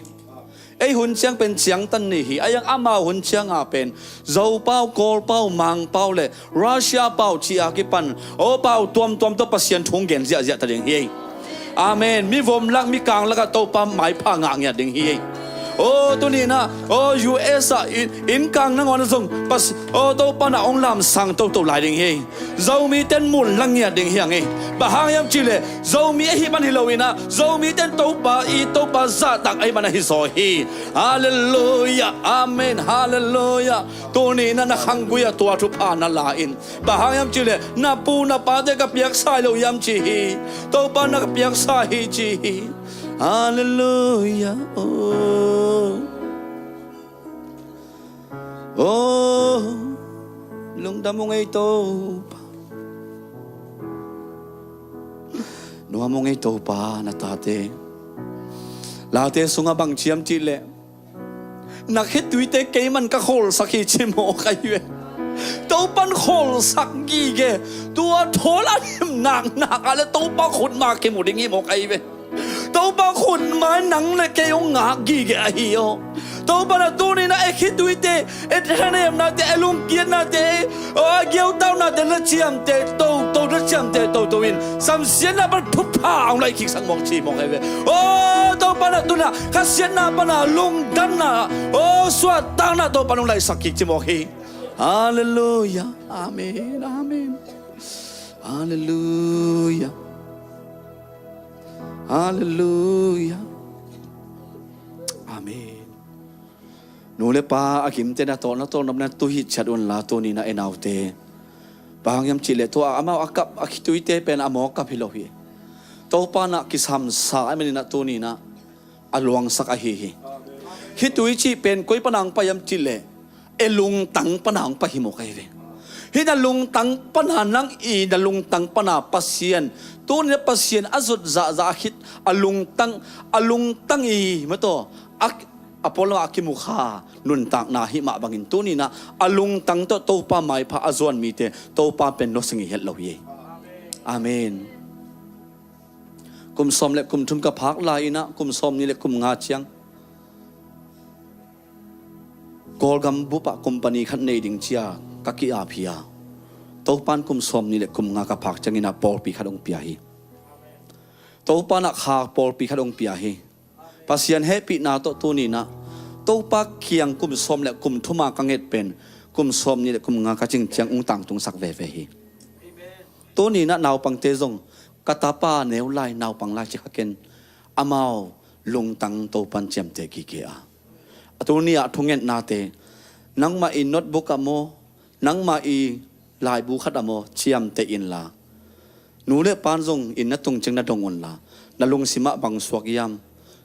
Ei hun ciang pen ciangtan ni hi. A iang amau hun cianga pen Zo pau, Kawl pau, Mang pau le Russia pau ci a kipan, aw pau tuamtuam tawh Pasian thu hong gen ziahziah ta ding hi. Amen. Mi vom lak, mi kang lakah Topa maipha ngah ngiat ding hi. Aw tuni na, aw U S ah inn, inn kang nangawn a zong Pas-, aw Topa na hong lamsang toto lai ding hi. Zomi ten mun la ngiat ding hi ang hi. Bang hang hiam cihleh Zomi ahih man hi lo inah, Zomi ten Topa i Topa zahtak ahih man ahi zaw hi. Halleluiah. Amen. Halleluiah. Tuni na na khanggui ah tua thupha na la in. Bang hang hiam cihleh na pu na pate ka piaksa hi lo hiam ci hi. Topa na ka piaksa hi ci hi. Halleluiah. Oh. Oh, lungdam ung ei Topa. Nuam ung ei Topa na tate. Late sungah bang ciam cihleh, na khituite keiman ka kholsak hi ci mawk ahi ve. Topan kholsak gige. Tua thawl a nim naknak a le Topa khutma kimu ding hi mawk ahi ve. Topa khutma nang le kei hong ngak gige ahi aw. Topa na tuni na e khituite, e thanemnate, e lungkiatnate, e, o, a giautaunate na ciamteh toto, na ciamteh toto in samsiatna pan thupha hong laih kiksak mawk ci mawk ahi ve. O Topa na tuni na khasiatna pana lungdamna, o, suahtakna Topa hong laihsak kik ci mawk hi. Halleluiah. Amen. Amen. Halleluiah. Halleluiah. Amen. Nu le pa a kimte na tawh, na tawh nopna tuhit ciat unla tuni na e naute. Bang hang hiam cihleh tua amau a kap a khituite pen a mawk kap hi lo hi. Topa na kisamsa a manin na tuni na a luangsak ahi hi. Khitui cih pen koi pana hong pai hiam cihleh, e lungtang pana hong pai hi mawk ahi ve. Hih na lungtang pana nang i na lungtang pana Pasian, tuni na Pasian a zot zahzah a khit a lungtang, a lungtang i mataw a, a pualam a kimukha nuntakna hih mah bangin tuni na a lungtang tawh Topa maipha a zuan mite Topa pen nusia ngei het lo hi. Amen. Kum sawm le kum thum ka phak lai inah kum sawm nih le kum nga ciang Kawlgam bupah company khat nei ding cia ka ki-ap hi a, Topan kum sawm nih le kum nga ka phak cianginah pawlpi khat hong pia hi. Topan ah kha pawlpi khat hong pia hi. Pasian hehpihna tawh tuninah Topa kiang kum sawm le kum thuma ka nget pen kum sawm nih le kum nga ka cing ciang hong tangtungsak veve hi. Tuninah naupangte zong ka tapa neu lai naupang lai ci kha ken amau lungtang Topan ciamteh kike a, a tuni ah thungetnate nangmah i notebook ah maw, nangmah i laibu khat ah maw ciamteh inla, nu le pan zong inn na tung ciang na dong unla, na lungsimah bang suak hiam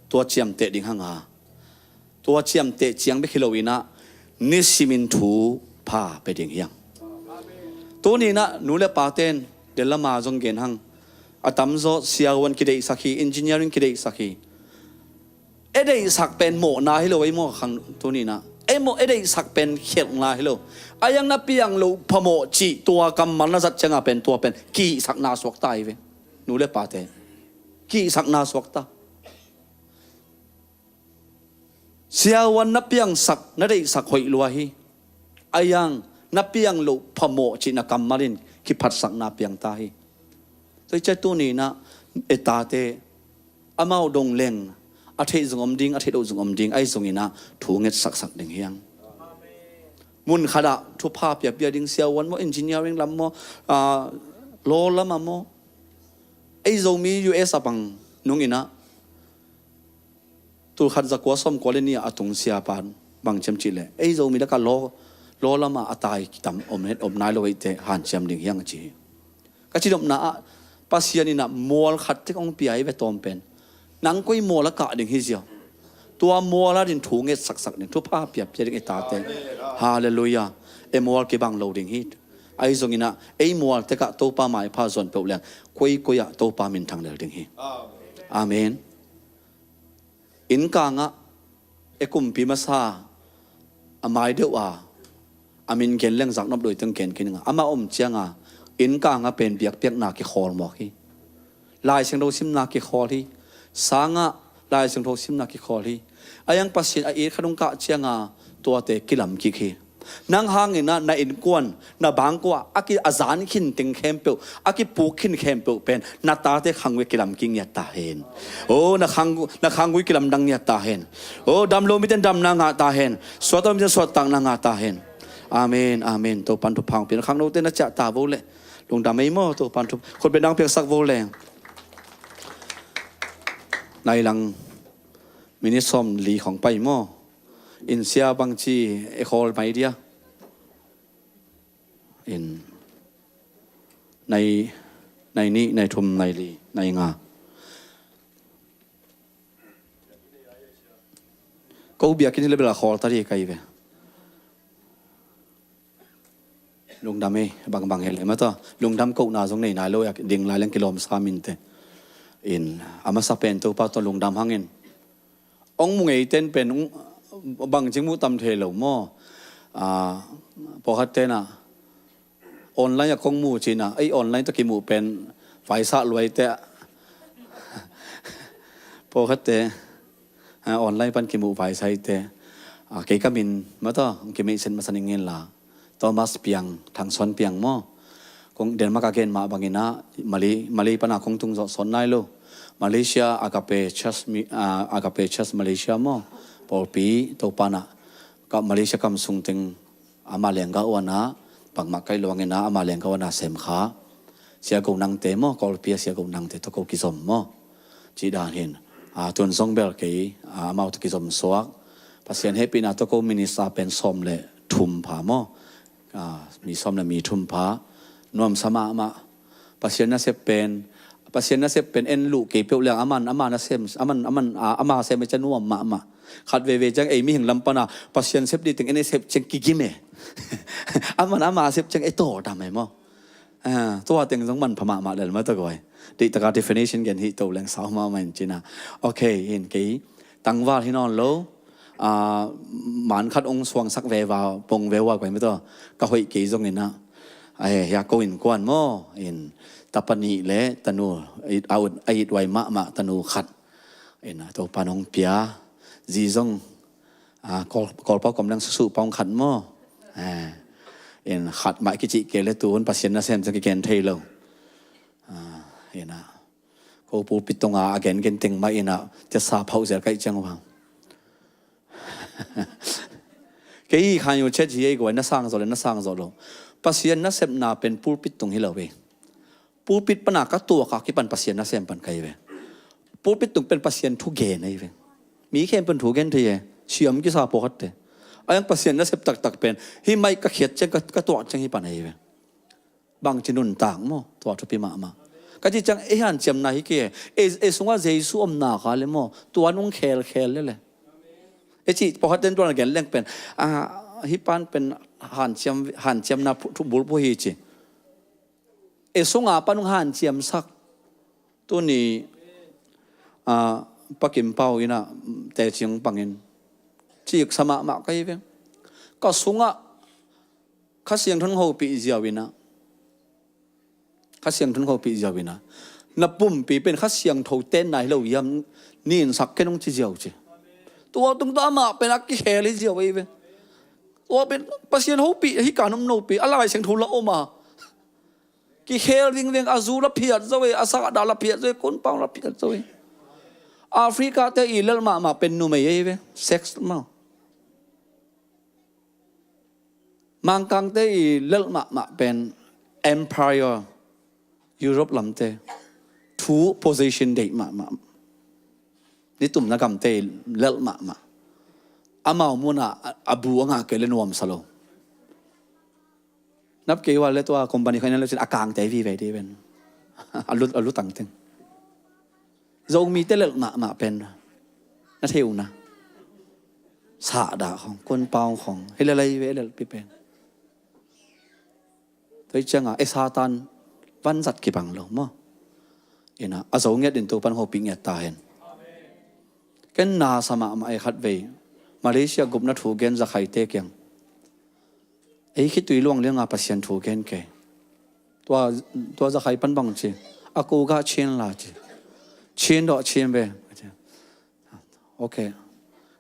tua ciamteh ding hanga, tua ciamteh ciang bek hi loinah nisimin thu pha pe ding hiang. Tuninah nu le paten delama zong gen hang, a tamzaw siavuan kideihsak hi, engineering kideihsak hi. E deihsak pen mawhna hi lo ei maw khang tuninah. Ei maw e deihsak pen khialhna hi lo. A iang na piang loh phamawh cih tua kammal na zat cianga pen tua pen kihsakna suakta hi ve. Nu le pate kihsakna suakta. Siavuan na piangsak na deihsak hoih lua hi. A iang na piang loh phamawh cih na kammal in kiphatsakna piangta hi. Tua hi ciah tuninah e tate amau dong leng a theih zong om ding, a theih loh zong om ding, ahi zonginah thu ngetsaksak ding hiang. Mun khatah thupha piapia ding siavuan maw, engineering lam maw, ah, law lamah maw. Ei Zomi U S a bang nunginah tulkhat zakua sawmkua le nih a tung siapa bang ciam cihleh ei Zomi lakah law, law lamah a tai kitam om het om nai lo eite hanciam ding hiang a ci hi. Ka cidopna ah Pasian inah mual khat tek hong pia hi ve tawm pen. Nang koi mual a kah ding hi ziau? Tua mual a din thu ngetsaksak ding, thupha piapia ding e tate. Halleluiah. E mual kibang lo ding hi. Ahi zonginah ei mual tekah Topa maipha zuan peuh leng koikoi ah Topa minthang lel ding hi. Amen. Innkangah e kumpi masa a mai deuh a, a min gen leng zaknop doi teng gen kei ning a, amah om cianga innkangah pen biakpiakna kikhawl mawk hi. Lai Siangtho simna kikhawl hi. Sangah Lai Siangtho simna kikhawl hi. A yang Pasian a it khat hong kah cianga tuate kilam kik hi. Nang hangin ah na innkuan, na bangkua a ki a zan khin teng khempeuh, a kipuk khin khempeuh pen na tate khanggui kilam kik ngiat ta hen. O, na khang, na khanggui kilamdang ngiat ta hen. O, dam lo miten damna ngah ta hen. Suakta lo miten suaktakna ngah ta hen. Amen, amen. Topan thupha hong pia. Khangnote na ciah ta vo leh lungdam ei maw, Topan thupha. Khutbetna hong piaksak vo leh. Nai lang minit sawmli khong pai maw. In sia bangci e khawl mai dia. In nai, nai nih, nai thum, nai li, nai nga. Ko biakinn hi leh bel a khawl ta dih ka hi ve. Lungdam ei, bangbang hi leh mataw. Lungdam kohna zong nei nai lo a, ding lai leng kilawm sa minte. In a masa pen Topa tawh lungdam hangin. Ong mu ngei ten pen, ong, bangci muh tam thei lo maw. Ah, pawlkhat ten ah online ah kong mu cina, ei online tawh kimuh pen vaisah luaite ah. Pawlkhatte ah, online pan kimuh vaisaite. Ah, kei ka min mataw, kimeihset masa ning inla. Thomas Piang, Thangsuan Piang maw. Kong Denmark a gen mah bangin ah, Malay, Malay pan a kong tung zawh sawn nai lo. Malaysia Agape Church, mi, ah, Agape Church Malaysia maw. Pawlpi Topan ah ka Malaysia kam sung teng ama lenggah uana, bangmah kaih luangin ah ama lenggah uana sem kha. Sia Go Nangte maw, Kawlpi a Sia Go Nangte tawh ko kizom maw. Cih dan hin. Ah, tun zong bel kei, ah, amau tawh kizom suak. Pasian hehpihna tawh ko minister pen sawm le thum pha maw. Ah, mi sawm le mi thum pha. Nuamsa mahmah. Pasian nasep pen, Pasian nasep pen en luh kei peuh leng aman, ama nasem, aman, aman, ah, ama sem e ca nuam mahmah. Khat veve ciang ei mihing lam pana Pasian sep dih teng en e sep ciang kigim e. Aman ama sep ciang e tawldam e maw. Ah, tua teng zong manpha mahmah lel mah tawh guai. Dihtaka definition gen hih to leng sau mahmah in cina. Ok, in kei tangval hi nawn lo. Ah, man khat ong suangsak veva, pong veva guai mah tawh. Ka hoih kei zong ina. Ai, hia ko innkuan maw. In tapa nih le tanu, a it, a it uai mahmah tanu khat. Ina, Topan hong pia. Zi zong Ah, Kawl, Kawlpau kom leng susuh pawng khat maw. Ah, in khat mah kicih kei le tu hun Pasian nasem ciang kigen thei lo. Ah, ina. Ko pulpit tunga a gengen teng mah ina, tia sa phauh zel kaih ciang uh hang. Kei hi khan yu chet hi ei guai, na sang zawh le na sang zawh lo. Pasian nasepna pen pulpit tung hi lo ve. Pulpit pana ka tuaka kipan Pasian nasem pan ka hi ve. Pulpit tung pen Pasian thu gen ahi ve. Mi khempeuh in thu gen thei e. Siam kisa pawlkhatte. A yang Pasian nasep taktak pen hih maih ka khiat ciang ka, ka tuak ciang hih pan ahi ve. Bangci nuntak maw, tua thupi mahmah. Ka cih ciang ei hanciamna hi kei e. Ei, ei sungah Jesu omna kha le maw, tua nung khelkhel lele. Ei cih pawlkhatte in tua na gen leng pen, ah, hih pan pen hanciam, hanciamna phu-, thu bulphuh hi ci. E sunga pan hong hanciamsak. Tuni, ah, Pa Kim Pau ina teci hong pangin. Ciksa mahmah ka hi ve. Ka sungah Kha Siangtho hong hopih ziau ina. Kha Siangtho hong hopih ziau ina. Na pumpi pen Kha Siangtho tenna hi lo hiam, ninsak ken hong ci ziau ci. Tua tung tawh amah pen a kikhel hi ziau ahi ve. Tua pen Pasian hopih hi ka nom nopi, a Lai Siangtho la om a. Kikhel vingveng, a zu la phiat zo e, a sahdah la phiat zo e, kunpau la phiat zo e. Africa te i lelh mahmah pen numei ei ve, sex mah. Mangkang te i lelh mahmah pen empire, Europe lam te. Thu position deih mahmah. Nitumna gam te i lelh mahmah. Amau munah a, a bu a ngah kei le nuamsa lo. Nap kei ua le tua company kha ina le cin a kangte vive dih ven. A lut, a lutang teng. Zomite lelh mahmah pen. Na thei uh na. Sahdah khong, kunpau khong. Hi lelai ve lelpi pen. Tua hi cianga, e Satan vanzat kibang lo maw. Ina, a zo ngiat in Topan hopih ngiat ta hen. Ken na sa mahmah ei khat vei. Malaysia gupna thu gen zakhaite kiang. Ei khitui luang lianga Pasian thu gen kei. Tua, tua zakhai pan bang ci. A kugah Chin la ci. Chin dawh Chin ve. Ok.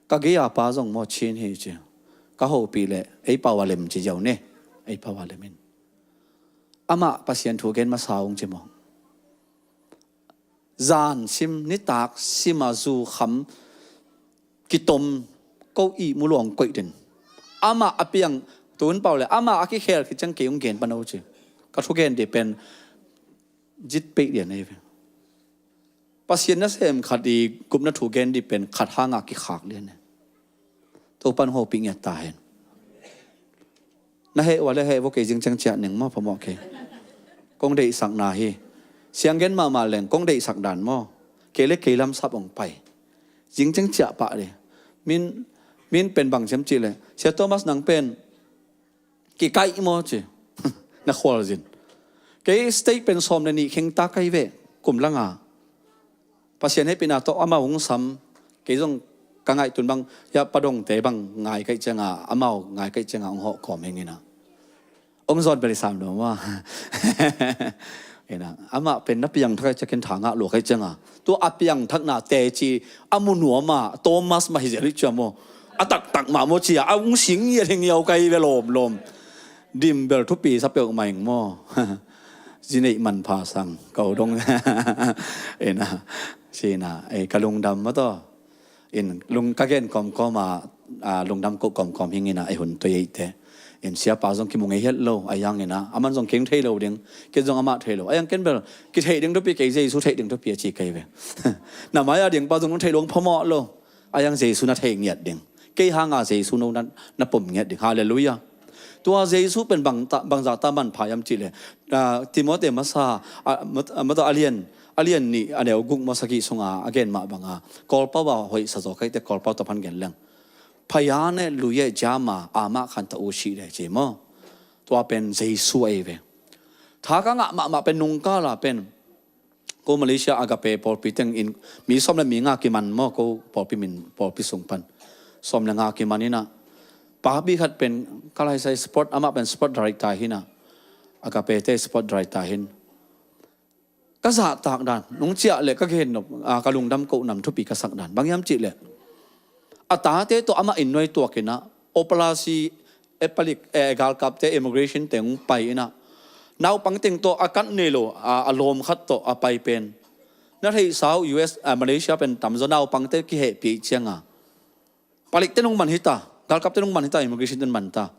Ka gei a pa zong maw Chin hi ci. Ka hopih leh ei pau a lem ci ziau ne. Ei pau a lem in. Amah Pasian thu gen masa ung ci maw. Zan sim, nitak sim a zu kham kitom ko i mu luang koih den. Amah a piang tun pau le amah a kikhel khit ciang kei ung gen pan o ci. Ka thu gen dih pen zit peih lian ei ve. Pasian nasem khat i gupna thu gen dih pen khat hanga kikhak lian ei. Topan hopih ngiat ta hen. Na heh ua le heh vo kei zing ciang ciah ning maw phamawh kei. Kong deihsakna hi. Siang gen mahmah leng kong deihsak dan maw. Kei le kei lamsap ong pai. Zing ciang ciah pah le. Min, min pen bang ciam cih le. Sia Thomas nang pen. Kikaih maw ci. Na khual zin. Kei state pen sawm le nih kheng ta kai ve. Kum langa. Pasian hehpihna tawh amau hong sam, kei zong ka ngaih tun bang, ya padongte bang ngai kaih cianga, amau ngai kaih cianga hong hawh kawm heng ina. Hong zawn bel i sam lo maw. Ina, amah pen na piangthak kaih ciangin tha ngah lua kaih cianga. Tua a piangthakna teci a mu nuam a, Thomas mah hi zel hi cia maw. A taktak mah maw cia, a hong sing ngiat heng iau kai ve lawmlawm. Dim bel thupi sa peuh mah heng maw. Zi neih manpha sang ko dong. Ina, sina, ei, ka lungdam maw taw. In, lung, ka gen kawmkawm a, a, lungdam ko kawmkawm hing ina, ei hun tui eite. In, siapa zong kimu ngei het lo, a yang ina, aman zong keng thei lo ding, ken zong amah thei lo. A yang ken bel, kitheih ding thupi kei, Jesu theih ding thupi a ci kei ve. Na mai a ding pa zong theih lo phamawh lo. A yang Jesu na thei ngiat ding. Kei hanga Jesu no na, na pom ngiat ding. Halleluiah. Tua Jesu pen bang ta, bangzah ta manpha iam cih le. Ah, Timothy masa, ah, mat-, ah, mata a lian, a lian nih a neu guk masa gih sunga, a gen mah banga. Kawlpau a hoih sa zaw kaite kawlpau ta phan gen leng. Phaya ne luye jama, ama khan ta u shi le ci maw. Tua pen Jesu ei ve. Tha ka ngah mahmah pen nungkala pen. Ko Malaysia Agape pawlpi teng in mi sawm le mi nga kiman maw, ko pawlpi min, pawlpi sung pan. Sawm le nga kiman ina. Papi khat pen ka laisai sport, amah pen sport director hina. Agape te sport director hin. Ka zahtak dan, nung ciah le ka gen nop, a, ka lungdam ko nam thupi ka sak dan. Bang hiam cih le. A tate tawh amah inn nuai tuak ina, operasi e palik, eh, galkapte immigration te hong pai ina. Naupang teng tawh a kat nei lo, a, a lawm khat tawh a pai pen. Na theihsa uh U S, a, Malaysia pen tamzaw naupangte kihehpih cianga. Palikte nung man hita, galkapte nung man hita, immigration te man ta.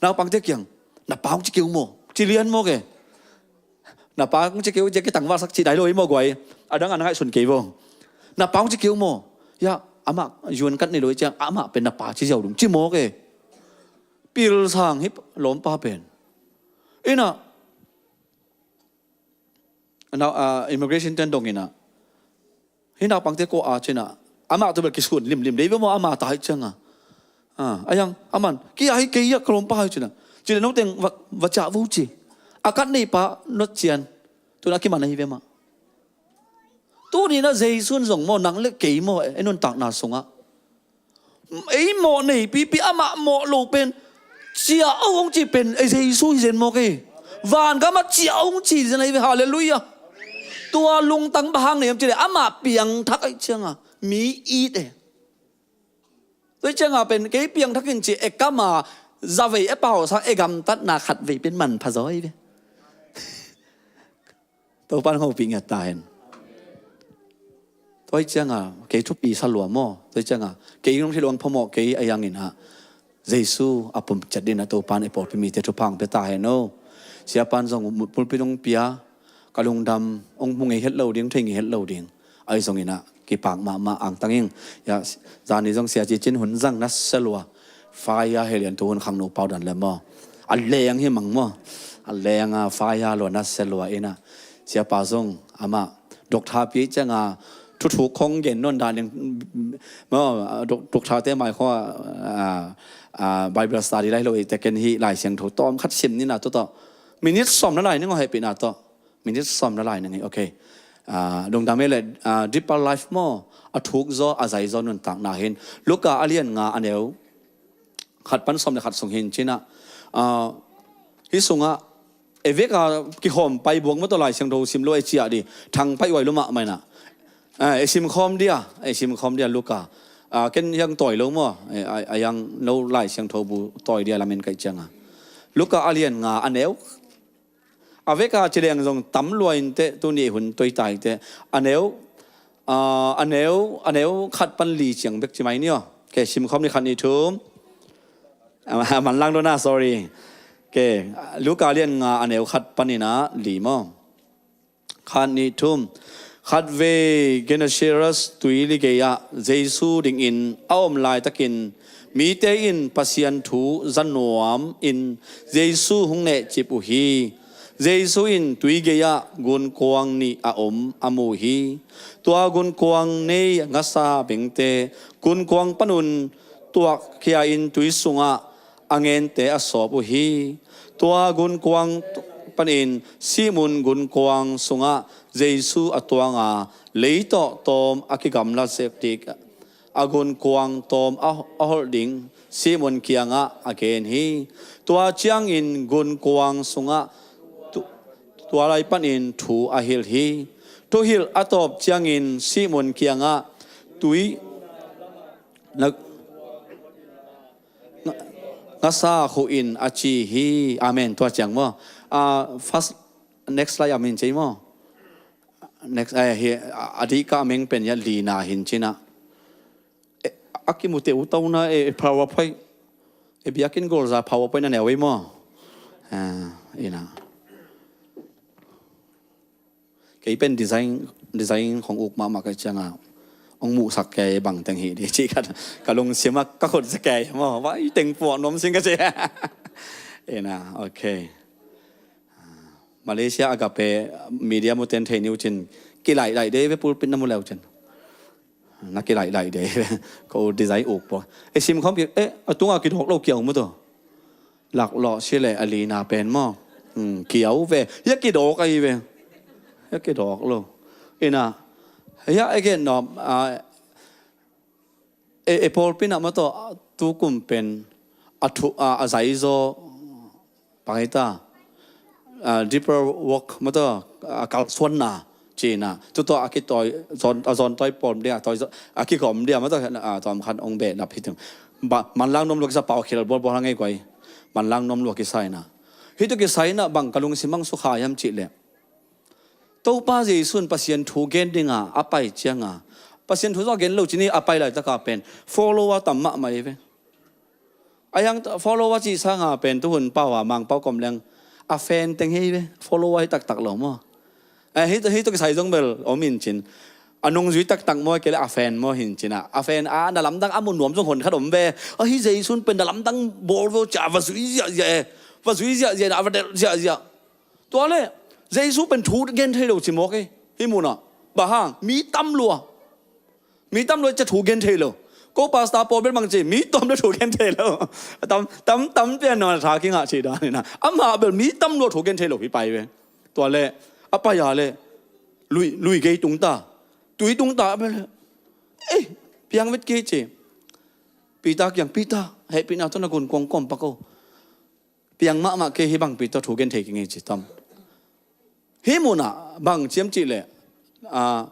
Naupangte kiang, na pa hong ci keu maw, ci lian maw ke. Na pa hong ci keu, ci ke tangval sak ci dai lo i maw guai. A dang a na ngaihsun kei vo. Na pa hong ci keu maw. Ya, amah, yuan kat nei lo i ciang, amah pen na pa ci ziau dong, ci maw ke. Pil sang hip lawmpa pen. Ina, na, ah, immigration ten dong ina. Hi naupangte ko a cina. Amah tu bel kisun limlim. Dei bia maw ama ta hi cianga. Ah, ayang, aman. Ki a hi kei a ka lawmpa hi cina. Cina noteng va, va ca vo ci. A kat nei pa not cian. Tuna kiman a hi ve mah. Tuni na Jesu in zong maw, nang le kei maw, e nuntakna sungah. Ei mawh nei pipi amah mawh lo pen. Cia a hong ci pen, ei Jesu hi zen maw kei. Van gam a cia a hong ci zen a hi ve, halleluiah. Tua lungtang bahang nei am ci le, amah piangthak a hi cianga. Mi it e. Tua hi cianga pen, kei piangthak in ci, e kama, zavei e pau sang, e gamtatna khat vei pen manpha zaw a hi ve. Topan hopih ngiat ta hen. Tua hi cianga, kei thupi sa lua maw. Tua hi cianga, kei nung hi luang phamawh kei a yangin ah. Jesu a pum ciat din a Topan e pawlpi mite thupha hong pia ta hen o. Siapan zong pulpit hong pia, ka lungdam, hong mu ngei het lo ding, thei ngei het lo ding. Ahi zongin ah, kipak mahmah angtang ing. Ya, zani zong sia cicin hun zang na sa lua. Faya helian tu hun khangno pau dan le maw. A leng hi mang maw. A leng a faya lua na se lua ina. Siapa zong ama doctor pi cianga thuthuk khong gen non dan ding maw, doc-, doctor te mai kho a, a, a, Bible study lai lo i te ken hi Lai Siangtho tawm khat sim ni na to to. Minute sawm na lai ning o hehpihna to. Minute sawm na lai ning hi, okay. Ah, lungdam hi leh, ah, deeper life maw, a thuk zaw, a zai zaw nuntakna hi in. Luka a lian nga a neu khat pan sawm le khat sung hi in ci-in ah, ah, hih sungah ei vek a kihawm pai buang maw tawh Lai Siangtho sim lo ei ciah dih, thang paih uai lo mahmah in ah. Ah, ei sim khawm dih a, ei sim khawm dih a Luka. Ah, ken hiang tawi lo maw, eh, a, a hiang no Lai Siangtho bu tawi dih a lamen kaih ciang a. Luka a lian nga a neu, a vek a ci leng zong tam lua in teh, tuni hun toi tai teh. A neu, ah, a neu, a neu khat pan li ciang bek ci mai ni aw. Ke sim khawm ni, khat nih thum. Ah, manlang dona, sorry. Ke, Luka lian nga a neu khat panin ah li maw. Khat nih thum. Khatvei Gennesaret tuili gei-ah Jesu dingin a om laitakin mite in Pasian thu za nuam in Jesu hong nehcip uh hi. Jesu in tui gei-ah gunkuang nih a om a mu hi. Tua gunkuang nei ngasa bengte gunkuang panun tuakkhia in tui sungah a ngente a sawp uh hi. Tua gunkuang panin Simon gunkuang sungah Jesu a tuang a, lei tawh tawm a kigamla zek dik a gunkuang tawm a, a holh ding Simon kiangah a gen hi. Tua ciangin gunkuang sungah tu-, tua lai panin thu a hilh hi. Thuhilh a tawp ciangin Simon kiangah tui na, nga-, ngasa khuh in a ci hi. Amen. Tua ciang maw. Ah, first, next slide a min ci maw. Next, eh, hi, a, a dih ka a meng pen ya lina hi in ci-in ah. Eh, a kimute uh tawh na, eh, PowerPoint. Eh, biakinn gol za PowerPoint a neu ei maw. Ah, ina. Kei pen design, design khong uk mahmah ka ciang a, hong muhsak kei bang teng hi dih ci ka, ka lungsim ah ka khut za kei maw, vai teng puak nuam sing ka ci. Ina, okay. Malaysia Agape Media mu ten thei ni uh cin, kilaih laih dei ve pulpit na mu le uh cin. Na kilaih laih dei ve. Ko design uk pua. Eh, sim khawm ki, eh, a tunga kidawk lo kiau mu tawh. Laklawh si leh a lina pen maw. Hmm, kiau ve. Hia kidawk ahi ve. Hia kidawk lo. Ina, hia a gen nawm, ah, e, e pawlpi na maw tawh, tu kum pen a thu, a, a zaizaw bang hi ta, ah, deeper work maw tawh, a kalsuanna ci-in ah, tu tawh a kitawi, zawn, a zawn tawi pawlpi ding a tawi zaw, a kikhawm ding a maw tawh, ah, tawm khat hong behlap hi teng. Ba, manlang nuam lua kisa, pau khel bawlbawl hang ei guai. Manlang nuam lua kisa in ah. Hih tawh kisai in ah bang ka lungsim ah sukha hiam cih leh, Topa Jesu in Pasian thu gen ding a a pai ciang a, Pasian thu zong a gen lo cin hi, a pai laitak a pen follower tam mahmah hi ve. A hiang follower cih sang a pen tuhun pau a Mangpau kom leng a fan teng hi ve, follower hi taktak lo maw. Eh, hih, hih tawh kisai zong bel om hi in cin. A nungzui taktak maw, kei leh a fan maw hi in cin ah. A fan a na lamdang a mu nuam zong hun khat om ve. A hih Jesu in pen na lamdang bawl ve uh ci a va zui ziahziah e. Va zui ziahziah in ah, a va delh ziahziah. Tua leh Jesu pen thu gen thei lo ci mawk e. Hih mun ah. Bang hang, mi tam lua. Mi tam lua ci a thu gen thei lo. Ko pastor pawl bel bang ci, mi tawm leh thu gen thei lo. Tam, tam, tam pian nawn a tha kingah cih dan in ah. Amah bel mi tam lua thu gen thei lo hi pai ve. Tua leh, a pai a leh, lui, lui gei tung ta. Tui tung ta bel. Eh, piang vet kei ci. Peter kiang, Peter, hehpihna tawh na gunkuang kawm pak o. Piang mahmah kei hi, bangpi tawh thu gen thei kei ing ci tam. Hih mun ah bang ci hiam cih leh, ah,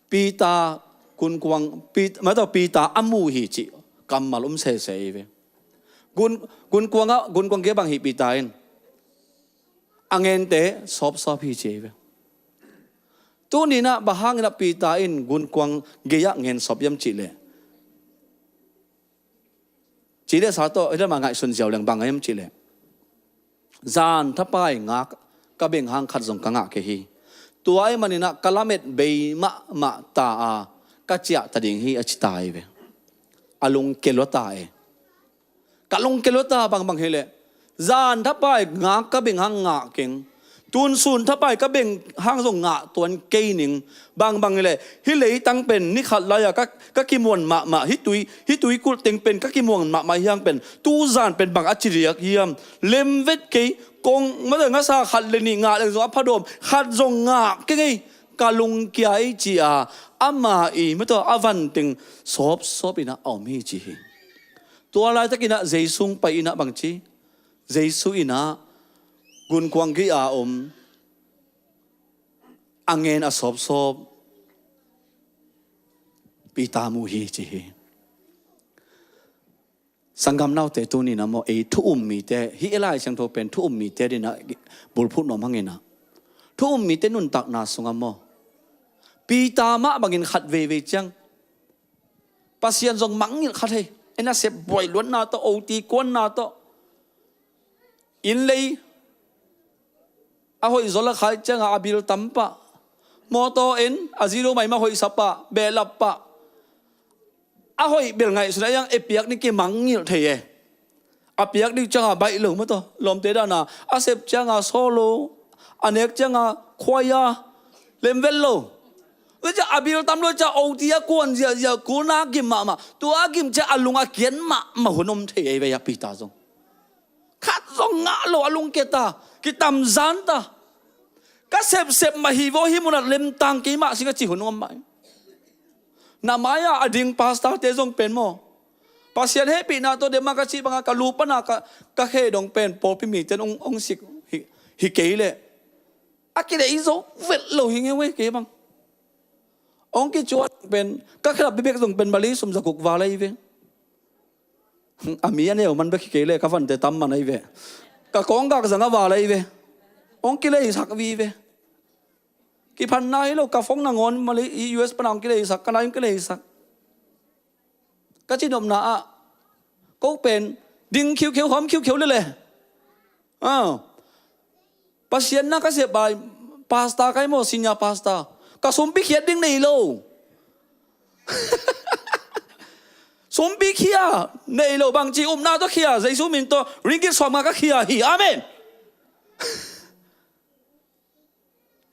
Peter gunkuang, Pet-, mah tawh Peter a mu hi cih kammal om sese hi ve. Gun, gunkuang ah, gunkuang gei bang hi Peter in a ngente sawpsawp hi ci hi ve. Tuni in ah bang hangin ah Peter in gunkuang gei ah ngen sawp hiam cih leh, ci leh sa tawh, hi leh mah ngaihsun ziau leng bang hiam cih leh, zan thapai nga ka beng hang khat zong ka ngah kei hi. Tua ahih manin ah ka lamet bei mahmah ta a, ka ciah ta ding hi a ci ta hi ve. A lungke lua ta e. Ka lungke lua ta bangbang hi leh, zan thapai nga ka beng hang ngah keng. Tun sun thapai ka beng hang zong ngah tuan kei ning. Bangbang hi leh, hih leitang pen ni khat lai-a ka, ka kimuan mahmah, hih tui, hih tuikulh teng pen ka kimuan mahmah hi hang pen, tu zan pen bang a ci diak hiam? Lem vet kei, kong, mah tawh ngasa khat le nih ngah leng zong a phadawm, khat zong ngah keng ei. ka lungkia ei ci-a, ama i mataw a van teng sawpsawp inah a om hi ci hi. Tua laitakinah Jesu hong pai inah bangci, Jesu inah gunkuang gei-a om a ngen a sawpsawp Peter mu hi ci hi. Sanggamnaute, tuni-in ah maw, ei thu um mite, hih i Lai Siangtho pen thu um mite dinah bulphuh nuam hanginah, thu um mite nuntakna sungah maw, Peter mah bangin khat veivei ciang Pasian zong mangngilh kha thei. Ei nasep buai luatna tawh, oti kuanna tawh, inn lei a hoih zaw a khai ciangah a bil tam pah, mawtaw en a zilo maimah hoihsa pah, behlap pah, a hoih bel ngaihsun a iang e piak ni kimangngilh thei e. A piak ding ciangah baih lo mataw, lawmte dana a sep ciangah solo, a nek ciangah khuaia lemvel lo. Tua ciah a bil tam lo ciah oti a kuan ziahziah, kulna gim mahmah, tua a gim ciah a lung a kian mahmah hun om thei ei vei a Peter zong. Khat zong ngah lo a lungkia ta, kitamzan ta. Ka sepsep mah hi vaw, hih munah lemtang keimah sing a ci hun om mah. Na mai-ah a ding pastor-te zong pen maw, Pasian hehpihna tawh dem a ka cih bangah ka lu pana ka, ka khe dong pen pawlpi mite in hong, hong sik hi, hi kei leh a kilei zo vet lo hi ngeu e kei bang. Hong kicuan pen ka khelap bibek zong pen Malay sum zakuk val ahi ve. A mi a neu man bek hi kei leh ka vante tam man ahi ve. Ka kawnggak zang a val ahi ve. Hong kileisak vive. Kiphanna hi lo, ka phone nangawn Malay, U S pana hong kileisak, ka nai hong kileisak. Ka ci nopna ah ko pen ding khiukheu, hawm khiukheu lele. Ah. Pasian na ka sep a, pastor kai maw, senior pastor. Ka sumpi khiat ding nei lo. Sumpi khia nei lo, bangci upna tawh khia, Jesu min tawh ringgit sawmnga ka khia hi. Amen.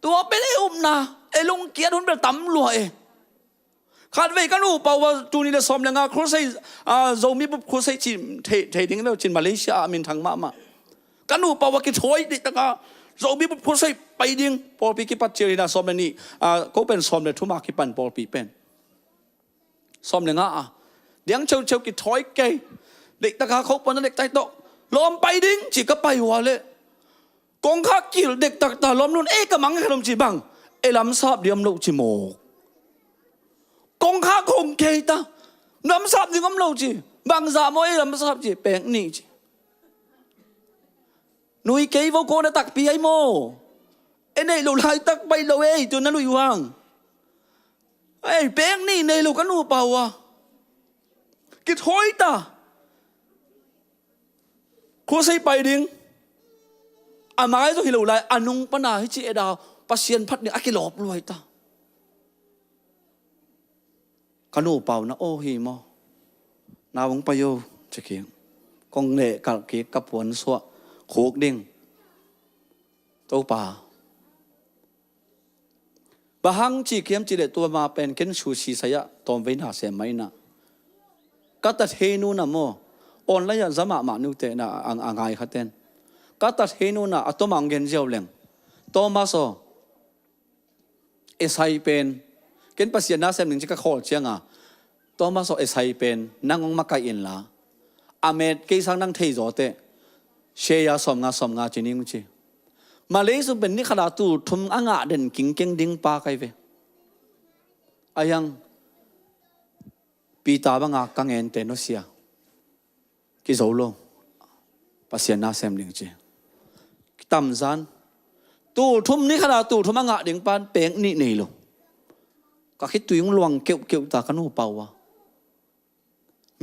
Tua pen ei upna, ei lungkiat hun bel tam lua e. Khatvei ka nupa uh a tuni le sawm le nga crusade, ah, Zomi bup crusade ci thei, thei ding lo cin Malaysia ah minthang mahmah. Ka nupa uh a kithawi dihtaka Zomi bup crusade pai ding, pawlpi kipat cil hina sawm le nih, ah, ko pen sawm le thuma kipan pawlpi pen. Sawm le nga a diang ceuceu kithawi kei. Dihtaka ko puan a dek tai tawh lawm pai ding ci ka pai uh a leh kongkhak kil dektak ta lawm nun, ei ka mang khat om ci bang, ei lamsap diam lo ci mawk. Kongkhak hong kei ta, lamsap ding om lo ci, bangzah maw ei lamsap ci, pek nih ci. Nui kei vo, ko na takpi ai maw. Ei neih lo laitak pai lo ei, tu na lui uh hang. Ei, pek nih nei lo ka nupa uh a. Kithawi ta. Crusade pai ding. A mai zong hi lo lai, a nung pana hi ci eda, Pasian phat ding a kilawp luai ta. Ka nupa uh na aw hi maw. Na vong pai o, ci kik. Kong leh kalh kik ka puan suah, khuk ding. Topa. Bang hang ci kiam ci leh tua ma pen ken sushi sai-ah tawmvei na sem mai na. Ka ta thei nu na maw. Online ah za mahmah nu te na a, a ngai kha ten. Ka ta thei nu na a toma hong gen ziau leng. Thomas aw. Esai pen. Ken Pasian na sem ning ci ka khawl cianga. Thomas aw, esai pen nang hong makaih inla, a met kei sang nang thei zaw teh, share sawmnga sawmnga ci ning ci. Malay sum pen ni khat a tul thum a ngah den kingkeng ding pa kai ve. A yang Peter banga ka ngente nusia. Kizo lo. Pasian na sem ding ci. Kitamzan. Tul thum ni khat a tul thum a ngah ding pan pek nih nei lo. Ka khitui hong luang keuhkeuh ta ka nupa uh a.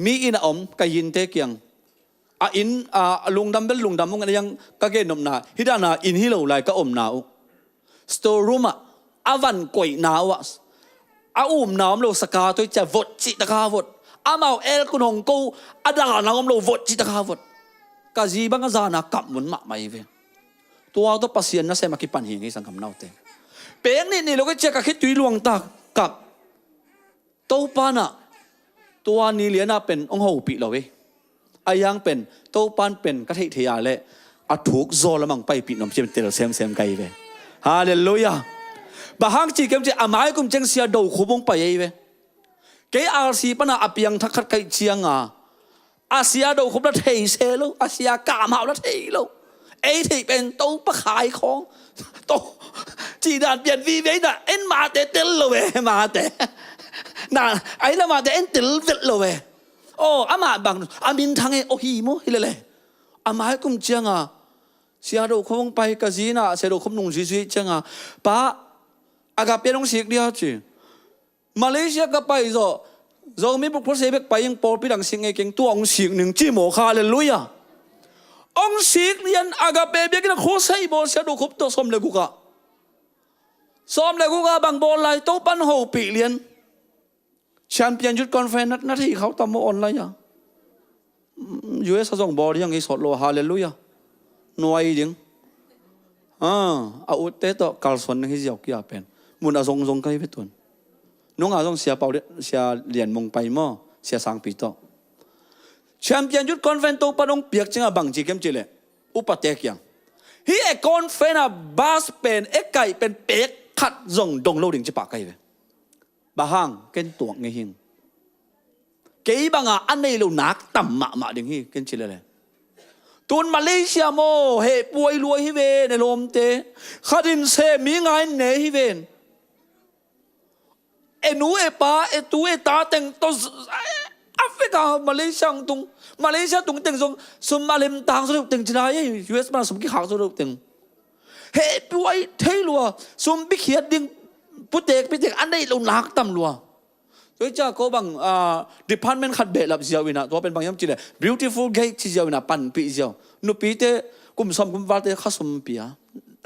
Mi inn a om ka yinte kiang. A inn a lungdam bel lungdam hong en a yang ka gen nopna. Hih dana inn hi lo lai ka omna uh. Store room ah a van koihna uh ah a umna om lo saka toi cia vot cih taka vot. Amau elkun hong ko a dana om lo vot cih taka vot. Ka zi bang a zana kap mun mahmah hi ve. Tua tawh Pasian nasem a kipan hi ngei sangkam naute. Peng nih nih lo ka cia ka khitui luang tak kak. Topa na tua ni liana pen hong hopih lo hi. A yang pen Topan pen ka theih theih a leh a thuk zaw lamang paipih nuam ciam tel semsem ka hi ve. Halleluiah. Bang hang ci kem ci, a mai kum ciang Sia Do Khup hong pai ei ve. Kei R C pana a piangthak khat ka hih cianga, a Sia Do Khup la thei se lo, a Sia Kam Hau la thei lo. Ei theih pen Topa khai khawng. To, ci dan pian vive na, en mate tel lo ve, mate. Na, ei la mate en tel vet lo ve. Oh, amah bang, a minthang e, oh hi maw, hi lele. A mai kum cianga, Sia Do Khup hong pai ka zi na, Sia Do Khup nung zuizui cianga, Pa, Agape hong sik dia ci. Malaysia ka pai zawh, Zomi Buk Khual Sei bek pai ing, pawlpi dang sik ngei keng, tua hong sik ning ci maw, Halleluiah. Hong sik lian, Agape biakinn ah khual sei bawl, Sia Do Khup tawh sawm le guk ah. Sawm le guk ah bang bawl lai, Topan hopih lian. Champion Youth Conference na, na thei khau tam maw online ah. U S a zong bawl ding hang hi sawt lo, Halleluiah. Nuai ding. Ah, a utte tawh kalsuan ding hi ziau kia pen. Mun a zongzong ka hi ve tun. Nunga zong Sia Pau, Sia Lian Mung pai maw, Sia Sangpi tawh. Champion Youth Conference Topan hong piak cianga bang ci kem ci leh, upate kiang, hih e conference a bus pen, e kaih pen pek khat zong dong lo ding ci pah ka hi ve. Bang hang, ken tuak ngei hing. Kei banga a nei lo nak tam mahmah ding hi, ken ci lele. Tun Malaysia maw, hehpuai lua hi ven, e lawmte. Khat in sem, mi nga in ne hi ven. E nu, e pa, e tu, e ta teng tawh z-, Africa, Malaysia tung, Malaysia tung teng zong sum a lemtang zaw deuh teng ci lai, U S pan sum kikhak zaw deuh teng. Hehpuai thei lua, sum pikhiat ding, putek pitek a neih lo nak tam lua. Tua hi ciang ko bang, ah, department khat behlap ziau inah, tua pen bang hiam ci leh, beautiful gate ci ziau inah, panpih ziau. Nupite kum sawm kum valte khasum pia.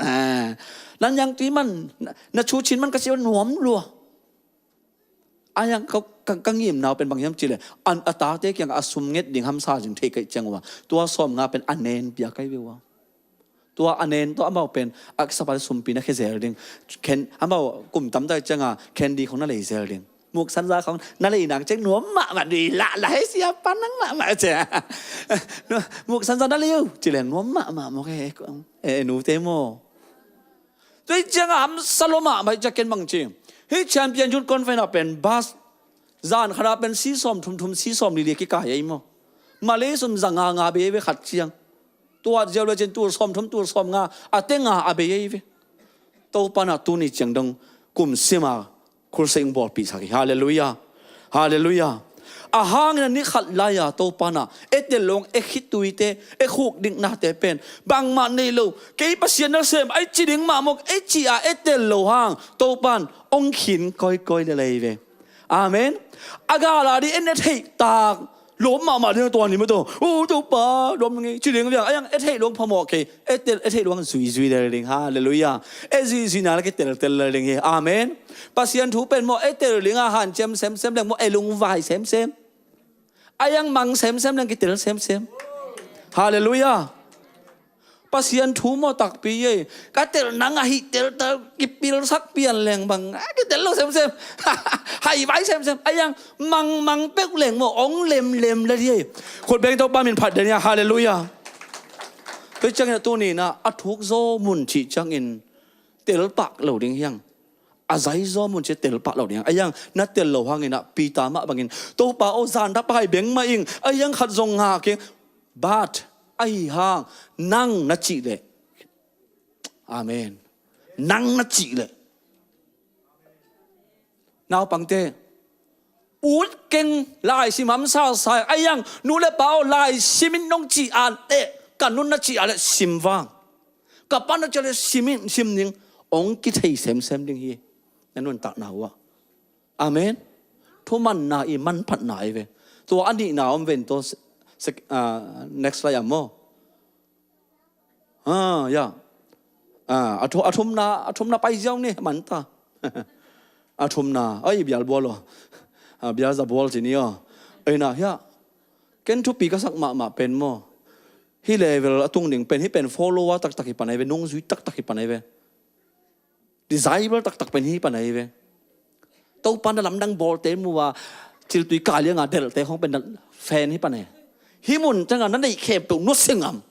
Ah, na niangtui man, na, na cu cin man ka ci uh nuam lua. A yang ka, ka, ka ngimna uh pen bang hiam ci leh, an, a tate kiang a sum nget ding hamsa zing thei ka hih ciang uh a, tua sawm nga pen a nen pia ka hi ve uh a. Tua a nen tawh amau pen a kisapa le sumpi na khia zel ding. Khen, amau kum tam ta cianga candy khong na lei zel ding. Muksanza khong na lei nang ciang nuam mahmah, nui lah lah hei sia pa nang mahmah cia. Muksanza na lei uh ci leng nuam mahmah maw, e, e, nute maw. Tua hi cianga hamsa lua mahmah hi cia ken bang ci. Hih Champion Youth Conference ah pen bus zan khat ah pen si sawm thum thum, si sawm li li kikai ei maw. Malay sum za nga nga bei ei ve khat ciang. Tua ziau le cin tul sawm thum, tul sawm nga, a teng a a bei ei ve. Topa na tuni ciang dong kum sima khulsei ing bawlpih sak hi. Halleluiah. Halleluiah. A hangin a ni khat lai-a Topa na e tel lo hang, e khituite, e khukdiknate pen bangmah nei lo. Kei Pasian nasem ahi ci ding mah mawk e ci-a e tel lo hang Topan hong khin kawikawi lelei ve. Amen. A gala dih en e theih tak lawm mahmah ding tua ni maw tawh. U Topa lawm ngei ci ding viang a yang e theih luang phamawh kei. E tel, e theih luang zuizui lel ding. Halleluiah. E zuizuina la kiteltel lel ding hi. Amen. Pasian thu pen maw e tel ding a hanciam semsem leng maw e lungvai semsem. A yang mang semsem leng kitel semsem. Halleluiah. Pasian thu maw takpi ei. Ka tel nang ahi teltel kipilsak pian leng bang a kitel lo semsem. Haivai semsem. A yang mangmang peuh leng maw hong lemlem la di ei. Khut beng Topa min phat den ia. Halleluiah. Tua ciangin a tuni na a thuk zaw mun cih ciangin telpak lo ding hiang. A zai zaw mun cih telpak lo ding hiang. A yang na tel lo hangin a Peter mah bangin Topa aw zan dapai beng mah ing. A yang khat zong ngak ing. But ahi hang nang na cih leh. Amen. Nang na cih leh. Naupangte ut keng laisim hamsa sai a yang nu le pa aw laisim in nong cih a teh ka nun na cih a leh sim vang. Ka pa na cih a leh sim in sim ning hong kithei semsem ding hi. Na nuntakna uh ah. Amen. Thumanna i manphatna i ve. Tua a nihna om ven tua se-, se-, ah, next slide ah maw. Ah, ya. Ah, a thu-, a thumna, a thumna pai ziau ni manta. A thumna, ai bial bual lo. Ah, bial za bual ci ni aw. Ei na hia. Ken thupi ka sak mahmah pen maw. Hih level a tung ding pen hih pen follower taktak hi pan ai ve, nungzui taktak hi pan ai ve. Disciple taktak pen hih pan ai ve. Topa na lamdang bawlte mu a, ciltui kai lianga delhte khong pen na fan hi pan ai. Hih mun cianga na neih khempeuh nusia ngam.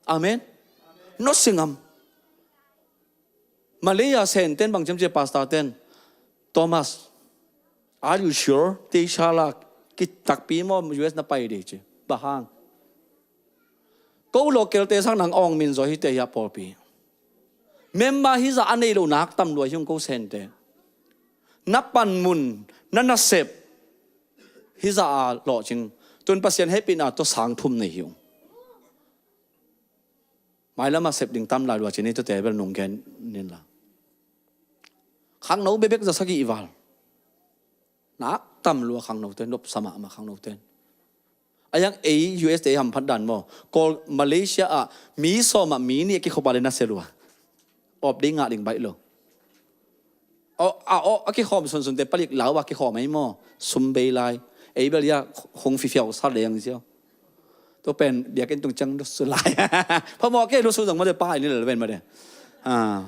Amen. Nusia ngam. Malaysia Sente in bang ci hiam cih leh, pastor ten, "Thomas, are you sure?" Teisa la, "Kitakpi maw, U S na pai ding?" ci. Bang hang? Ko local te sang nang awng min zaw hi te hi a pawlpi. Member hizah a nei lo nak tam lua hi ung ko Sente. Na panmun, na nasep hizah a lawhcing. Tun Pasian hehpihna tawh sang thum nei hi ung. Mailam a sep ding tam lai lua ci ni, tuate bel nung gen ning la. Khangno bekbek za sagih val. Nak tam lua khangnote, nopsa mahmah khangnote. A yang ei U S te hamphat dan maw. Kawl Malaysia ah mi sawm ah mi nih a kikhop a le na sia lua. Awp ding ngah ding baih lo. Aw, a, aw, a kikhawm sunsunte palik lau a kikhawm ahi maw. Sum bei lai. Ei bel ia hong fifiau sa leng ziau. Tua pen biakinn tung ciang lusu lai. Phamawh kei lusu zong mah de, pai ni lel ven mah de. Ah.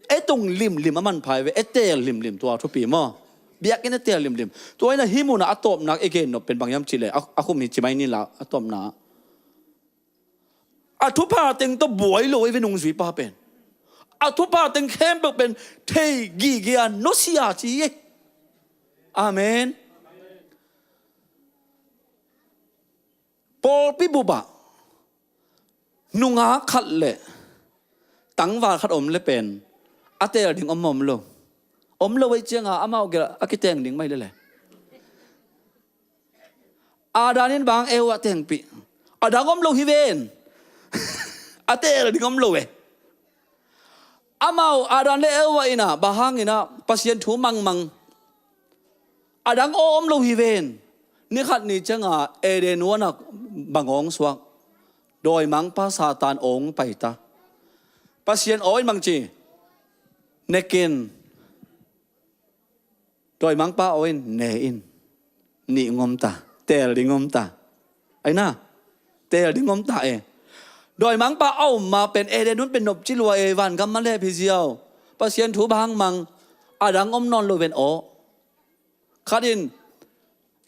E tung limlim a manpha hi ve, e teel limlim tua thupi maw. Biakinn e teel limlim. Tua hi a, hih munah a tawpna i gen nop pen bang hiam cih leh, a, a khum hi ci mai ni la, a tawpna. A thupha teng tawh buai lo hi ve nungzuipa pen. A thupha teng khempeuh pen thei gige a nusia ci hi. Amen. Pawlpi bup ah nungak khat le tangval khat om le pen a teel ding om maw om lo? Om lo ei cianga amau gel a kiteng ding mai lele. Adam in bang Eva tengpih. A dang om lo hi ven. A teel ding om lo ve. Amau Adam le Eva in a, bang hangin a, Pasian thu mangmang. A dang aw om lo hi ven. Ni khat ni cianga Eden huan ah bang aw hong suak? Dawimangpa Satan aw hong paita. Pasian aw in bang ci? Ne ken. Dawimangpa aw in, ne in. Nih ngom ta, teel ding om ta. Ai na, teel ding om ta e. Dawimangpa a om ma pen Eden huan pen nopci lua e, vangam ma lep hi ziau. Pasian thu bang hang mang, a dang om nawn lo ven aw. Khat in,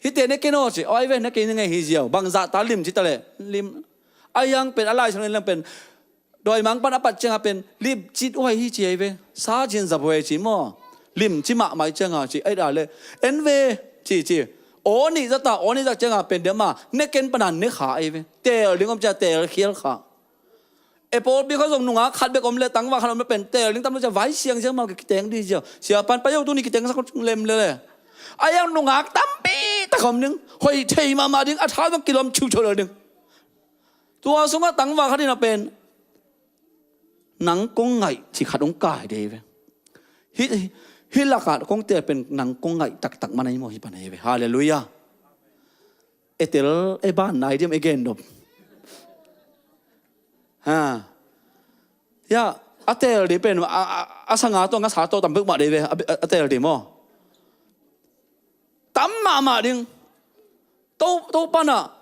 hihte ne ken aw ci, aw ai ve, ne ken ngei hi ziau. Bang zahta limci ta le, lim. A hiang pen, a Lai Siangtho in lang pen, dawimangpan a pat cianga pen limci huai hi ci ahi ve. Sa cin zap huai ci maw. Limci mahmah hi cianga ci, ai da le. En ve ci ci. Aw nih zata, aw nih zat cianga pen dema, ne ken pana ne kha ahi ve. Teel ding om cia teel khial kha. E pawlpi kha zong nungak khat bek om le tangval khat om le pen teel ding tam lo cia vai siang siang mah kiteng ding cia. Siapan pai yo tuni kiteng sak lem lele. A hiang nungak tampi tak om ding. Hoih thei mahmah ding, a tha zong kilawm ciuciau lel ding. Tua sungah tangval khat in a pen nang kong ngaih ci khat hong kai dei ve. Hih, hih lakah kong teel pen nang kong ngaih taktak man ahi maw hi pan ahi ve. Halleluiah. E tel e ban nai diam e gen nop. Ha. Ya, a teel dei pen a, a, a sanga tawh ngasa tawh tam peuhmah dei ve, a, a teel dei maw? Tam mahmah ding. To, to pana.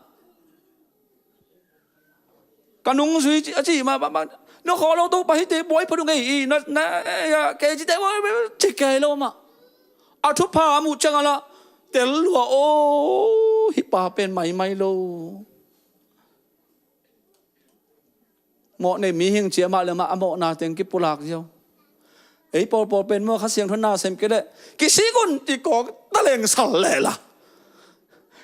Ka nungzui a ci mah bang bang. Na khawh lo Topa hihte buai phot uh ngei i, na, na, ya, kei cite buai, ci kei lo mah. A thupha a muh ciang a lah tel lua aw, hih pa pen maimai lo. Mawh nei mihing ci amah le amah a mawhna teng kipulak ziau. Ei pawlpawl pen maw Kha Siangtho na sem kei leh kisik un ci kawk ta leng sal lehla.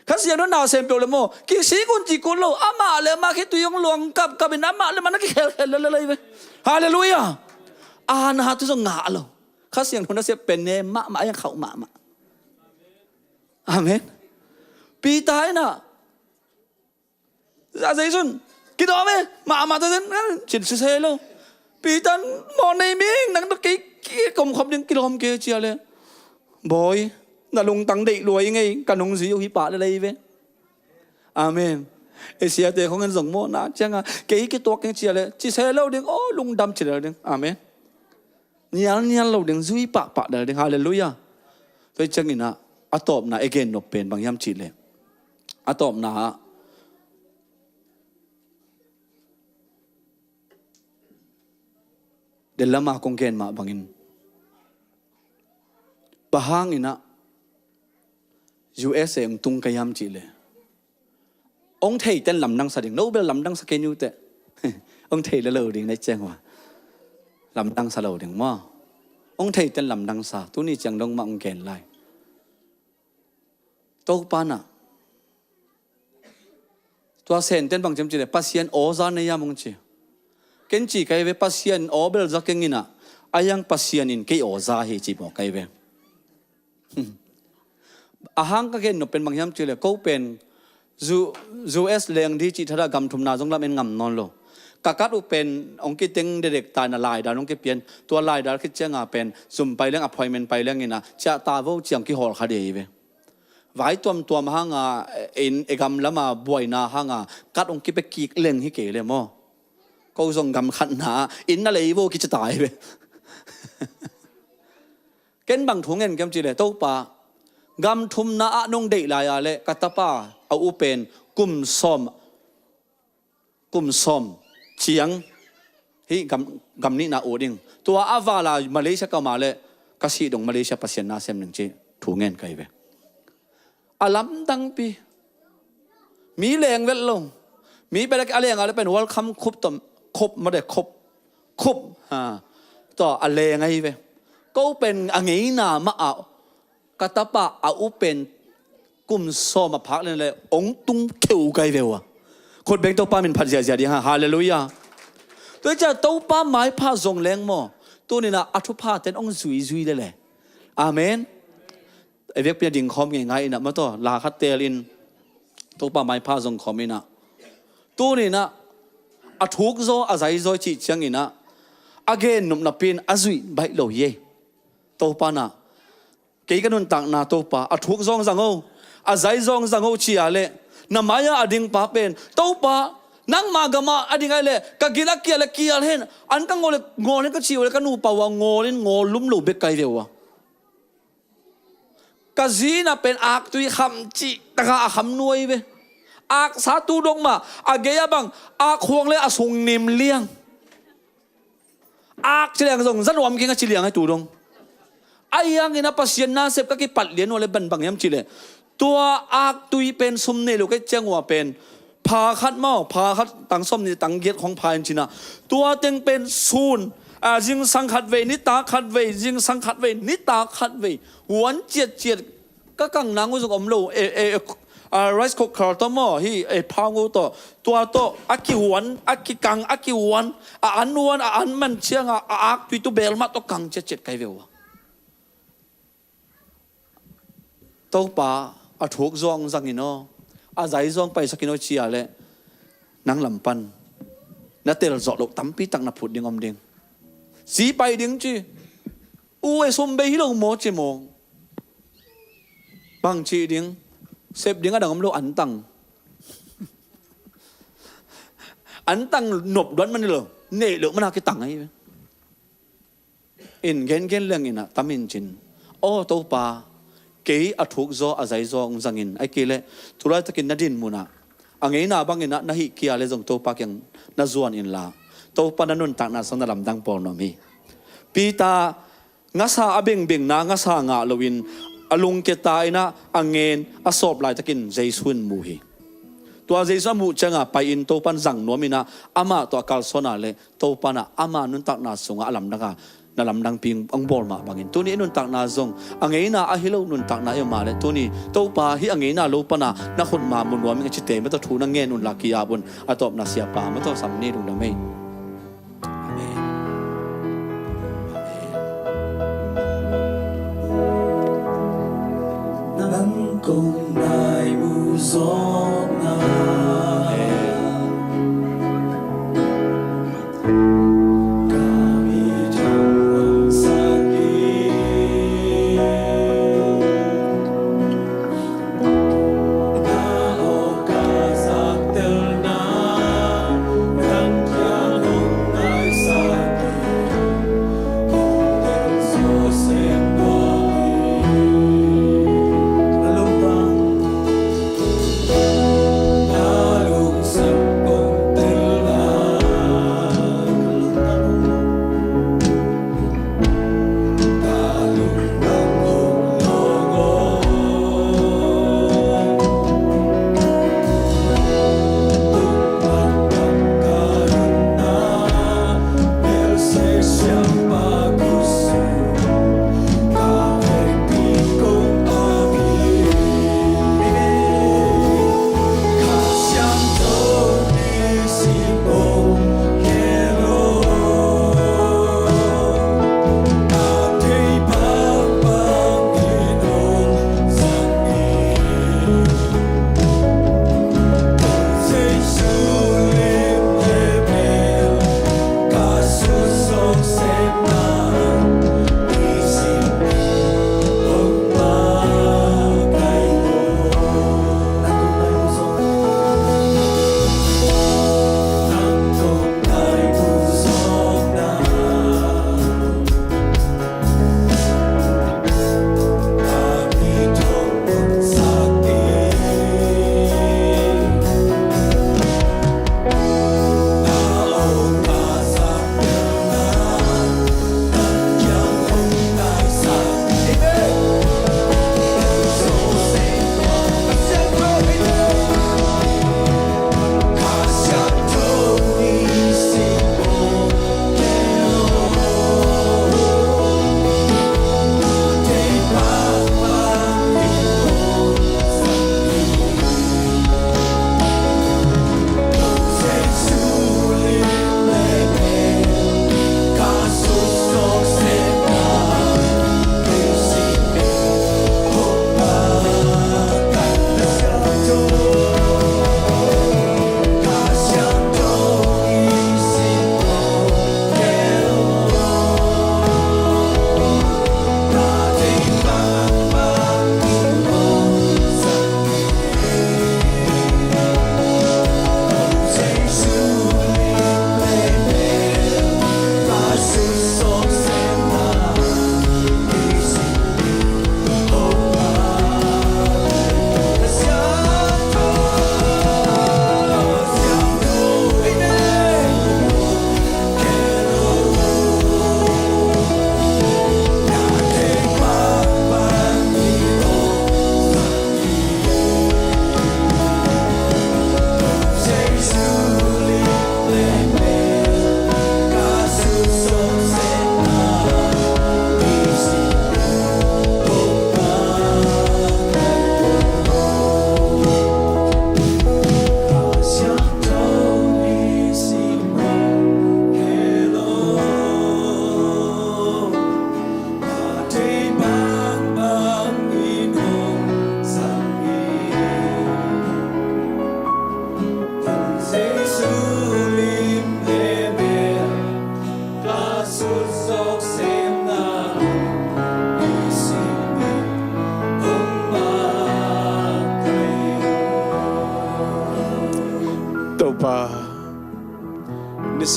Kha Siangtho na sem peuh le maw kisik un ci kul lo. Amah le amah khitui hong luang kapkap in amah le amah na kikhelkhel lel lel hi ve. Halleluiah. A na tu zong ngah lo. Kha Siangtho na sem pen ne mahmah a yang khauh mahmah. Amen. Peter in a Za Zeisun kidawm e, mahmah ta zen cin sisei lo. Peter in mawh nei ming nang tawh kei kikom khop ding kilawm kei cia le. Bawi, na lungtang deih lua i ngei, ka nungzui uh hi pah le lei ve. Amen. E siate khong in zong mawhna cianga kei kituak keng cia le cisei lo ding, aw lungdam ci lel ding. Amen. Nialnial lo ding, zui pahpah lel ding. Halleluiah. Tua hi ciangin ah a tawpna e gen nop pen bang hiam cih leh a tawpna ah delama kong gen mah bangin bang hangin ah U S A hong tung ka hiam cih leh hong thei ten lamdang sa ding, no bel lamdang sa kei niu teh. Hong thei le lo ding na i ciang uh a lamdang sa lo ding maw? Hong theiten lamdang sa, tuni ciang dong mah hong gen lai. Topa na, tua Senten bang ciam cileh Pasian aw za nei hiam hong ci. Ken ci kai ve, Pasian aw bel za keng inah, a hiang Pasian in kei aw za hi ci mawk kai ve. A hang ka gen nop pen bang hiam cileh, ko pen U- US leng di cih thadah gam thumna zong lam en ngam nawn lo. Ka kat uh pen hong kiteng dedek ta inah laidal hong kipian, tua laidal khit cianga pen zum pai leng, appointment pai leng inah ciah ta vo ciang kihawl kha dei ve. Vai tuamtuam hanga, in e gam lama buaina hanga kat hong kipia kik leng hi kei le maw. Ko zong gam khatna ah inn na lei vo kici tai ve. Ken bang thu ngen kiam cileh, Topa, gam thumna ah nong deih lai-a le ka tapa a u pen kum sawm, kum sawm ciang hih gam, gam nihna uh ding. Tua a vala Malaysia ka om a le ka sih dong Malaysia Pasian na sem ning ci thu ngen kai ve. A lamdangpi. Mi leng vet lo. Mi pen a leng a le pen welcome khup tom, khup made khup. Khup. Ha. Tua a leng ahi ve. Ko pen a ngeina mah ah ka tapa a u pen kum sawm a phak len le hong tung kheu kai ve uh a. Khut beng Topa min phat ziahziah ding ha. Halleluiah. Tua hi ciah Topa maipha zong leng maw, tuninah a thupha ten hong zuizui lele. Amen. A vekpi a ding khawm ngeingai inah mataw, la khat tel in Topa maipha zong khawm inah, tuninah a thukzaw a zaizaw i cih cianginah a gen nopnapi in a zuih baih lo hi ei. Topa nah, kei ka nuntakna Topa, a thukzaw hong zang o, a zaizaw hong zang o ci-a leh na mai-ah a dingpa pen, Topa, nangma gamah a ding ahih leh ka gil a kial le kial hen, an ka ngawl le ngawl hen ka cih uh leh ka nupa uh a ngawl in ngawl lum lo bek kai ve uh a. Ka zi inah pen aktui kham cih takah a kham nuai ve. Aksa tu dong mah, a gei ah bang, ak khuang le a sung nim liang. Ak ci liang zong za nuam keng a ci liang ahi tu dong. Ahi hangin a Pasian nasep ka kipat lian uh a le bangbang hiam cih leh, tua aktui pen sum nei lo ka hih ciang uh a pen pha khat maw, pha khat tang sawm nih tang giat khawng pha in cinah, tua teng pen sun, a, zingsang khat vei, nitak khat vei, zingsang khat vei, nitak khat vei, huan ciatciat, ka kang nang uh zong om lo, e, e, e, a, rice cooker tawh maw, hih, e, phang uh tawh, tua tawh a kihuan, a kikang, a kihuan, a an huan, a an man ciangah a aktui tu bel mah tawh kang ciatciat kai ve uh a. Topa, a thukzaw hong zang in aw, a zaizaw hong paisak in aw ci-a leh nang lam pan na telzawh loh tampi tak na phut ding om ding. Zi pai ding ci. U e, sum bei hi lo maw ci maw. Bang cih ding, sep ding a dang om lo, antang. Antang nop duan man hi lo, neih loh man a kitang ahi ve. In gengen leng inah tam in cin, aw Topa, kei a thukzaw a zaizaw hong zang in, ahih kei leh tu laitakin na din munah a ngeina banginah na hih kia le zong Topa kiang na zuan inla, Topa na nuntakna sung na lamdang pawl nuam hi. Peter, ngasa a bengbengna ngasa ngah loin a lungkia ta inah a ngen a sawp laitakin Jesu in mu hi. Tua Jesu a muh ciangah pai-in Topan zang nuam inah amah tawh a kalsuan a leh Topan ah ama nuntakna sungah a lamdang a, na lamdangpi hong bawl mah bangin tuni i nuntakna zong a ngeina ahi lo nuntakna i om a leh tuni Topa hih a ngeina lo pana na khutma mu nuam ing a cite mah tawh thu na ngen unla ki-ap un. A tawpna siapa mah tawh sam ni, lungdam ei. Amen. Amen. Nang kong nai mu zawkna. Ka mi thang huang sak hi.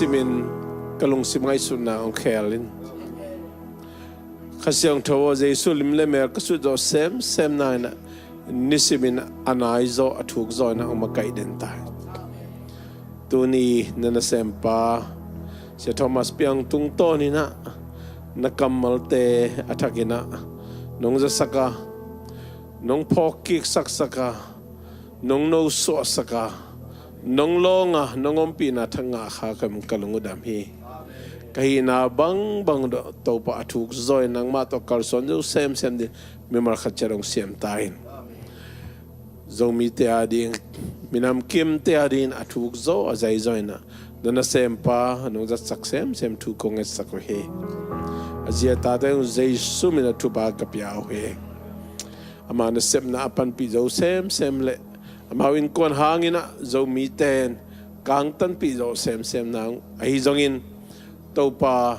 Simin ka lungsim ngaihsutna hong khel in. Kha Siangtho aw, Jesu lim le mel ka sut zawh semsem nangin ah nisimin a nai zaw, a thuk zaw in ah hong makaih den ta hi. Tuni na nasempa Sia Thomas Piang tungtawnin ah na kammalte a thakin ah nong zasak a, nong phawk kik saksak a, nong nosuahsak a, nong lawng a, nong ompihna thak ngah kha ka, ka lung uh dam hi. Ka hihna bangbang uh Topa a thuk zaw in nangmah tawh kalsuan zo semsem ding mimal khat ciat hong siam ta in. Zomite ading, minam kimte ading a thuk zaw a zai zaw in ah na nasempa nong zatsak semsem thu kong ngetsak uh hi. A zi a tate uh Jesu min a thupha ka pia uh hi. Ama nasepna a panpih zo semsem le amau innkuan hangin ah Zomite in kangtanpih zo semsem nang ahi zongin, Topa,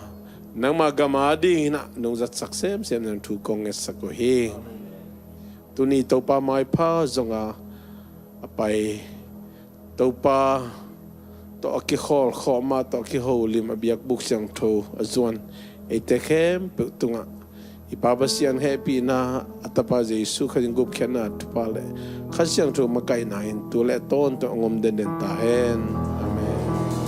nangma gam adingin ah nong zatsak semsem nang thu kong ngetsak uh hi. Tuni Topa maipha zonga a pai, Topa tawh a kikhawl khawm, amah tawh a kiholim, a biakbuk siangtho a zuan eite khempeuh tungah i Pa Pasian hehpihna, a Tapa Jesu Khazih gupkhiatna, thupha le Kha Siangtho makaihna in tu le tawntung hong om denden ta hen. Amen.